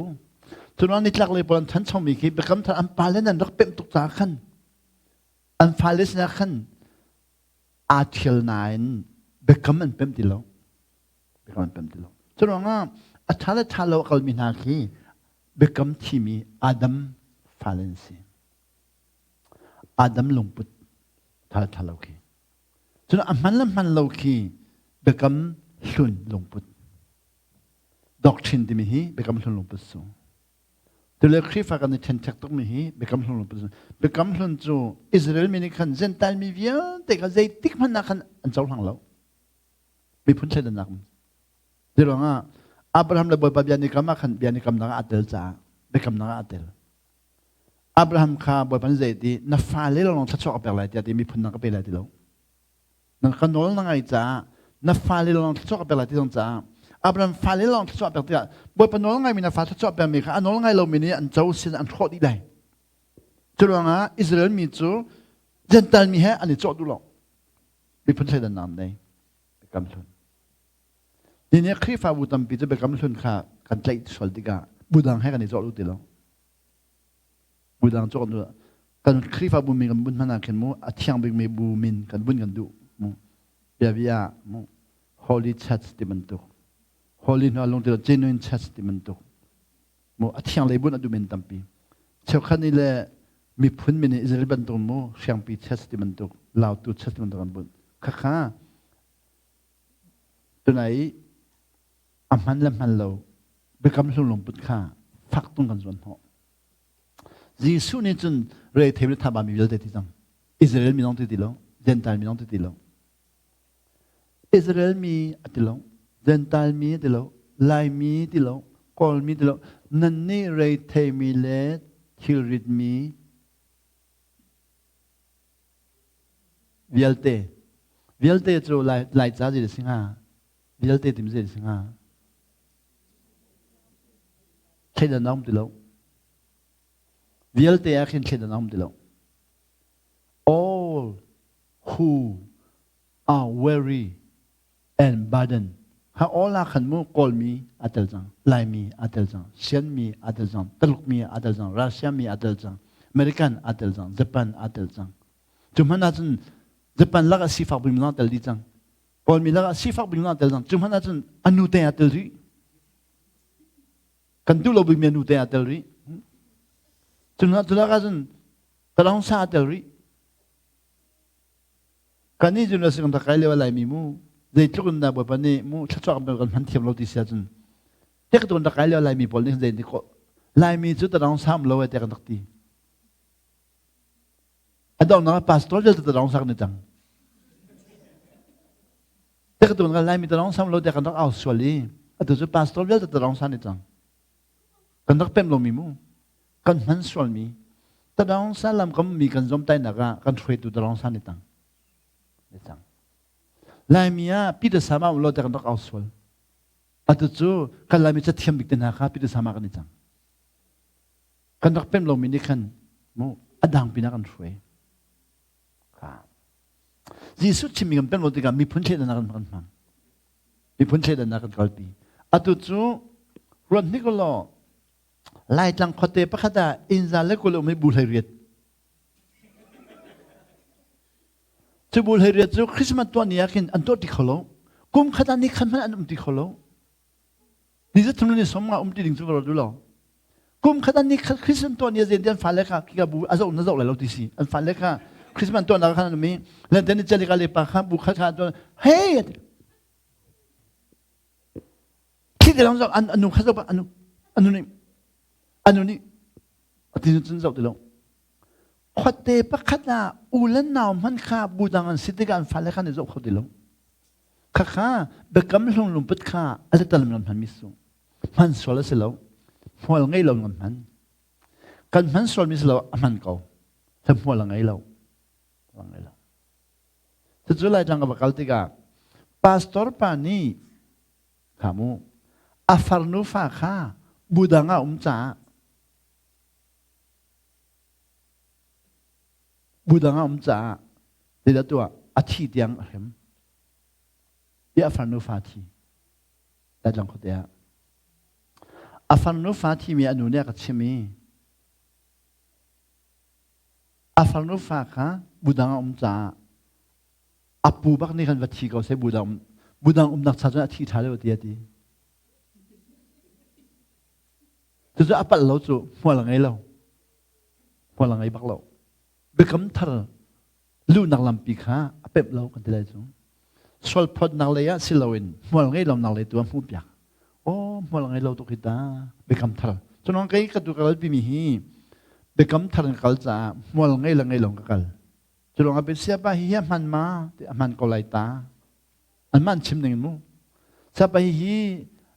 cunuan nitlak lei pawl an chan chungmi khi biakam thar an pale nan rak pemh tuk caah khan an fale sinah khan aa ṭhial nain biakam an pemh ti lo. Biakam an pemh ti lo. Cu ruangah a ṭha le ṭha lo a kalmi hna khi biakam thimi Adam fale an si. Adam lungput ṭha le ṭha lo khi. Cun a hman le hman lo khi biakam hlun lungput. Doctrine timi hi biakam hlun lungput su. Tule Khrihfa kan i ṭhenṭhek tukmi hi biakam hlun lungput su. Biakam hlun cu Israel mi nih khan Gentile mi vialte kha zeitik hmanh ah khan an cohlang lo. Miphun thleidannak Ti ruangah Abraham le Bawipa bia ni kam ah khan bia ni kamnak ah aa tel caah biakamnak ah aa tel. Abraham kha Bawipa nih zei ti na fale lawng thluachuah ka pek lai tiah ti miphun dang ka pe lai ti lo. Na ka nawl na ngai caah na fale lawng thluachuah ka pek lai ti zong caah Abraham fale lawng thluachuah pek tikah Bawipa nawl ngaimi na fa thluachuah pekmi kha a nawl ngai lomi nih an co sin an hrawh dih lai. Cu ruangah Israel mi cu Gentile mi he an i cawh duh lo. Miphun thleidannak an nei. Biakam hlun. Ni nih Khrihfabu tampi cu biakam hlun kha kan tlaih sual tikah bu dang he kan i cawh duh ti lo. Bu dang cawh kan kan Khrihfabu min kan bunh hmanh ah khin mu a thiang bikmi bu min kan bunh kan duh mu. Bia bia mu Holy Church ti bantuk. Holy hna lung ti lo genuine church ti bantuk. Mu a thiang lei bunh a duh men tampi. Cheukhat nih le miphun min Israel bantuk mu hriangpi church ti bantuk, Lautu church ti bantuk an bunh. Khakha tunai i A hman le hman lo biakam hlung lungput kha fak tung kan zuan hnawh. Jesuh nih cun re thei le thaba mi vialte ti cang. Israel mi zong ti ti lo, Gentile mi zong ti ti lo. Israel mi a ti lo, Gentile mi a ti lo, Laimi ti lo, Kawl mi ti lo. Nan nih reithei mi le thilrit mi vialte vialte cu Lai Laica zei si hnga? Vialte timi zei si hnga? Thleidan a um ti lo. Vialte ah khin thleidan a um ti lo. All who are weary and burdened. Ha all ah khan mu Kawlmi a tel cang, Laimi a tel cang, Sianmi a tel cang, Talukmi a tel cang, Russia mi a tel cang, American a tel cang, Japan a tel cang. Cu hmanh ahcun Japan lak ah sifak bik mi tel dih cang. Kawlmi lak ah sifak bik mi tel cang. Cu hmanh ahcun a nu te a tel rih. Kan duh lo bik mi a nu te a tel rih. Cu lak ahcun Talong sa a tel rih. Kan nih cun kan rak kai lio Laimi mu zeitluk in dah Bawipa nih mu thluachuah kan kan hman thiam lo ti si ahcun tek tu kan rak kai lio Laimi pawl nih zei nih Laimi cu talong sam lo ai te kan rak ti. A donghnak ah pastor vialte talong sak ni cang. Tek tu kan Laimi talong sam lo te kan rak au sual i atu cu pastor vialte talong sa ni cang. Kan rak pem lomi mu. Kan hman sualmi tadawng salam kam mi kan zomtainak ah kan hruaitu tadawng sa ni tang. Ni cang. Laimi ah Peter Sama um lo te kan rak au sual. Atu cu kan Laimi cathiam bik te hna kha Peter Sama kan i cang. Kan rak pem lomi nih khan mu a dang pinah kan hruai. Jesuh chimmi kan pem lo tikah miphun thleidannak kan hmang. Miphun thleidannak kan kalpi. Atu cu ruat hnik law Laitlang khuate pakhat ah inn za le 20 um i bu 18. Cu bu 18 cu Christmas tuah ni ah khin an tuah ti kho lo. Kum khat ah ni khat hmanh an um ti kho lo. Ni za thum le ni som nga um ti ding cu va ruat u law. Kum khat ah ni khat Christmas tuah ni ah zen an fale kha kika bu a zoh na zoh lai lo ti si. An fale kha Christmas tuahnak khan an um i Lenten ni chalika le pa kha bu khat kha an hey Khi te lang an anu kha zoh anu anu nih anu nih ati cun zoh ti lo. Khuate pakhat ah u le nau hmanh kha bu dang an si tikah an fale kha an i zoh kho ti lo. Khakha biakam hlung lungput kha a tal lam hman mi su. Hman sual a si lo. Hmual ngei lo kan hman. Kan hman sual mi si lo a hman ko. Hmual a ngei lo. Ngei lo. Cucu Laitlang ka va kal tikah pastor pa nih kha mu a farnu fa kha budang ah um caah budang ah um caah zeidah tuah a thi tiang a hrem i a farnu fa thi Laitlang khuate ah a farnu fa thimi a nu nih a ka chim i A farnu fa kha budang a um caah a pu bak nih khan va thi ko seh budang budang umnak cha cun a thi ṭha deuh ti a ti. Cucu a palh lo cu hmual a ngei lo. Hmual a ngei bak lo. Biakam thar luhnak lampi kha a pemh lo kan ti lai cu. Sualphawtnak lei ah si loin hmual ngei lonak lei tu a hmuh piak. Oh, hmual ngei lo tuk hi ta. Biakam thar. Cunong kei ka tu ka kalpi mi hi biakam thar in kal caah hmual ngei le ngei lo ka kal. Culong ah siapa hi hi a hman ma ti a hman ko lai ta. An man chim ning mu. Siapa hi hi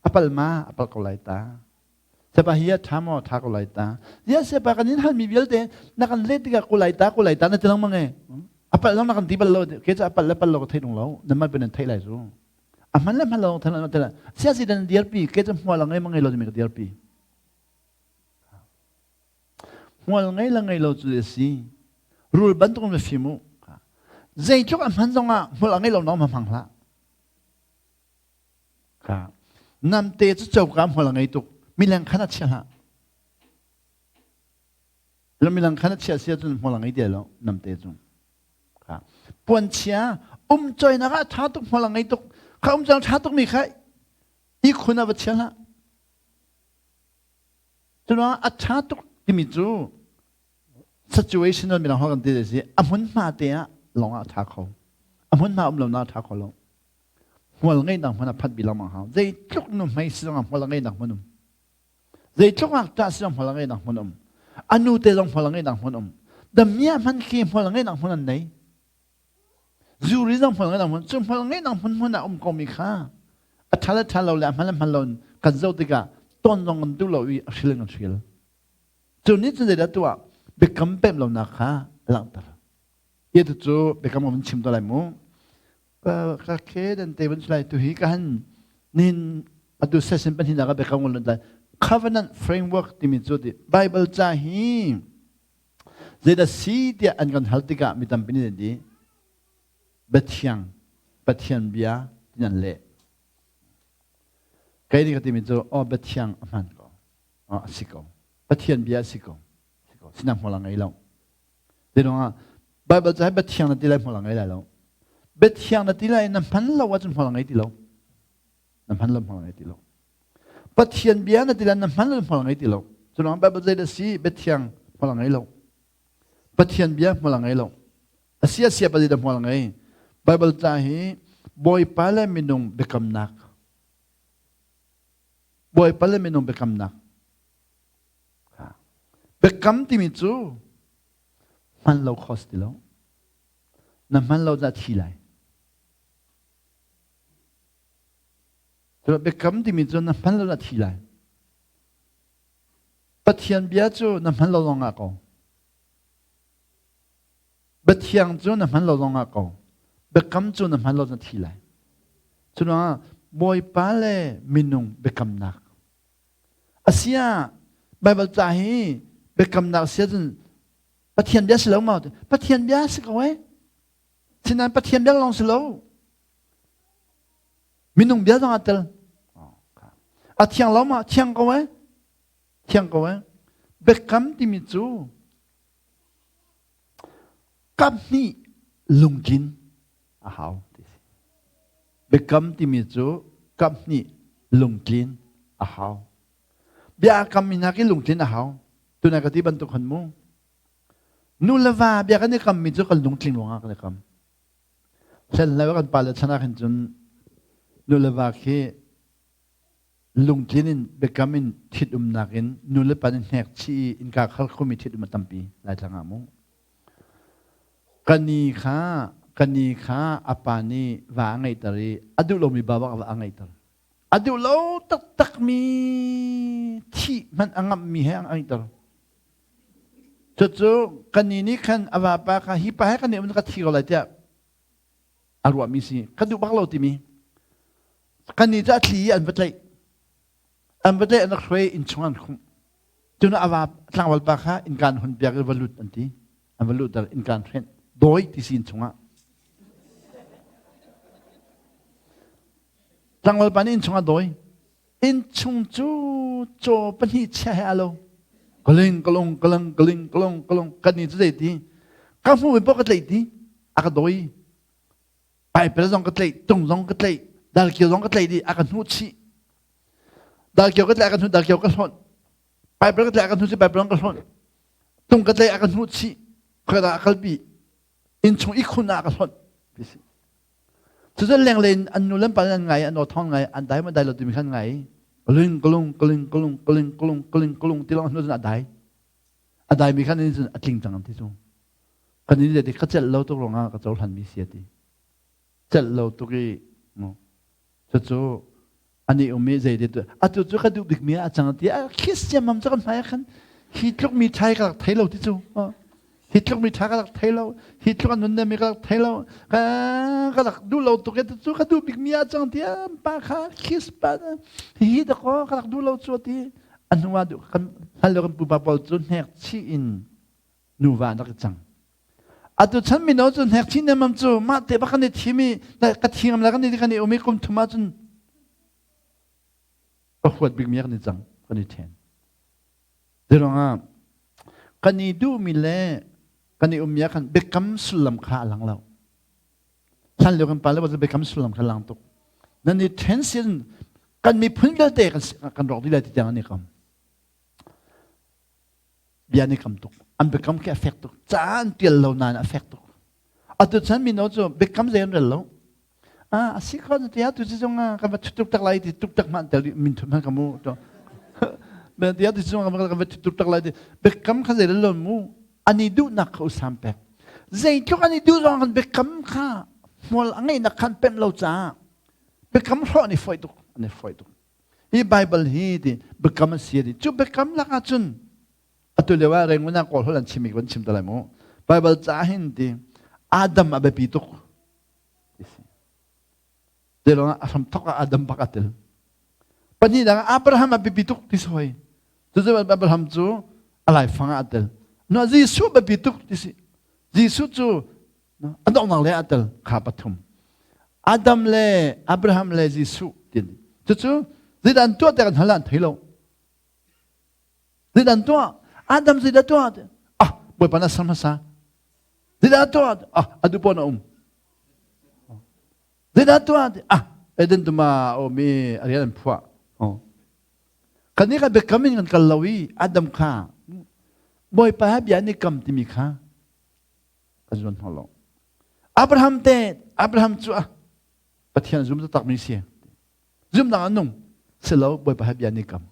a pal ma a pal ko lai ta. Siapa hi a ṭha maw ṭha ko lai ta. Ya siapa kan in halmi vialte na kan let tikah ko lai ta ko lai ta na ti lengmang e. A palh zong na kan ti bal lo ke cu a palh le palh lo ka thei tung lo. Na mal ben thei lai cu. A hman le hman lo thei lo thei Sia si dan dirpi ke cu hmual ngei ma ngei lo timi ka dirpi. Hmual ngei le ngei lo cu a si. Rul bantuk in fim u. Zeitluk a hman zong ah hmual a ngei lo nong ma hmang hlah. Kha namte cu coka hmual a ngei tuk. Mileng khan a chia hlah. Mileng khan a chia sia cun hmual a ngei ti lo namte cu. Kha puanchia um coinak ah ṭha tuk hmual a ngei tuk. Kha um cang ṭha tuk mi kha ihkhun ah va chia hlah. Curuangah a ṭha tuk timi cu situational midang ho kan ti si a hmunhma te ah lawng ah a ṭha kho. A hmunhma um lo na a ṭha kho lo. Hmual ngeihnak hmun ah phanh pi lengmang hau. Zeitluk nu hmei si zongah hmual ngeihnak hmun um. Zeitluk ngakṭah si zong hmual ngeihnak hmun um. A nu te zong hmual ngeihnak hmun um. Damia hman khi hmual ngeihnak hmun an nei. Zuri zong hmual ngeihnak hmun. Cu hmual ngeihnak hmun hmun ah um komi kha a ṭha le ṭha lo le a hman le hman lo in kan zoh tikah ton zong kan duh lo i a hril in kan hril. Cu nih cun zeidah tuah biakam pemh lonak kha a langhter. Hi cu biakam kan chim to lai mu. Ka khe dan te van lai tu hi ka han nin atu session pan hin ka biakam kan lai. Covenant framework timi cu ti Bible ca hi zeidah si tiah an kan hal tikah mi tampi nih an ti biathiang Pathian bia ti an leh. Kei nih ka timi cu aw biathiang a hman ko. A si ko. Pathian bia a si ko. Sinak hmual a ngei lo. Zeiruangah Bible cu biathiang na ti lai hmual a ngei lai lo. Biathiang na ti lai na hman lo ahcun hmual a ngei ti lo. Na hman lo hmual a ngei ti lo. Pathian bia na ti lai na hman lo hmual a ngei ti lo. Curuangah Bible zei dah si biathiang hmual a ngei lo. Pathian bia hmual a ngei lo. A sia sia pa zei dah hmual a ngei. Bible ca hi Bawipa le minung biakamnak Bawipa le minung biakamnak Biakam timi cu hman lo kho si ti lo. Na hman lo dah thi lai. Biakam timi cu na hman lo dah thi lai. Pathian bia cu na hman lo zong ah ko. Biathiang cu na hman lo zong ah ko. Biakam cu na hman lo na thi lai. Curuangah Bawipa le minung biakamnak Asia Baibal ca hi biakamnak sia cun Pathian bia si lo maw? Pathian bia si ko eh. Sinain Pathian bia lawng si lo. Minung bia zong aa tel. A thiang lo ma? Thiang ko eh. Thiang ko eh. Biakam timi cu kap hnih lungtlin a hau ti si. Biakam timi cu kaphnih lungtlin a hau. Bia kam mi hna khi lungtlin a hau. Tunai ka ti bantuk khan mu. Nu le va bia kan i kam mi cu kan lungtling ruangah kan i kam. Hlen le kan pa le chan ah khin cun nu le va khi lungtlin in biakam in thit umnak in nu le pa nih hnek chih i innka khar khumi thit um a tampi Laitlang ah mu. Kani kha kani kha a pa nih va a ngeihter i a duh lomi ba bak va a ngeihter. A duh lo taktakmi thih hmanh a ngamhmi he a ngeihter. Cucu kani nih khan a vapa kha hi pa he kan nih um ka thi ko lai tiah a ruahmi si. Ka duh bak lo timi. Kani cu a thli i an va tlaih. An va tlaih an rak hruai innchung an khumh. Cun a va tlangval pa kha innka an hun piak i va lut an ti. An va lutter innka an hrenh. Dawi ti si innchung ah. Tlangval pa nih innchung ah dawi. Innchung cu caw pahnih chia he alo. Kaling kalung kalang kaling kalung kalung kan ni cu zei ti. Ka hmu mi paoh ka tlaih ti. A ka dawi. Paipel zong ka tlaih, tung zong ka tlaih, dalkio zong ka tlaih dih, a ka hnuh chih. Dalkio ka tlaih a ka hnuh, dalkio ka hlonh. Paipel ka tlaih a ka hnuh chih, paipel zong ka hlonh. Tung ka tlaih a ka hnuh chih. Khoika dah a kalpi? Innchung ihkhun ah a ka hlonh. Ti si. Cucu lenglei in an nu le an pa an ngai, an aw thawng ngai, an dai maw dai lo timi khan ngai. Kaling kalung kaling kalung kaling kalung kaling kalung ti lawng hnu cun a dai. A dai mi khan cun a tling cang an ti cu. Kan in le ka celh lo tuk ruangah ka cohlan mi si a ti. Celh lo tuk i mu. Cucu ani um i zei dit atu cu ka duh bik mi a cang ti a kiss ciammam cu kan hmai ah khan hi tluk mi thai ka rak thei lo ti cu hi tluk mi tha ka rak thei lo hi tluk an nun mi ka rak thei lo ka ka rak duh lo tuk e cu ka duh bik mi a cang ti pa kha kiss pa hi da ko ka rak duh lo cu ti a hnu ah kan hal lo kan pupa pawl cu hnek chih in nuva an rak i cang. Atu chan mino cu hnek chin nemam cu mah te bak kan i thim i ka thingam le kan i kan i um i kum thum ahcun ka huat bik mi kan i cang kan i then. Zeiruangah kan i duhmi le kan i ummi ah khan biakam sullam kha a lang lo. Hlan lio kan pa le biakam sullam kha lang tuk. Nan i then sin kan miphun vialte kan rawk dih lai ti tiang an i kam. Bia nih kam tuk. An biakam khi a fek tuk. Ca an tial lo nain a fek tuk. Atu chan mino cu biakam zei an rel lo. Ah, a si kho na tia tu ci zong ah kan va thut tuk tak lai ti tuk tak man tel min thun man ka mu to. Ben tia tu ci zong ah kan va thut tuk tak lai ti biakam kha zei lon mu ani duh nak kha usam pek. Zeitluk ani duh zong kan biakam kha hmual a ngeih nak khan pem lo caah biakam hrawh an i foi tuk an i foi tuk. Hi Bible hi ti biakam a si ti cu biakam lak ah cun atu lio ah Rangoon ah Kawl holh an chim i kan chim te lai mu. Bible ca hin ti Adam a biapi tuk. Ti si. Te lawng ah a hram thok ah Adam bak a tel. Pahnih dang ah Abraham a biapi tuk ti soi. Cucu Abraham cu a laifang ah a tel. No Jesuh biapi tuk ti si. Jesuh cu a donghnak le a tel kha pathum. Adam le Abraham le Jesuh ti. Cucu zeidah an tuah ti kan hal an thei lo. Zeidah an tuah? Adam zeidah tuah? Ah, Bawipa na ser hmasa. Zeidah tuah? Ah, adu pon a um. Zeidah tuah? Ah, Eden tuma o mi a rian an phuah. Oh. Kan nih kan biakam in kan kal lo i Adam kha Bawipa he bia an i kam timi kha kan zuan hna lo. Abraham te Abraham cu ah Pathian zum taktak mi si. Zumnak an nung silo Bawipa he bia an i kam.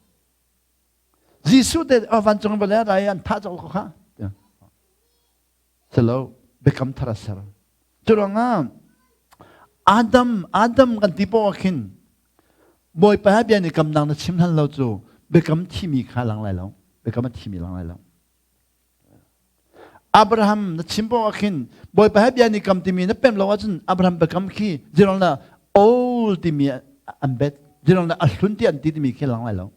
Jesuh te oh, vancung vale rai an thah cawk ko kha. Silo biakam thar a ser. Curuangah Adam Adam kan ti poah khin Bawipa he bia ni kam nang na chim hlan lo cu biakam thimi kha lang lai lo. Biakam a thimi lang lai lo. Abraham na chim poah khin Bawipa he bia ni kam timi na pem lo ahcun Abraham biakam khi zirong na old timi an bet zirong na a hlun ti an ti timi khi lang lai lo.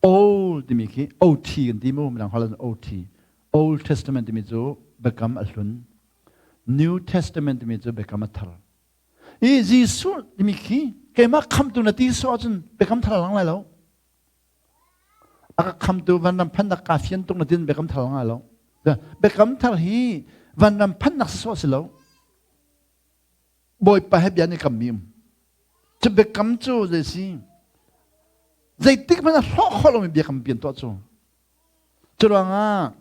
Old timi khi OT kan ti mu midang holh OT. Old Testament timi cu biakam a hlun. New Testament timi cu biakam a thar. I Jesuh timi khi keimah khamtu na ti so ahcun biakam thar lang lai lo. A ka khamtu vanram phannak ka fian tuk na tin biakam thar lang lai lo. Biakam thar hi vanram phannak sawh si lo. Bawipa he bia ni kam mi um. Cu biakam cu zei si? Zeitik hmanh a hrawh khawh lomi biakam pian tuah cu. Cu ruangah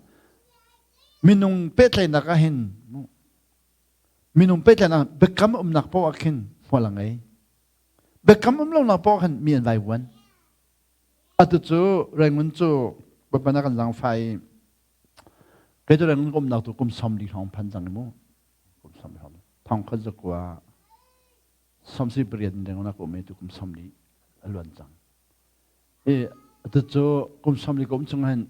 minung pehtlaihnak ah hin minung pehtlaihnak biakam umnak paoh ah khin hmual a ngei. Biakam um lonak paoh khan mi an vaivuan. Atu cu Rangoon cu Bawipa na kan zaangfah i kei cu Rangoon ka umnak tu kum 40 hrawng phan cang i mu. Kum 40 hrawng. Thong khat zakua 78 in Rangoon ah ka um i tu kum 40 a luan cang. I atu cu kum 40 ka um chung hin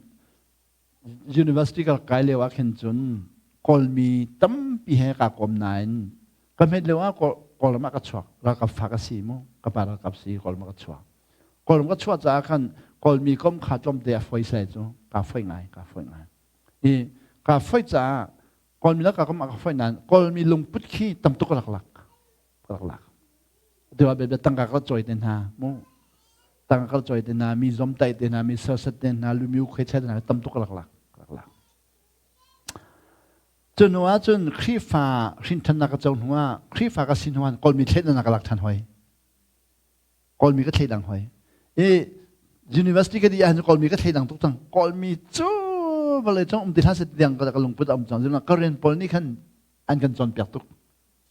university ka kai lio ah khin cun Kawlmi tampi he kaa kom nain ka hmet lio ah Kawlram ah ka chuak ralkap fa ka si mu ka pa ralkap si Kawlram ah ka chuak Kawlram ka chuah caah khan Kawlmi kom kha tlawmte a foi sai cu kaa foi ngai kaa foi ngai i kaa foi caah Kawlmi le ka kom ah ka foi nain Kawlmi lungput khi tam tuk ka rak lak ka rak lak tu ah bia tangka ka cawi te hna mu tangka ka cawi te hna mi zomtaih te hna mi serset te hna lumiu khuaichai te hna tam tuk ka rak lak rak lak cu hnu ah cun Khrihfa hrinthannak ka co hnu ah Khrihfa ka si hnu ah Kawlmi thleidannak ka lak ṭhan hoi Kawlmi ka thleidang hoi i university ka dih ahhin Kawlmi ka thleidang tuk cang Kawlmi cu vawlei cung um ti hlah seh tiang ka lungput a um cang ka rian pawl nih khan an kan cawnpiak tuk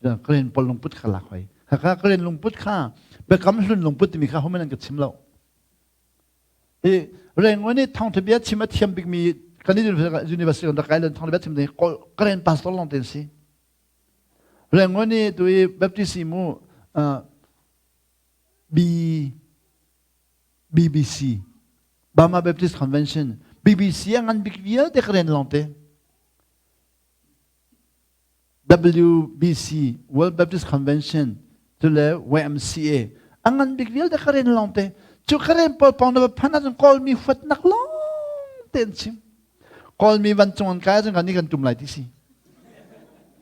Karen pawl lungput kha lak hoi. Khakha Karen lungput kha biakam hlun lungput timi kha homan an ka chim lo. I Rangoon i thawngtha bia chim a thiam bikmi kan university kan rak kai len thawngtha bia chim ding Karen pastor lawng te si. Rangoon i tu i Baptist mu B BBC Burma Baptist Convention BBC a ngan bik vialte Karen lawng te. WBC World Baptist Convention cu le YMCA a ngan bik vialte ka ren lawng te cu ka ren pawl pawng na va phan ahcun Kawlmi huatnak lawng te an chim Kawlmi vancung an kai ahcun kan nih kan tum lai ti si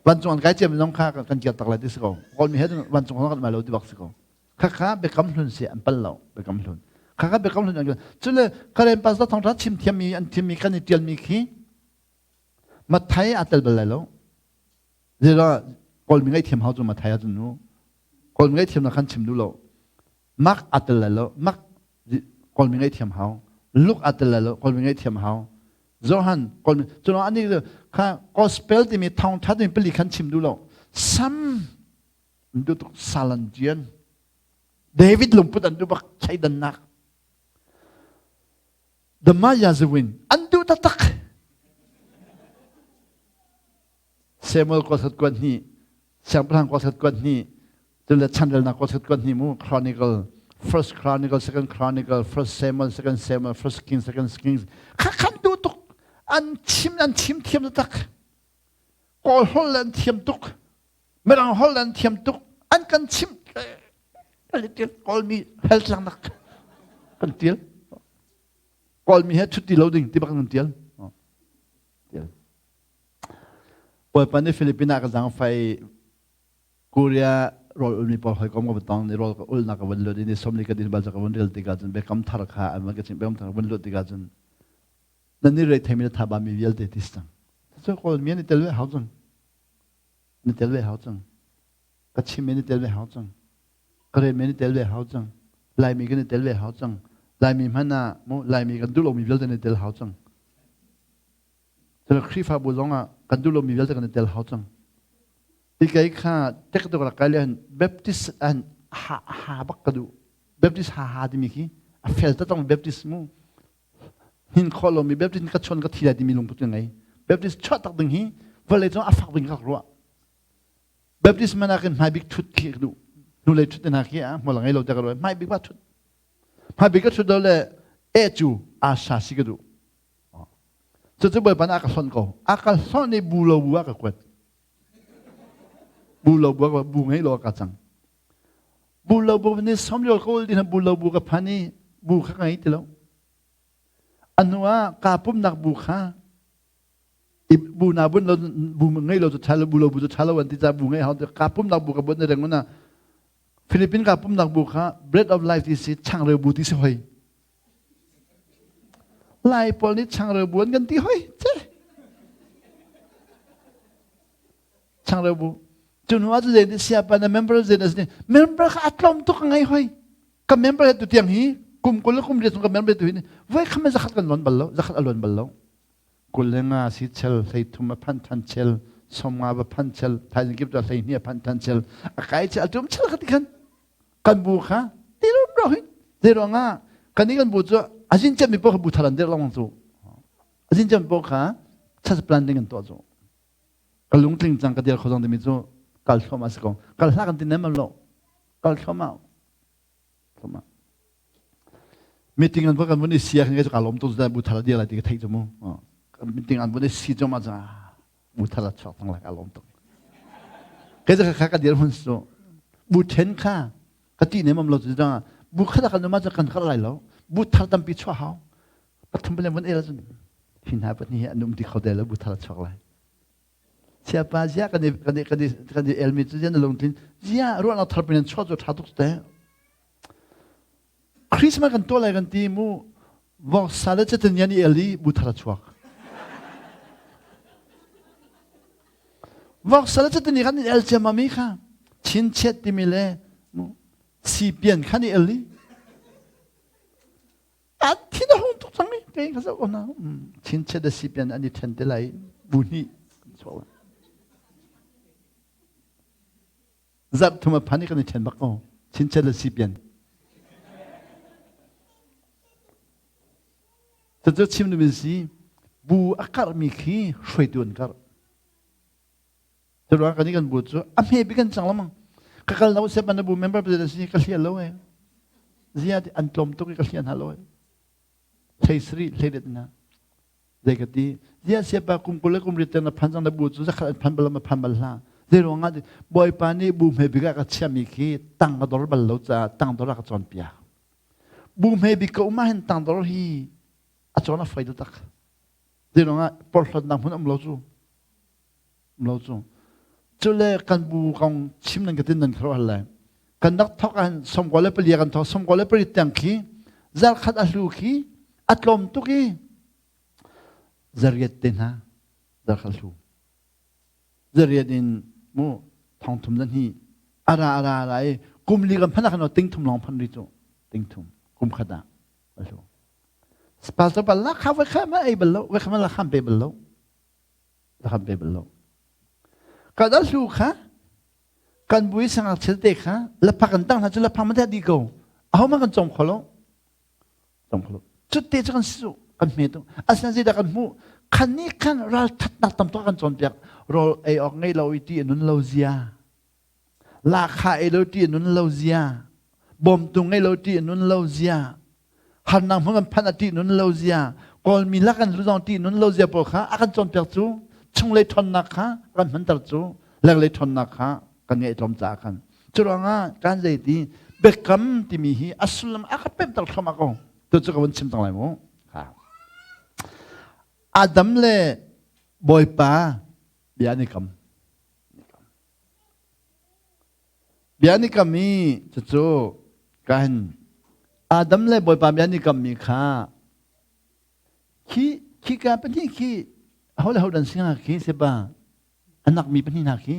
vancung an kai ciam zong kha kan kiar tak lai ti si ko Kawlmi he vancung kan mai lo ti bak si ko khakha biakam hlun si an pal lo biakam hlun khakha biakam hlun an cu le Karen pastor thawngtha chim thiammi an thimmi kan i tialmi khi Mathai aa tel bal lai lo. Zeidah Kawlmi ngaihthiam hau cu Mathai ahcun nu. Kawlmi ngaihthiam na khan chim duh lo. Mark aa tel lai lo. Mark Kawlmi ngaihthiam hau. Luke aa tel lai lo. Kawlmi ngaihthiam hau. Johan Kawlmi cu ani kha gospel timi thawngtha timi pali khan chim duh lo. Sam An duh tuk salan jian. David lungput an duh bak thleidannak. The Maya Zawin an duh taktak. Samuel kuasat kuat hnih, Siangpahrang kuasat kuat hnih, cule chanrelnak kuasat kuat hnih mu Chronicle, First Chronicle, Second Chronicle, First Samuel, Second Samuel, First King, Second Kings. Kha khan duh tuk. An chim an chim thiam taktak. Kawl holh an thiam tuk. Mirang holh an thiam tuk. An kan chim Kawlmi hel tlangnak kan tial. Kawlmi he thut ti lo ding ti bak kan tial. Tial. Bawipa nih Philippines ah ka zaangfai Korea rawl ulmi pawl hawikom ka van tong ni rawl ka ulnak ka van lut i ni sawmli ka din bal ka van rel tikah cun biakam thar kha an van ka chimh biakam thar ka van lut tikah cun nan ni rei theimi le thaba mi vialte ti si cang. Cu kawl mi an i tel ve hau cang. Ni tel ve hau cang. Ka chim mi ni tel ve hau cang. Ka rel mi ni tel ve hau cang. Laimi kan i tel ve hau cang. Laimi hmanh ah mu Laimi kan duh lomi vialte ni tel hau cang. Cun Khrihfabu zong ah kan duh lomi vialte kan i tel hau cang. Ti kei kha tek tuk rak kai le Baptist an ha ha bak ka duh. Baptist ha ha timi khi a fel taktak Baptist mu. Hin khawh lomi Baptist ka chon ka thi lai timi lungput ka ngei. Baptist chuah tak ding hi vawlei cung a fak ding ka ruah. Baptist man ah khin hmai bik thut khi ka duh. Hnulei thut hna khi a hmual ngei lo te ka ruah. Hmai bik ba thut. Hmai bik ka thut lo le e cu asa si ka duh. Cucu Bawipa nih a ka hlonh ko. A ka hlonh i bu lo bu ah ka kuat. Bu lo bu ah bu ngei lo ah ka cang. Bu lo bu nih somriol ka ul ding bu lo bu ka phan i bu kha ka ngei ti lo. A hnu ah kaa pumnak bu kha bu na bun lo bu ngei lo cu ṭha lo bu lo bu cu ṭha lo an ti ca bu ngei hau kaa pumnak bu ka buat na reng una Philippine kaa pumnak bu kha bread of life ti si changreu bu ti si hoi Lai pawl nih changreu bu an kan ti hoi che. Changreu bu. Cu hnu ah cu zei siapa na member zei na si member kha a tlawm tuk ngai hoi. Ka member he tu tiang hi kum 20 le kum 30 chung ka member tu hi voi kham zakhat kan loan bal lo zakhat a loan bal lo. 25 si chel 33 a phan than chel 50 va phan chel thaizing kip 12 a phan than chel a kai chel a tum chel kha ti khan kan bu kha ti ro hin zei ruangah kan i kan bu cu azin cem mi paoh kha bu thar an dirh lengmang cu azin cem paoh kha chas plan ding an tuah cu ka lungtling cang ka dir kho zong timi cu kal thluahmah si ko kal hlah kan ti nem lo kal thluahmah thluahmah meeting an kan vun i sia kan ka lom tu bu thar dir lai ti ka theih cu mu meeting an vun i si cu ma cha bu thar a chuak cang lai ka lawm tuk kai kha ka dir hun su bu then kha ka ti ne mam lo chu dang bu kha kan ma kan kar lai lo bu thar tampi chuah hau pathum pale mun el cun hin ha patni hi an um ti kho de lo bu thar chuak lai siapa zia kan kan kan kan elmi chu zian lungtlin zia ruahnak thar pin chuah chu tha tuk te Christmas kan tuah lai kan ti mu voksa le catan yan i el i buthar a chuak. Voksa le catan i kan i el ciammam i kha chinchiat timi le mu sipian khan i el i an thin a hung tuk cang i pe ka zoh ko na chinchiat le sipian an i then te lai bu hnih chuak lai. Zarh thum a phan i kan i ṭhen bak ko. Chinchet le sipian. Cucu chim duhmi si bu a karhmi khi hruaitu an karh. Curuang kan i kan bu cu a hme bik kan cang lamang. Ka kal lo sep an bu member president si ka hlial lo e. Zia an tlawm tuk i ka hlial hna lo e. Hlei sari hlei det na. Zei ka ti zia siapa kum 20 le kum 20 na phan cang na bu cu zakhat an phan bal ma phan bal hlah zei ruangah bawipa nih bu hme bik ah ka chiahmi khi tang ka dor bal lo caah tang dor a ka cawnpiak bu hme bik ka um ah hin tang dor hi a cawn a fai tak zei ruangah porhlawtnak hmun um lo cu um lo cu cule kan bu kong chim nan ka tin nan kharuah lai kan rak thok ah 94 kan thok 98 tiang khi zarkhat a hlu khi a tlawm tuk i zariat te hna zarkhat hlu zariat in mu thong thum zan hi ara ara ara i kum li kan phan ah ting thum long phan ri cu ting thum kum khat ah a hlu pastor bal la kha vai kha ma ei bal lo vai kha ma la kham pe bal lo la kham pe bal lo ka da hlu kha. Kan bui sangak te kha laphak kan tang hna cu laphak ma di ko. Aho ma kan cong kho lo. Cong kho lo. Cutte cu kan si kan hme tu. Asinain zeidah kan hmuh? Khan nih khan ral thatnak tam tuk kan cawnpiak. Rawl ei awk ngei lo i ti a nun lo zia. Lakha ei lo ti a nun lo zia. Bawmtu ngei lo ti a nun lo zia. Harnak hmun kan phanh a ti nun lo zia. Kawlmi lak kan lu zong ti nun lo zia pawl kha a kan cawnpiak cu chunglei ṭhawnnak kha kan hmanter cu lenglei ṭhawnnak kha kan ngeih tlawm caah khan. Cu ruangah kan zei ti biakam timi hi a sullam a ka pemter thluahmah ko. Tu cu ka vun chim cang lai mu. Adam le Bawipa bia an i kam. Bia an i kam i cucu kahin Adam le Bawipa bia an i kammi kha khi khika pahnih khi aho le ho dan si hnga khi sipa anak mi pahnih hna khi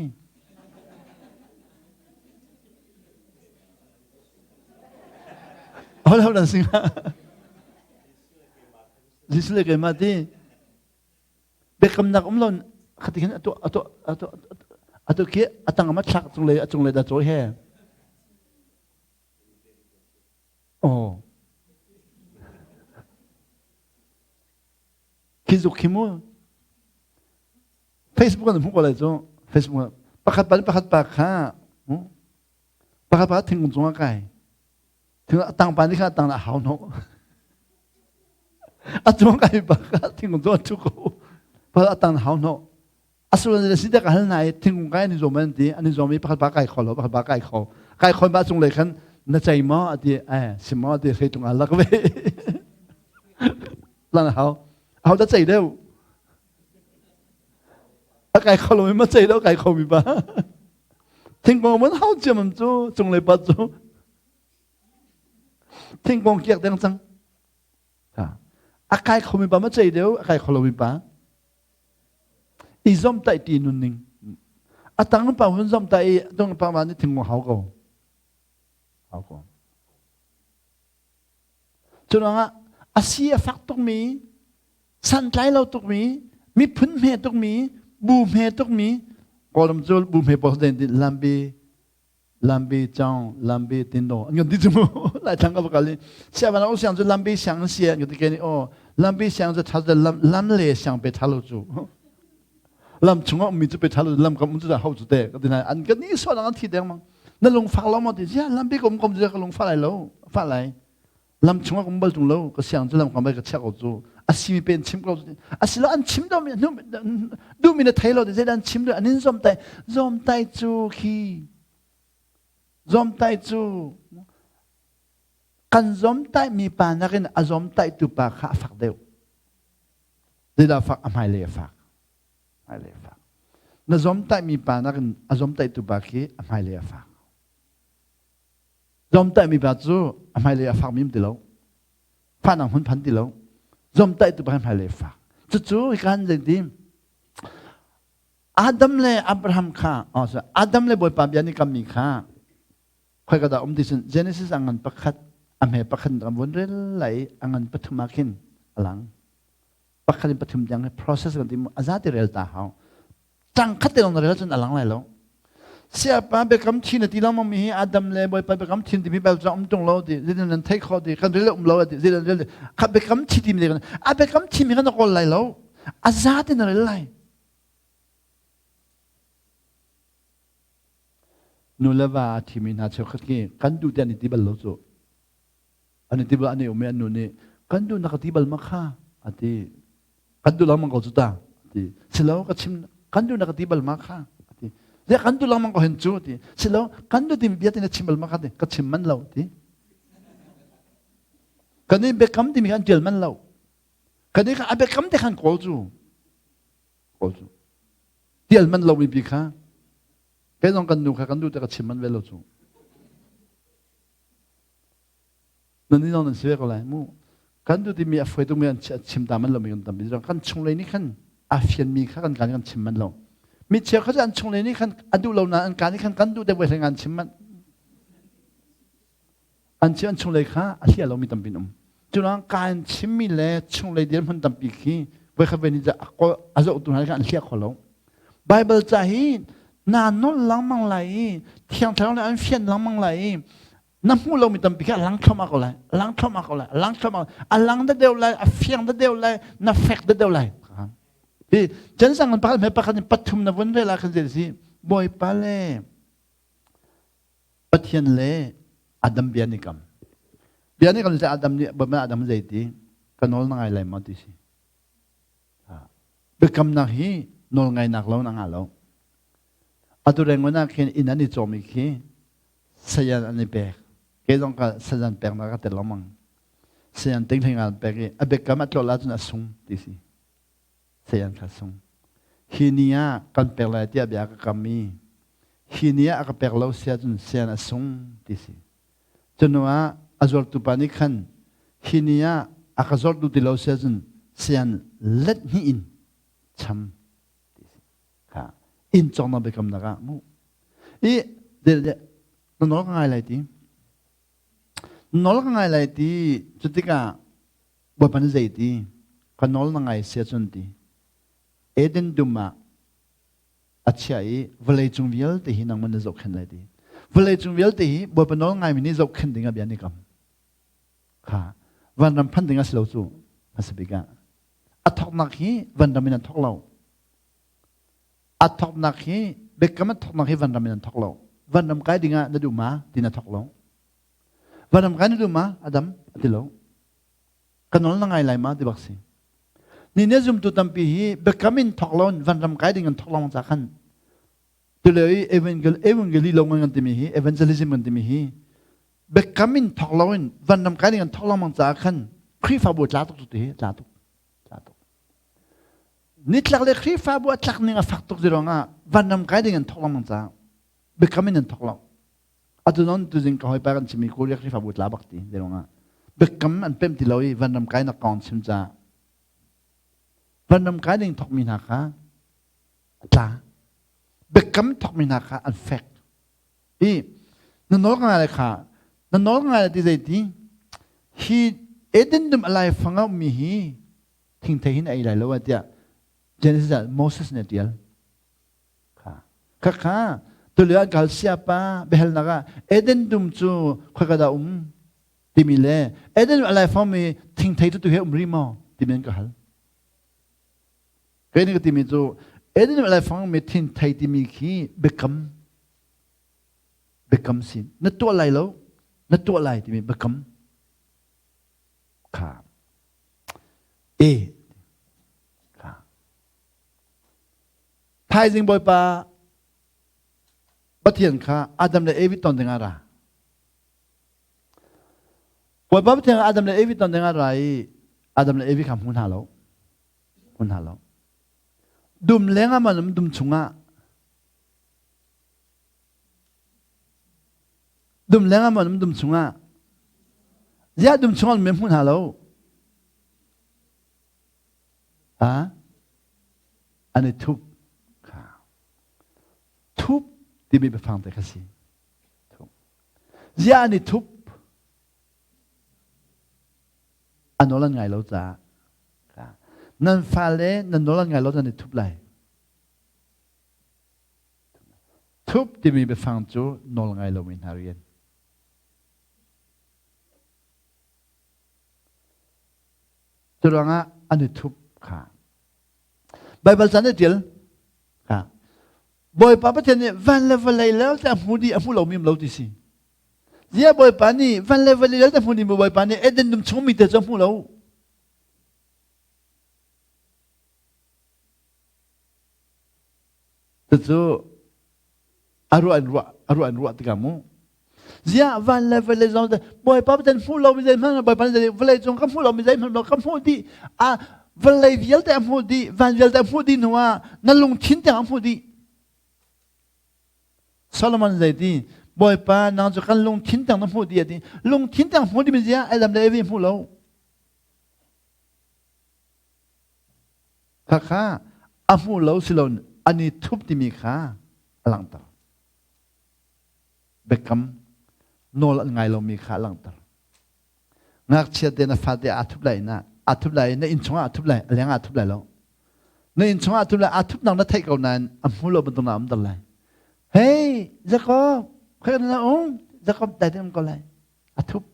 aho le ho dan si hnga Jesuh le keimah ti biakamnak um lo khati khin atu atu atu atu khi atang ama thlak cunglei a cunglei da cawi he oh khi zuk khi mu Facebook an hmuh ko lai cu Facebook pakhat pa pakhat pa kha pakhat pa thingkung cungah kai thing atang pa nih kha atang na hau no a cung kai pa kha thingkung cung a thu ko pa atang na hau no asulan le si ka hal na i thingkung kai an i zuam an ti an i zuam i pakhat pa kai kho lo pakhat pa kai kho kai khon ba cung lei khan na chei maw ati eh si maw ati hrei tung alak ve lan hau hau da chei deuh a kai kho lo mi ma chei deuh kai kho mi pa thingkung man hau chiam am cu cung lei pa cu thingkung kiak deng cang a kai kho mi pa ma chei deuh a kai kho lo mi pa i zomtaih ti nunning a tang pa hun zomtaih i tung pa ma nih thingkung hau ko hau ko cu ruangah a si a fak tukmi santlai lo tukmi miphun hme tukmi bu hme tukmi kawlram cu bu hme pawl den ti lambi lambi chong lambi tindo an kan ti cu mu lai thlang ka bakal i siavan o siang cu lambi siang an si an kan ti ke ni o lambi siang cu thal lam lam le siang pe thalo cu lam chungah ummi cu pe thalo lam kam um cu ho cu te ka ti an kan ni so lang an thi deng mang na lung fak lo maw ti sia lambi ka um kom cu ka lung fa lai lo fa lai lam chungah um bal tung lo ka siang cu lam kam bai ka chiah ko cu a si mi pen chim ko a si lo an chim do mi duh mi na thei lo ti zeidah an chim do an in zom tai zom tai cu khi zom tai cu kan zom tai mi pa nakin a zom tai tu pa kha a fak deuh zeidah fak a hmai lei a fak hmai lei a fak na zom tai mi pa nakin a zom tai tu pa khi a hmai lei a fak Zomtaihmi pa cu a hmailei a fakmi um ti lo. Fahnak hmun phan ti lo. Zomtaih tu pa hmailei a fak. Cucu hika han zei Adam le Abraham kha oh, Adam le Bawipa bia nih kammi kha khoi ka dah um ti cun Genesis a ngan pakhat a hme pakhat kan vun rel lai a ngan pathum ah khin a lang pakhat in pathum tiang process kan ti mu a za ti rel ta hau cang khat te lawng na rel cun a lang lai lo siapa biakam thin na ti lengmang mi hi Adam le Bawipa biakam thin timi bel cu um tung lo ti zeitin nan theih khawh ti kan rel um lo ti zeitin rel kha biakam thi timi le a biakam thi mi kan kawl lai lo a za te na rel lai nu le va a thimi hna cheukhat khi kan duh te an i ti bal lo cu an i ti bal an i um i an nu nih kan duh na ka ti bal ma kha a ti kan duh lengmang ko cu ta ti silo ka chim kan duh na ka ti bal ma kha ti le kan duh lengmang ko hen cu ti silo kan duh timi bia ti na chim bal ma kha ti ka chim man lo ti kan i biakam timi kan tial man lo kan i a biakam te khan kawl cu kawl cu tial man lo mi pi kha kei zong kan nu kha kan duh te ka chim man ve lo cu Nan ni nan si ve ko lai mu. Kan duh timi a foi tukmi an chim ta man lo mi kan tampi. Kan chunglei nih khan a fianmi kha kan kan chim man lo. Mi cheu kha an chunglei nih khan a duh lo na an ka nih khan kan duh deuh voi an chim man. An chim an chunglei kha a hlia lo mi tampi um. Culang kan chimmi le chunglei dirhmun tampi khi voi khat voi ni a zoh tu hna kha an hlia kho lo. Bible ca hi Naa nolh lengmang lai i Thiang Thlarau nih an fian lengmang lai i na hmuh lomi tampi kha a lang thluahmah ko lai, a lang thluahmah ko lai, a lang thluahmah, a lang da deuh lai, a fiang da deuh lai, na fek da deuh lai. Hi chan sang pakhat hme pakhat in pathum na vun rel ah khan zei si Bawipa le Pathian le Adam bia ni kam. Bia ni kam le Adam nih Bawipa Adam zei ti ka nawl na ngai lai maw ti si. Biakamnak hi nawl ngainak lo na ngah lo. Atu rengon ah khin inn an i cawm i khi sayan an i pek. Kei zong ka sayan peknak ka tel lengmang. Sayan ting hlei an pek i a biakam a tlawt ahcun a sung ti si. Sayan kha sung. Hi ni ah kan pek lai tiah bia ka kam i hi ni ah a ka pek lo si ahcun sayan a sung ti si. Cu ah a zuartu pa nih khan hi ni ah a ka zuartu ti lo si ahcun sayan let hnih in cham ti si. Kha inn cawknak biakamnak ah mu. I de de na nawl ka ngai lai ti. Nawl ka ngai lai ti cu tikah Bawipa nih zei ti ka nawl na ngai si ahcun ti Eden dum ah a chiah i vawleicung vialte hi nangmah na zohkhenh lai ti. Vawleicung vialte hi Bawipa nawl ngaimi nih zohkhenh ding ah bia an i kam. Kha vanram phan ding a si lo cu hmasa bik ah. A thawknak hi vanram in an thawk lo. A thawknak hi biakam a thawknak hi vanram in an thawk lo. Vanram kai ding ah na duh ma ti na thawk lo. Vanram kai na duh ma Adam a ti lo. Ka nawl na ngai lai ma ti bak si. Ni ne zumtu tampi hi biakam in thawk lo in vanram kai ding an thawk lo ca khan tulio i evangel evangeli lo ngan timi hi evangelism kan timi hi biakam in thawk lo in vanram kai ding an thawk lengmang caah khan Khrihfabu tla tuk tu hi tla tuk tla tuk nitlak le Khrihfabu a tlak ning a fak tuk ruangah vanram kai ding an thawk lengmang caah biakam in an thawk lo atu non tuzing ka hawipa kan chimmi Korea Khrihfabu tla bak ti ruangah biakam an pemh ti lo i vanram kai nak kong chim caah vanram kai ding thawkmi hna kha tla biakam thawkmi hna kha an fek i na nawl ka ngai lai kha na nawl ka ngai lai ti zei ti hi Eden dum alai fang mi hi thingthei hin ei lai lo tiah Genesis ah Moses nih a tial kha kha kha tulio an kal siapa biahalnak ah Eden dum cu khoika dah um timi le Eden alai fang mi thingthei tu tu he um ri maw timi an ka hal Kei nih ka timi cu Eden le fang mi thin thei timi khi biakam biakam sin na tuah lai lo na tuah lai timi biakam kha e kha thaizing bawipa Pathian kha Adam le Evi ton ding ah ra Bawipa Pathian Adam le Evi ton ding ah ra i Adam le Evi kha hmu hna lo hmu hna lo. Dum leng ah man um dum chungah dum leng ah man um dum chungah ziah dum chungah men hmu hna lo ha an i thup kha thup timi biafang te kha si thup ziah an i thup A nawl an ngai lo caah nan fale nan nawl an ngai lo nan i thup lai. Thup timi biafang cu nawl ngai lomi hna rian. Cu ruangah an i thup kha. Baibal caan i ṭial kha. Bawipa Pathian nih van le vawlei le a hmu dih a hmu lomi um lo ti si. Ziah Bawipa nih van le vawlei vialte hmu ding Bawipa nih Eden dum chung mi te cu a hmu lo. Cucu a ruah in ruah a ruah in ruah tikah mu. Ziah van le vawlei zong Bawipa Pathian hmuh lo mi zeihmanh Bawipa nih vawlei cung ka hmuh lo mi zeihmanh lo ka hmuh dih a vawlei vialte a hmuh dih van vialte a hmuh dih hnu ah na lungthin tiang a hmuh dih. Solomon zeiti Bawipa nang cu kan lungthin tiang na hmuh dih a ti. Lungthin tiang hmuh dih mi zia Adam le Evi hmuh lo. Khakha a hmuh lo si lo an i thup timi kha a langhter. Biakam nawl an ngai lomi kha a langhter. Ngakchia te na fate aa thup lai na aa thup lai na inn chungah aa thup lai a leng ah aa thup lai lo. Na inn chungah aa thup lai aa thupnak na theih ko nain a hmu lo bantuk na um ter lai. Hey, Jacob, khoi na um? Jacob dai um ko lai. A thup.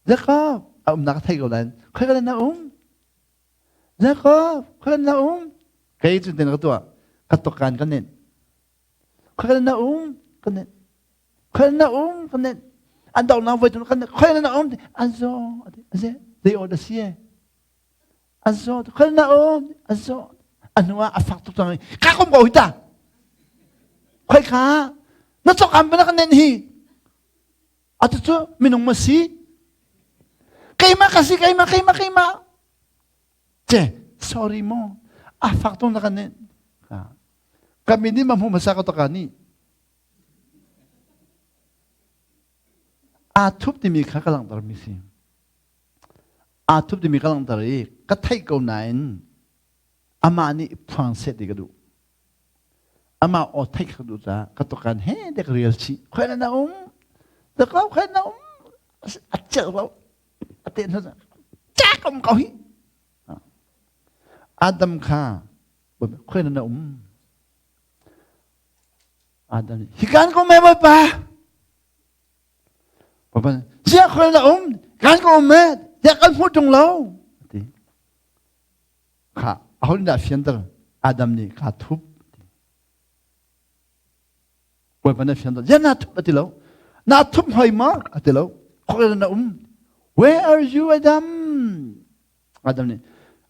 Jacob, a umnak a thei ko lai. Khoi na um? Jacob, khoi na um? Kei cu tin ka tuah. Ka tokan ka nen. Khoi na um? Ka nen. Khoi na um? Ka nen. An dok na voi tu kan khoi na um? An zo. Aze, they order sie. An zo. Khoi na um? An zo. A hnu ah a fak tuk cang. Ka kom ko hi ta. Khoi kha na chok am na ka nen hi. Atu cu minung ma si. Keimah ka si, keimah, keimah, keimah. Ce, sorry mo. A fak tung na kan nen. Kami ni ma hmu hmasa ka taka ni. Aa thup timi kha ka langhter mi si. Aa thup timi ka langhter i ka theih ko nain amah nih phuang seh ti ka duh. Amah aw theih ka duh caah ka tukan he dek rial chih. Khoi na um? Dek lo khoi na um? A celh lo. A te hnu cak um ko hi. Adam kha khoi na um? Adam nih hikan ko me Bawipa. Bawipa nih ziah khoi na um? Kan ko um me. Ziah kan hmuh tung lo. Ti. Kha aho nih dah fianter? Adam nih kaa thup. Bawipa nih fianter. Ziah naa thup a ti lo. Naa thup hoi ma a ti lo. Khoi na um? Where are you, Adam? Adam nih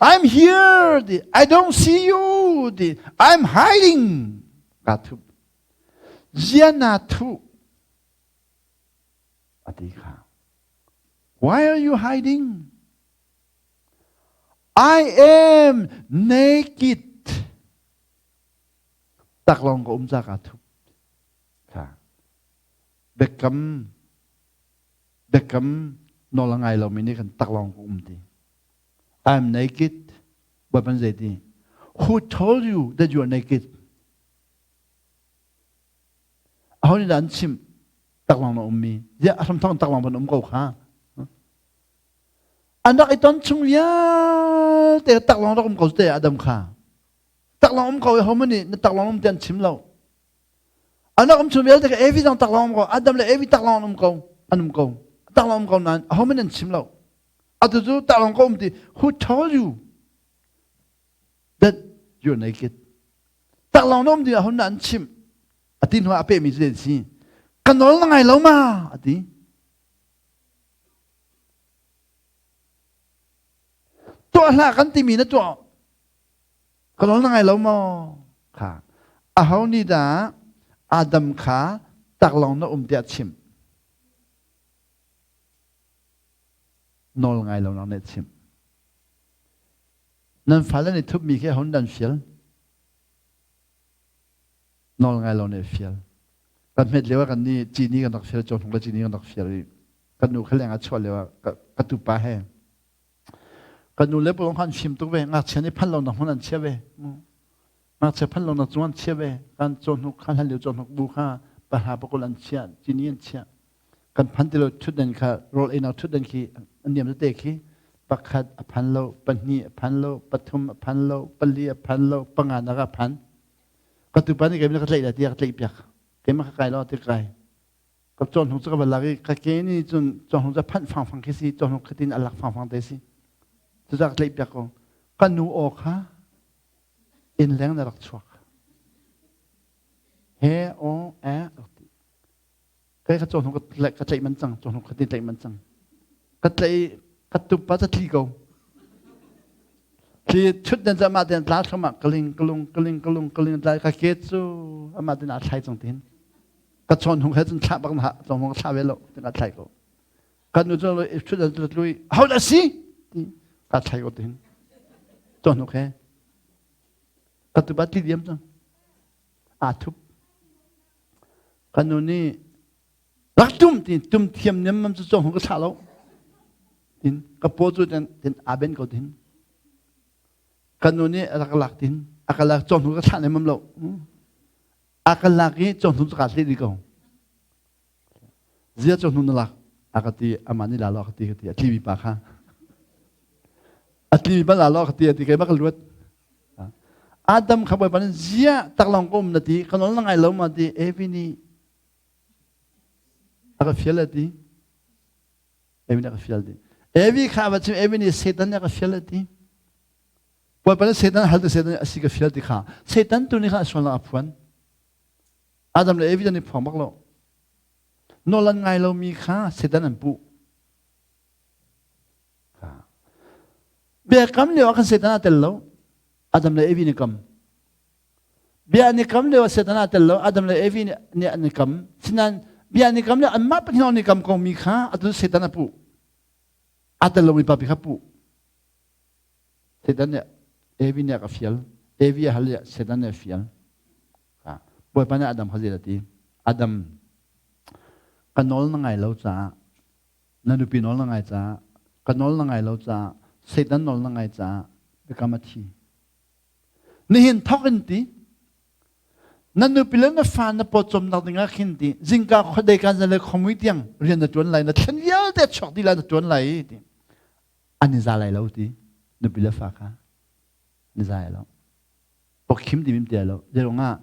I'm here. Ti. I don't see you. Ti. I'm hiding. Kaa thup. Ziah naa thuh? A ti kha. Why are you hiding? I am naked. Taklawng ka um ca kaa thup. Kha. Biakam biakam nawl a ngai lomi nih khan taklawng ka um ti. I am naked. Bawipa zei ti? Who told you that you are naked? Aho nih dah an chimh taklawng na ummi? Ziah a hramthawk in taklawng ban um ko kha. An rak i ton chung vialte taklawng rak um ko te Adam kha. Taklawng um ko i homan nih na taklawng um ti an chim lo. An rak um chung vialte ka Evi zong taklawng um ko, Adam le Evi taklawng um ko, an um ko. Taklawng um ko nain ahoman an chim lo. Atu cu taklawng ko um ti who told you that you're naked? Taklawng na um ti ahun na an chim. Ati hnu ah a pehmi cu si. Ka nawl na ngai lo ma? Ati. Tuah hlah kan timi na tuah. Ka nawl na ngai lo maw? Kha. Aho nih dah Adam kha taklawng na um tiah chim? Nawl ngai lo nak nih chim. Nan fale nih thupmi khi hon dan fial. Nawl ngai lo nih fial. Kan hmet lio ah kan nih cini kan rak fial, cawhnuk le cini kan rak fial i kan nu kha leng ah chuah lio ah ka tupa he Kan nu le pa khan fim tuk ve. Ngakchia nih phan lonak hmun an chia ve. Ngakchia phan lonak cung an chia ve. Kan cawhnuk kha hlan lio cawhnuk bu kha pahra pakul an chia, cini an chia. Kan phan ti lo thutden kha rawl einak thutden khi an niam tete khi pakhat a phan lo, pahnih a phan lo, pathum a phan lo, pali a phan lo, panga nak a phan. Ka tupa nih keimah ka tlaih lai tiah ka tlaih piak. Keimah ka kai lo ti kai. Ka cawnhnung cu ka va lak i ka ke nih cun cawnhnung cu a phanh fangfang khi si cawnhnung khatin a lak fangfang te si cucaah ka tlaih piak ko ka nu aw kha inn leng na rak chuak he aw e rak ti kai ka cawnhnung ka tlaih man cang cawnhnung khatin tlaih man cang ka tlaih ka tup pa ca thli ko thli chut den cu amah ten tla thlum ah kaling kalung kaling kalung kaling tla ka ke cu amah ten a thlai cang tin Ka chawn hung he cun thlah bak na chawn hung thlah ve lo tin ka thlai ko. Kan nu cu chut an tlu i ho dah si ti ka thlai ko tin. Chawn hung he ka tu ba ti diam cang. Aa thup. Kan nu nih rak tum ti tum thiam nem mam cu chawn hung ka thlah lo. Tin ka paw cu tin tin aa ben ko tin. Kan nu nih a rak lak tin a ka lak chawn hung ka thlah nem mam lo. A kan lak i cawhnuk cu kaa hleh dih ko. Zia cawhnuk na lak a ka ti amah nih la lo a ka ti ka ti a tlimi pa kha. A tlimi pa la lo a ka ti a ti keimah ka luat. Adam kha Bawipa nih ziah taklawng ka um na ti, ka nawl na ngai lo ma ti, Evi nih a ka fial a ti. Evi nih a ka fial ti. Evi kha a va chim, Evi nih Satan nih a ka fial a ti. Bawipa nih Satan hal ti Satan nih a si ka fial ti kha. Satan tu nih kha a sualnak a phuan. Adam le Evi an i phuang bak lo. Nawl an ngai lomi kha Satan an puh. Biakam lio ah khan Satan aa tel lo. Adam le Evi nih kam. Bia an i kam lio ah Satan aa tel lo. Adam le Evi nih an i kam. Sinain bia an i kam lio anmah pahnih lawng nih kam ko mi kha atu Satan a puh. Aa tel lomi pa pi kha puh. Satan nih Evi nih a ka fial. Evi a hal i Satan nih a fial. Bawipa nih Adam kha zei a ti? Adam, ka nawl na ngai lo caah na nupi nawl na ngai caah ka nawl na ngai lo caah Satan nawl na ngai caah biakam a thi. Nihin thawk in ti na nupi le na fa na pawcawmnak dingah khin ti zingka khuadei kan le khomui tiang rian na tuan lai na thlen vialte chuak dih lai na tuan lai ti an i za lai lo ti nupi le fa kha an i za lai lo pawkhim ti mim ti lo zeirungah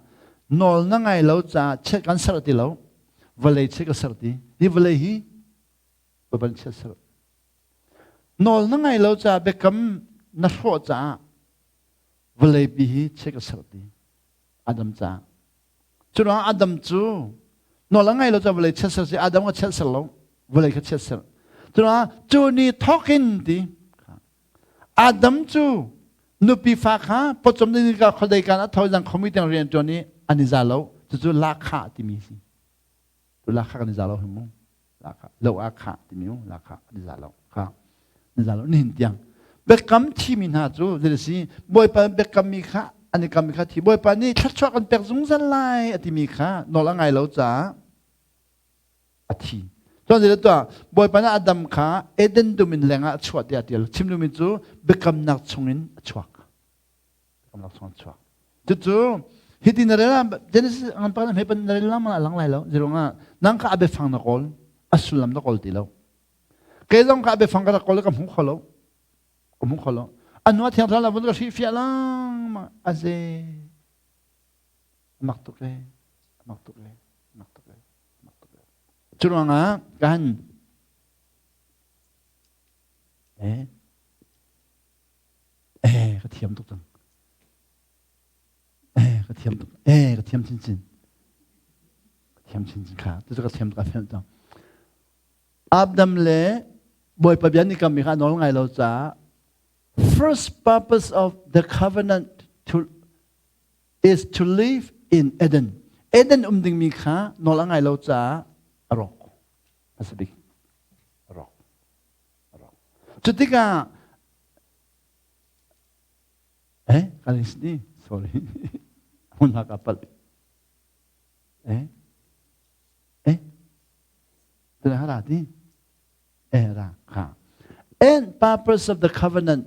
nawl na ngai lo caah chiat kan serh ti lo vawlei chiat ka serh ti hi vawlei hi baban chiat serh nawl na ngai lo caah biakam na hrawh caah vawlei pi hi chiat ka serh ti Adam caah cu ruangah Adam cu nawl a ngai lo caah vawlei chiat ser si Adam ka chiat ser lo vawlei kha chiat ser cu ruangah cu ni thawkin ti Adam cu nupi fa kha pawcawm ding ka khuadei kan a tho zang khomi tiang rian ṭuan i an i za lo cucu lakha timi si cu lakha kan i za lo hi mu lakha lo ah kha timi mu lakha an i za lo kha an i za lo nihin tiang biakam thimi hna cu zei si bawipa biakam mi kha an i kam mi kha thi bawipa nih thluachuah kan pek zungzal lai a timi kha nawl a ngai lo caah a thi. Cun zei tuah Bawipa nih Adam kha Eden dum in lengah a chuah tiah a tial. Chim duhmi cu biakamnak chungin a chuak. Biakamnak chungin a chuak. Cucu hiti na rel ah Genesis ngan pa hme pan na rel lang a lang lai lo. Zirung ah nang kha a biafang na kawl, a sullam na kawl ti lo. Kei zong kha a biafang ka rak kawl ka hmu kho lo. Ka hmu kho lo. Anu a thiang thlarau la vun ka hrih lang ma aze. Amak tuk le, amak tuk le, amak tuk le. Cu ruangah kan eh eh ka thiam tuk cang. Eh ka thiam tuk. Eh ka thiam chinchin. Ka thiam chinchin kha. Cucu ka thiam tuk a thiam cang. Adam le Bawipa bia nih kam mi kha nawl ngai lo caah first purpose of the covenant to is to live in Eden. Eden um dingmi kha nawl a ngai lo caah a rawk. A si bik. A rawk. A rawk. Cu tikah eh kan ni sorry mun ha ka pal eh eh tu ha ra ti eh ra kha and purpose of the covenant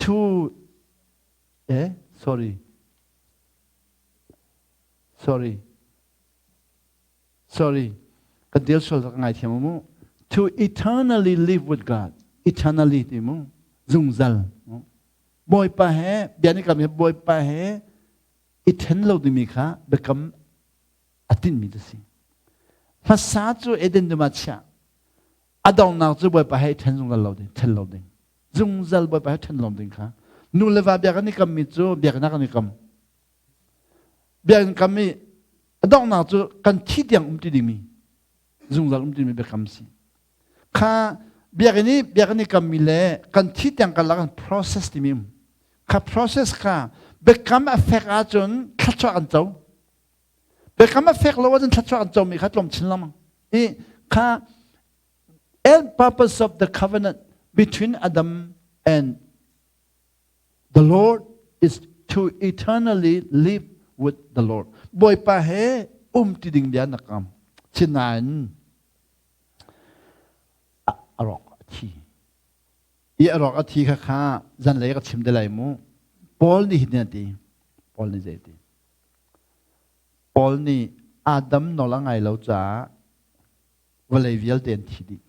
to Eh, sorry. Sorry. Sorry. Kan deal sual ka ngaithiam mu. To eternally live with God. Eternally ti mu. Zungzal. Bawipa he bia ni kam he Bawipa he i then lo dimi kha biakam a tinmi tu si. Hmasa cu Eden dum ah chiah. A dongnak cu Bawipa he i then zungzal lo ding, then lo ding. Zungzal Bawipa he ṭhen lawm ding kha nu le va bia kan i kammi cu biaknak kan i kam. Bia kan kam i a donghnak cu kan thi tiang um ti dingmi zungzal um timi biakam si. Kha biakinn i bia kan i kammi le kan thi tiang kan lak process timi um. Kha process kha biakam a fek ahcun thluachuah kan co. Biakam a fek lo ahcun thluachuah kan comi kha tlawm chin lengmang. I kha and purpose of the covenant between Adam and the Lord is to eternally live with the Lord. Bawipa he um ti ding bia na kam. Sinain a rawk a thi. I a rawk a thi kha kha zanlei ka chim te lai mu. Paul nih hitin a ti. Paul nih zei ti? Paul nih Adam nawl a ngai lo caah vawlei vialte an thi dih.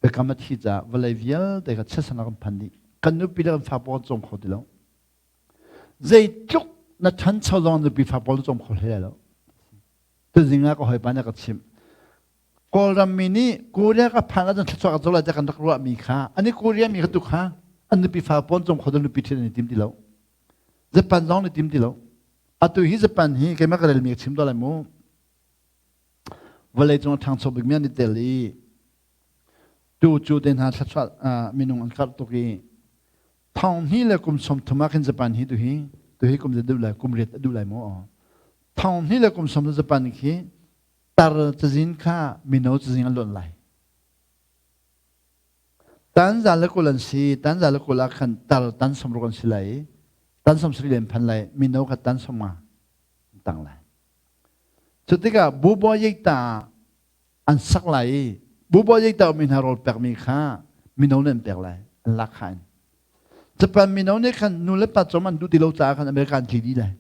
Biakam a thi caah vawlei vialte kha chiatsanak an phan dih. Kan nupi le kan fa pawl cawm kho ti lo. Zeitluk na ṭhancho zong nupi fa pawl na cawm kho hlei lo. Tuzing ah ka hawipa nih a ka chimh. Kawlram mi nih Korea ka phan ahcun thluachuah ka co lai tiah kan rak ruahmi kha ani Korea mi kha tu kha an nupi fa pawl cawm kho nupi ṭhit an i tim ti lo. Japan zong an i tim ti lo. Atu hi Japan hi keimah ka relmi ka chim tuah lai mu. Vawleicung a ṭhangcho bikmi an i tel i tu cu te hna thluachuah minung an karh tuk i thong hnih le kum sawm thum ah khin Japan hi tu hi tu hi kum duh lai kum riat a duh lai maw thong hnih le kum sawm Japan khi tar cazin kha mino cazin an luan lai tan za le kul an si tan za le kul ah khan tar tan som ruk an si lai tan som sri len phan lai mino kha tan som nga tang lai cu tikah bubo yekta an sak lai i bubo yekta mi hna rawl pekmi kha mino nih an pek lai an lak kha in Japan mino nih khan nu le pa cawm an duh ti lo caah khan America an tli dih lai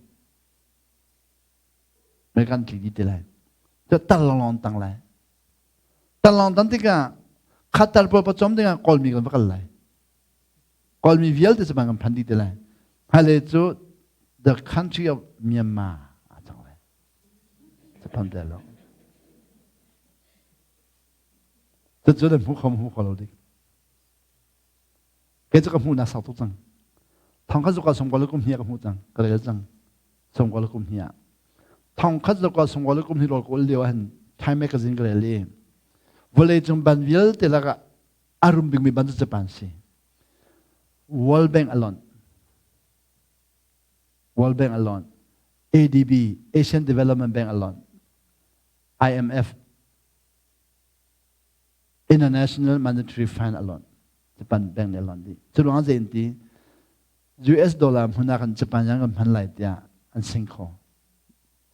America an tli dih ti lai cu tar lawnglawng tang lai tar lawng tan tikah kha tar pawl pa cawm dingah Kawlmi kan va kal lai Kawlmi vialte Japan kan phan dih ti lai hmailei cu the country of Myanmar a cang lai Japan te lo cucu nan hmu kho hmu kho lo dik kei cu ka hmuh na sak tuk cang thong khat zuka song kum hi ka hmu cang ka rel cang song ko kum hi thong khat zuka song ko kum hi rol ko lio han Time magazine ka rel i vawlei cung ban vialte lakah a rum bikmi ban cu Japan si World Bank alone World Bank alone ADB Asian Development Bank alone IMF International Monetary Fund alone Japan bank nih alone dih cu ruang zei ti US dollar hmun ah kan Japan yang kan hman lai tiah an sing kho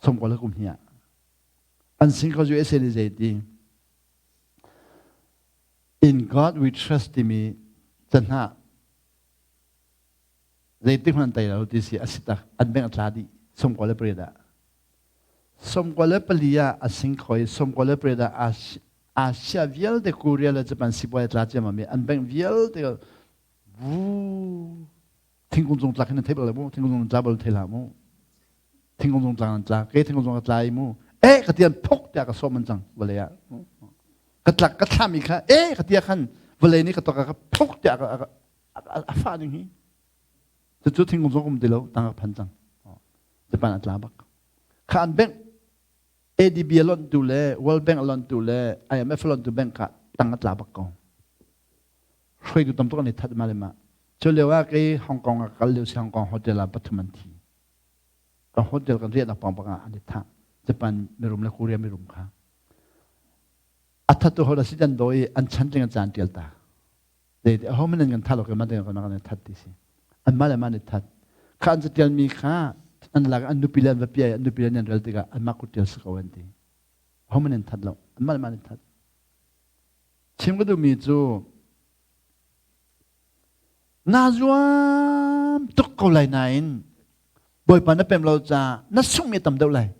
som ko le kum hi ah an sing kho USA nih zei ti In God we trust timi canah zeitik hmanh tai lo ti si a si tak an beng a tla dih sawmkua le pariat ah sawmkua le pali ah a sing khoi sawmkua le pariat ah Asia vialte Korea le Japan sipuai tla ciammam i an bank vialte vu thingkung cung tlak hin an thei bal lo mu thingkung cung tla bal thei hlah mu thingkung cung tlang an tla ke thingkung cung ka tla i mu eh ka tian phok tiah ka sawm an cang vawlei ah ka tlak ka thlami kha eh ka tia khan vawlei nih ka tok ka phok tiah a fa ding hi cucu thingkung cung um ti lo tang ka phan cang Japan a tla bak kha an bank ADB a lonh tu le World Bank a lonh tu le IMF a lonh tu bank kha tang a tla bak ko hruaitu tam tuk an i that ma le ma cu lio ah kei Hong Kong ah kal lio si Hong Kong hotel ah pathum an thi ka hotel kan riahnak pawng bak ah an i thah Japan mirum le Korea mirum kha a that tu hola si dan do i an chan tling an caan tial ta dei a ho man kan that lo ke man kan kan that ti si an ma le ma ni that kha an tial mi kha an lak an nupi le an va piai an nupi le an rel tikah an mah kut tial si ko an ti ho man an that lo an ma le ma ni that Chim ka duhmi cu naa zuam tuk ko lai nain Bawipa na pem lo caah na sunghmi a tam deuh lai.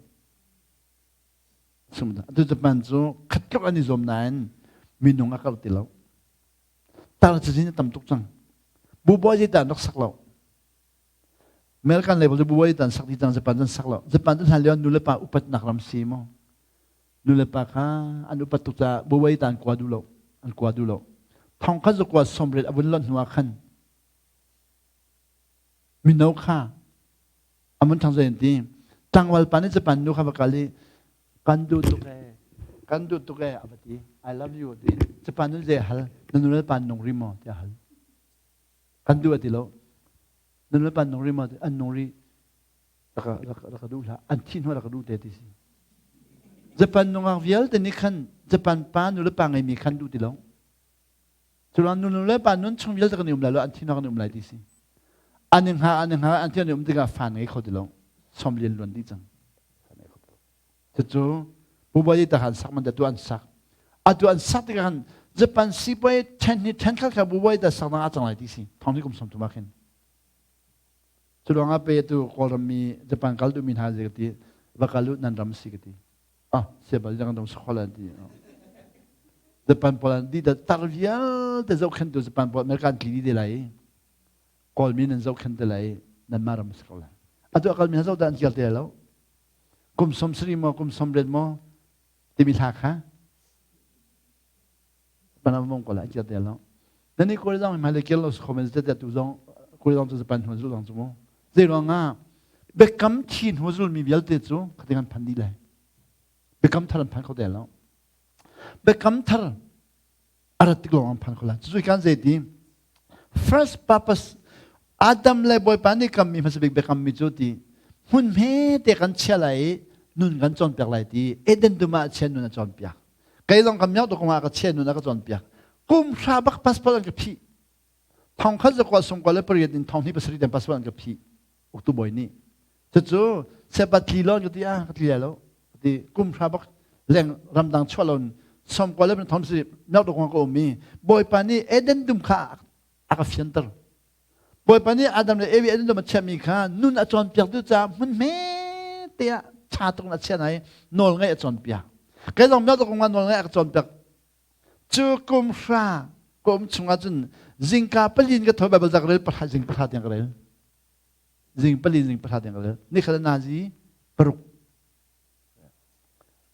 Atu Japan cu khat tluk an i zuam nain minung a karh ti lo. Tar cazin a tam tuk cang. Bubuai zeidah an rak sak lo. American level cu bubuai zeidah an sak ti cang Japan cu an sak lo. Japan cu hlan lio nu le pa upatnak ram si mu. Nulepa kha an upat tuk caah buwei ta an kua duh lo. An kua duh lo. Thong khat zakua sawmriat a vun lonh hnu ah khan mino kha a mun thang zei an ti. Tlangval pa nih Japan nu kha va kal i kan duh tuk ee kan duh tuk ee a va ti. I love you ti. Japan nu zei hal na nu le pa nung ri maw tiah hal. Kan duh a ti lo. Na nu le pa nung ri maw an nung ri. Rak ka duh hlah an thih hnu rak ka duh te ti si Japan nungak vialte nih khan Japan pa nu le pa ngeimi khan duh ti lo curuang nu le pa nun chung vialte kan i um lai lo an thih hnu kan i um lai ti si an i hnga an i hnga an thih an i um tikah fa ngei kho ti lo som lian luan dih cang cucu Bubai ta han sak man tu an sak atu an sak tikah khan Japan sipai then ni then khat kha Bubai ta sak na a cang lai ti si thong ni kum som tu ma khin Cu ruangah pe tu Kawlram mi Japan kal duhmi hna zei ka ti va kal u nan ram si ka ti. Ah siabal jang ram sakhola an ti. Japan pawl an di da tar vialte zohkhentu Japan pawl American tli di lai. Kawlmi nan zohkhenh te lai nanmah ram a si ko lai. Atu a kalmi hna zoh dah an kir te lo. Kum som sari maw kum som riat maw timi hla kha panam mong ko lai kir te lo. Nani kawl zong hmai le kir lo si khomen te tu zong kawl zong cu Japan hnu zul zong cu mu. Zei ruang ah biakam thi hnu zul mi vialte cu khating an phan dih lai. Biakam thar an phan kho te lo. Biakam thar a rat tik lawng an phan kho lai. Cucu kan zei ti first purpose Adam le Bawipa nih kammi hmasa bik biakammi cu ti hmun hme te kan chia lai i nun kan cawnpiak lai ti Eden dum ah chia nun a cawnpiak. Kei zong kan miak tuk ah ka chia nun a ka cawnpiak. Kum hra bak passport an ka phih. Thong khat zakua sung kwa le pariat in thong hnih pasarih tiang passport an ka phih. Uktu bawi nih. Cucu sepat tli lawn ka ti ah ka tli lai lo. Ti kum hra bak leng ramdang chuah lon som kwa le thom si miak tuk ka um i Bawipa nih Eden dum kha a ka fianter. Bawipa nih Adam le Evi Eden dum a chiahmi kha nun a cawnpiak tu caah hmun hme te ah ṭha tuk in a chiah hna i nawl ngaih a cawnpiak. Kei zong miak tuk nawl ngaih a ka cawnpiak. Cu kum hra ka um chungah cun zingka palin ka tho Bible ca ka rel pahra zing pahra tiang ka rel. Zing pali zing pahra tiang ka rel. Nikhat nazi paruk.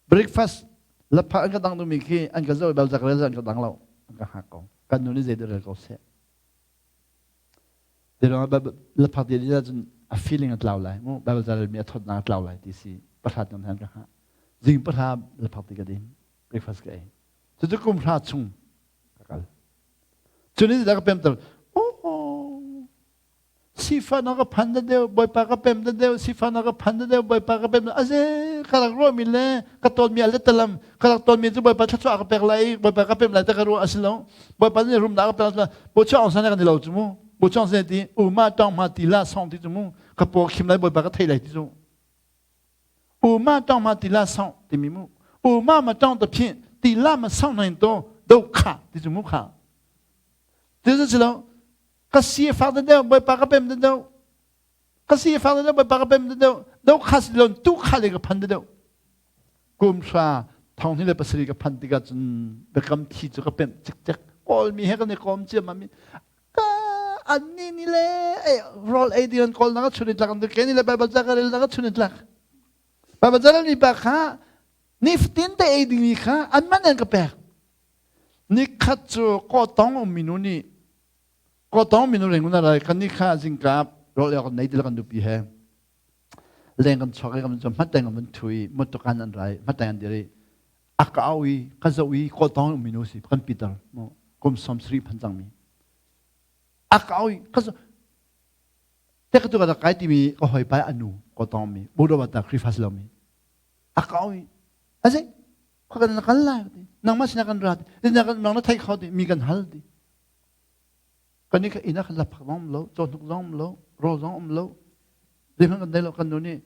Breakfast lapha an ka dang dumi khi an ka zoh bel zak rel an ka dang lo. An ka hak ko. Kan nu nih zei rel ko seh. Te ruang lapha ti li cun a feeling a tlau lai. Mu Bible ca rel mi a thawtnak a tlau lai ti si. Pahra tiang han ka hak. Zing pahra lapha ti ka din. Breakfast ka ei. Cucu kum hra chung ka kal. Cun ni ka pemter. Oh, Sifah na ka phan da deuh, Bawipa ka pem da deuh, sifah na ka phan da deuh, Bawipa ka pem da aze ka rak ruahmi le ka tawnmi a letalam ka rak tawnmi cu Bawipa thluachuah ka pek lai, Bawipa ka pem lai ta ka ruah a si lo. Bawipa nih rumnak ka pek lai, Bochuah aung san kan i lo cu mu. Bochuah aung san ti u ma tawng ma ti la song ti cu mu. Ka paw khim lai Bawipa ka thei lai ti cu. U ma tawng ma ti la song timi mu. U ma ma tawng ta phin ti la ma song nain to do kha ti cu mu kha. Ti cu si lo ka si a fak deuh bawipa ka pem deuh ka si a fak deuh bawipa ka pem deuh do kha si lon tu kha le ka phan deuh kum hra thong hnih le pasarih ka phan tikah cun biakam thi cu ka pemh cikcek kawl mi he kan i kawm ciam mi ka an ni ni le rawl ei ding an kawl na ka chun in tlak an ke ni le bible ca ka rel na ka chun in tlak bible ca mi pa kha nifatin te ei ding mi kha an man an ka pek Nikhat cu kawtong um minu nih kawtong minu reng una rai kan ni kha zingka rawl kan nei til kan nupi he leng kan chuak i kan cu hmateng kan thui motokan an rai hmateng an diri a ka au i ka zo i kawtong um minu si kan Peter mo kum som sri phan cang mi a ka au i ka zo te ka tu ka kai ti mi ka hoi pai anu kawtong mi budo bata Khrihfa lo mi a ka au i azai Khua kan kal lai ti. Nangmah sinah kan ra ti. Nang na thei kho ti. Mi kan hal ti. Kan nih inn ah kan laphak zong um lo, cawhnuk zong um lo, rawl zong um lo. Zeihmanh kan nei lo. Kan nu nih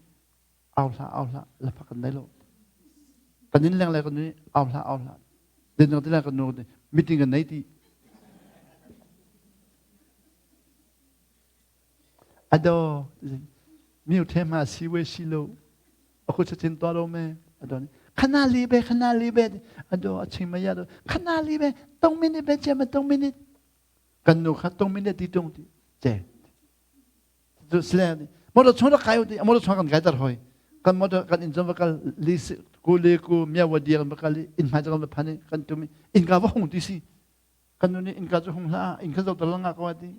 au hlah, au hlah, laphak kan nei lo. Kan inn leng le kan nu nih au hlah, au hlah. Zeidang ti lai kan nu nih meeting kan nei ti. Ado mi the ma si we si lo aku chachin to lo me ado ni khana li be khana li be ado aching ma ya do khana li be tong minute be che ma tong minute kan nu kha tong minute ti tung ti che tu sle mo do chung kai ti mo do chung kan kai tar hoi kan mo do kan in zon va kal li ku le ku mya wa dia kan va kal in hmai kan va phan kan tu mi in ka va hung ti si Kan nu nih innka cu hung hlah, inn kha zoh langa ko ti.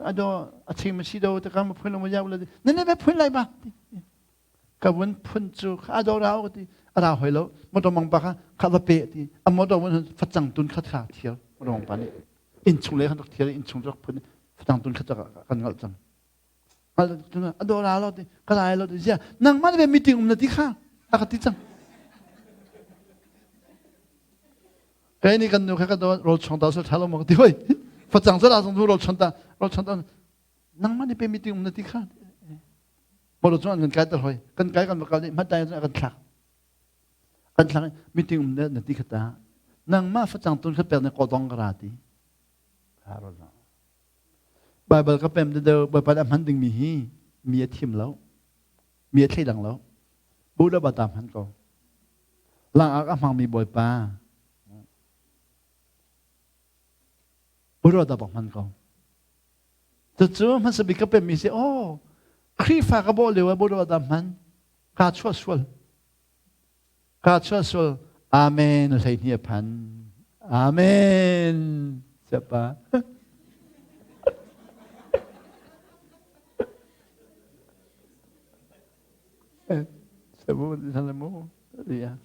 Ado a ching ma si do te kan ma phun lo ma ya la ti. Ne ne be phun lai ba ti. Ka vun phun cu ado ra ko ti. A ra hoi lo. Motor mang pa kha kha va pe ti. A motor vun facang tun khat kha thial. Motor mang pa nih inn chung le khan rak thial inn chung rak phun facang tun khat kan ngal cang. Ado ra lo ti. Ka lai lo ti. Zia nangmah be meeting um na ti kha. A ka ti cang. Kai nih kan nu kha ka dawt rawl chong ta sal ṭha lo maw ka ti hoi. Facang zat ah zong rawl chon ta rawl chon ta nangmah nih pe meeting um na ti kha. Motor cung an kan kai ter hoi. Kan kai kan bakal nih hmatai cun kan thlak. Kan thlak meeting um na ti kha ta. Nangmah facang tun kha pek ne kodong ka ra ti. Bible ka pem de Bawipa dah hman ding mi hi mi a thim lo. Mi a thleidang lo. Bu da ba ta hman ko. Langak a hmangmi Bawipa Puro da bak hman ko. Cucu hmasa bik ka pemmi si, oh, Khrihfa ka bawh lio ah bawh dah hman ka chuah sual. Ka chuah sual. Amen 12 a phan. Amen. Siapa? Sabu, sana mo. Iya.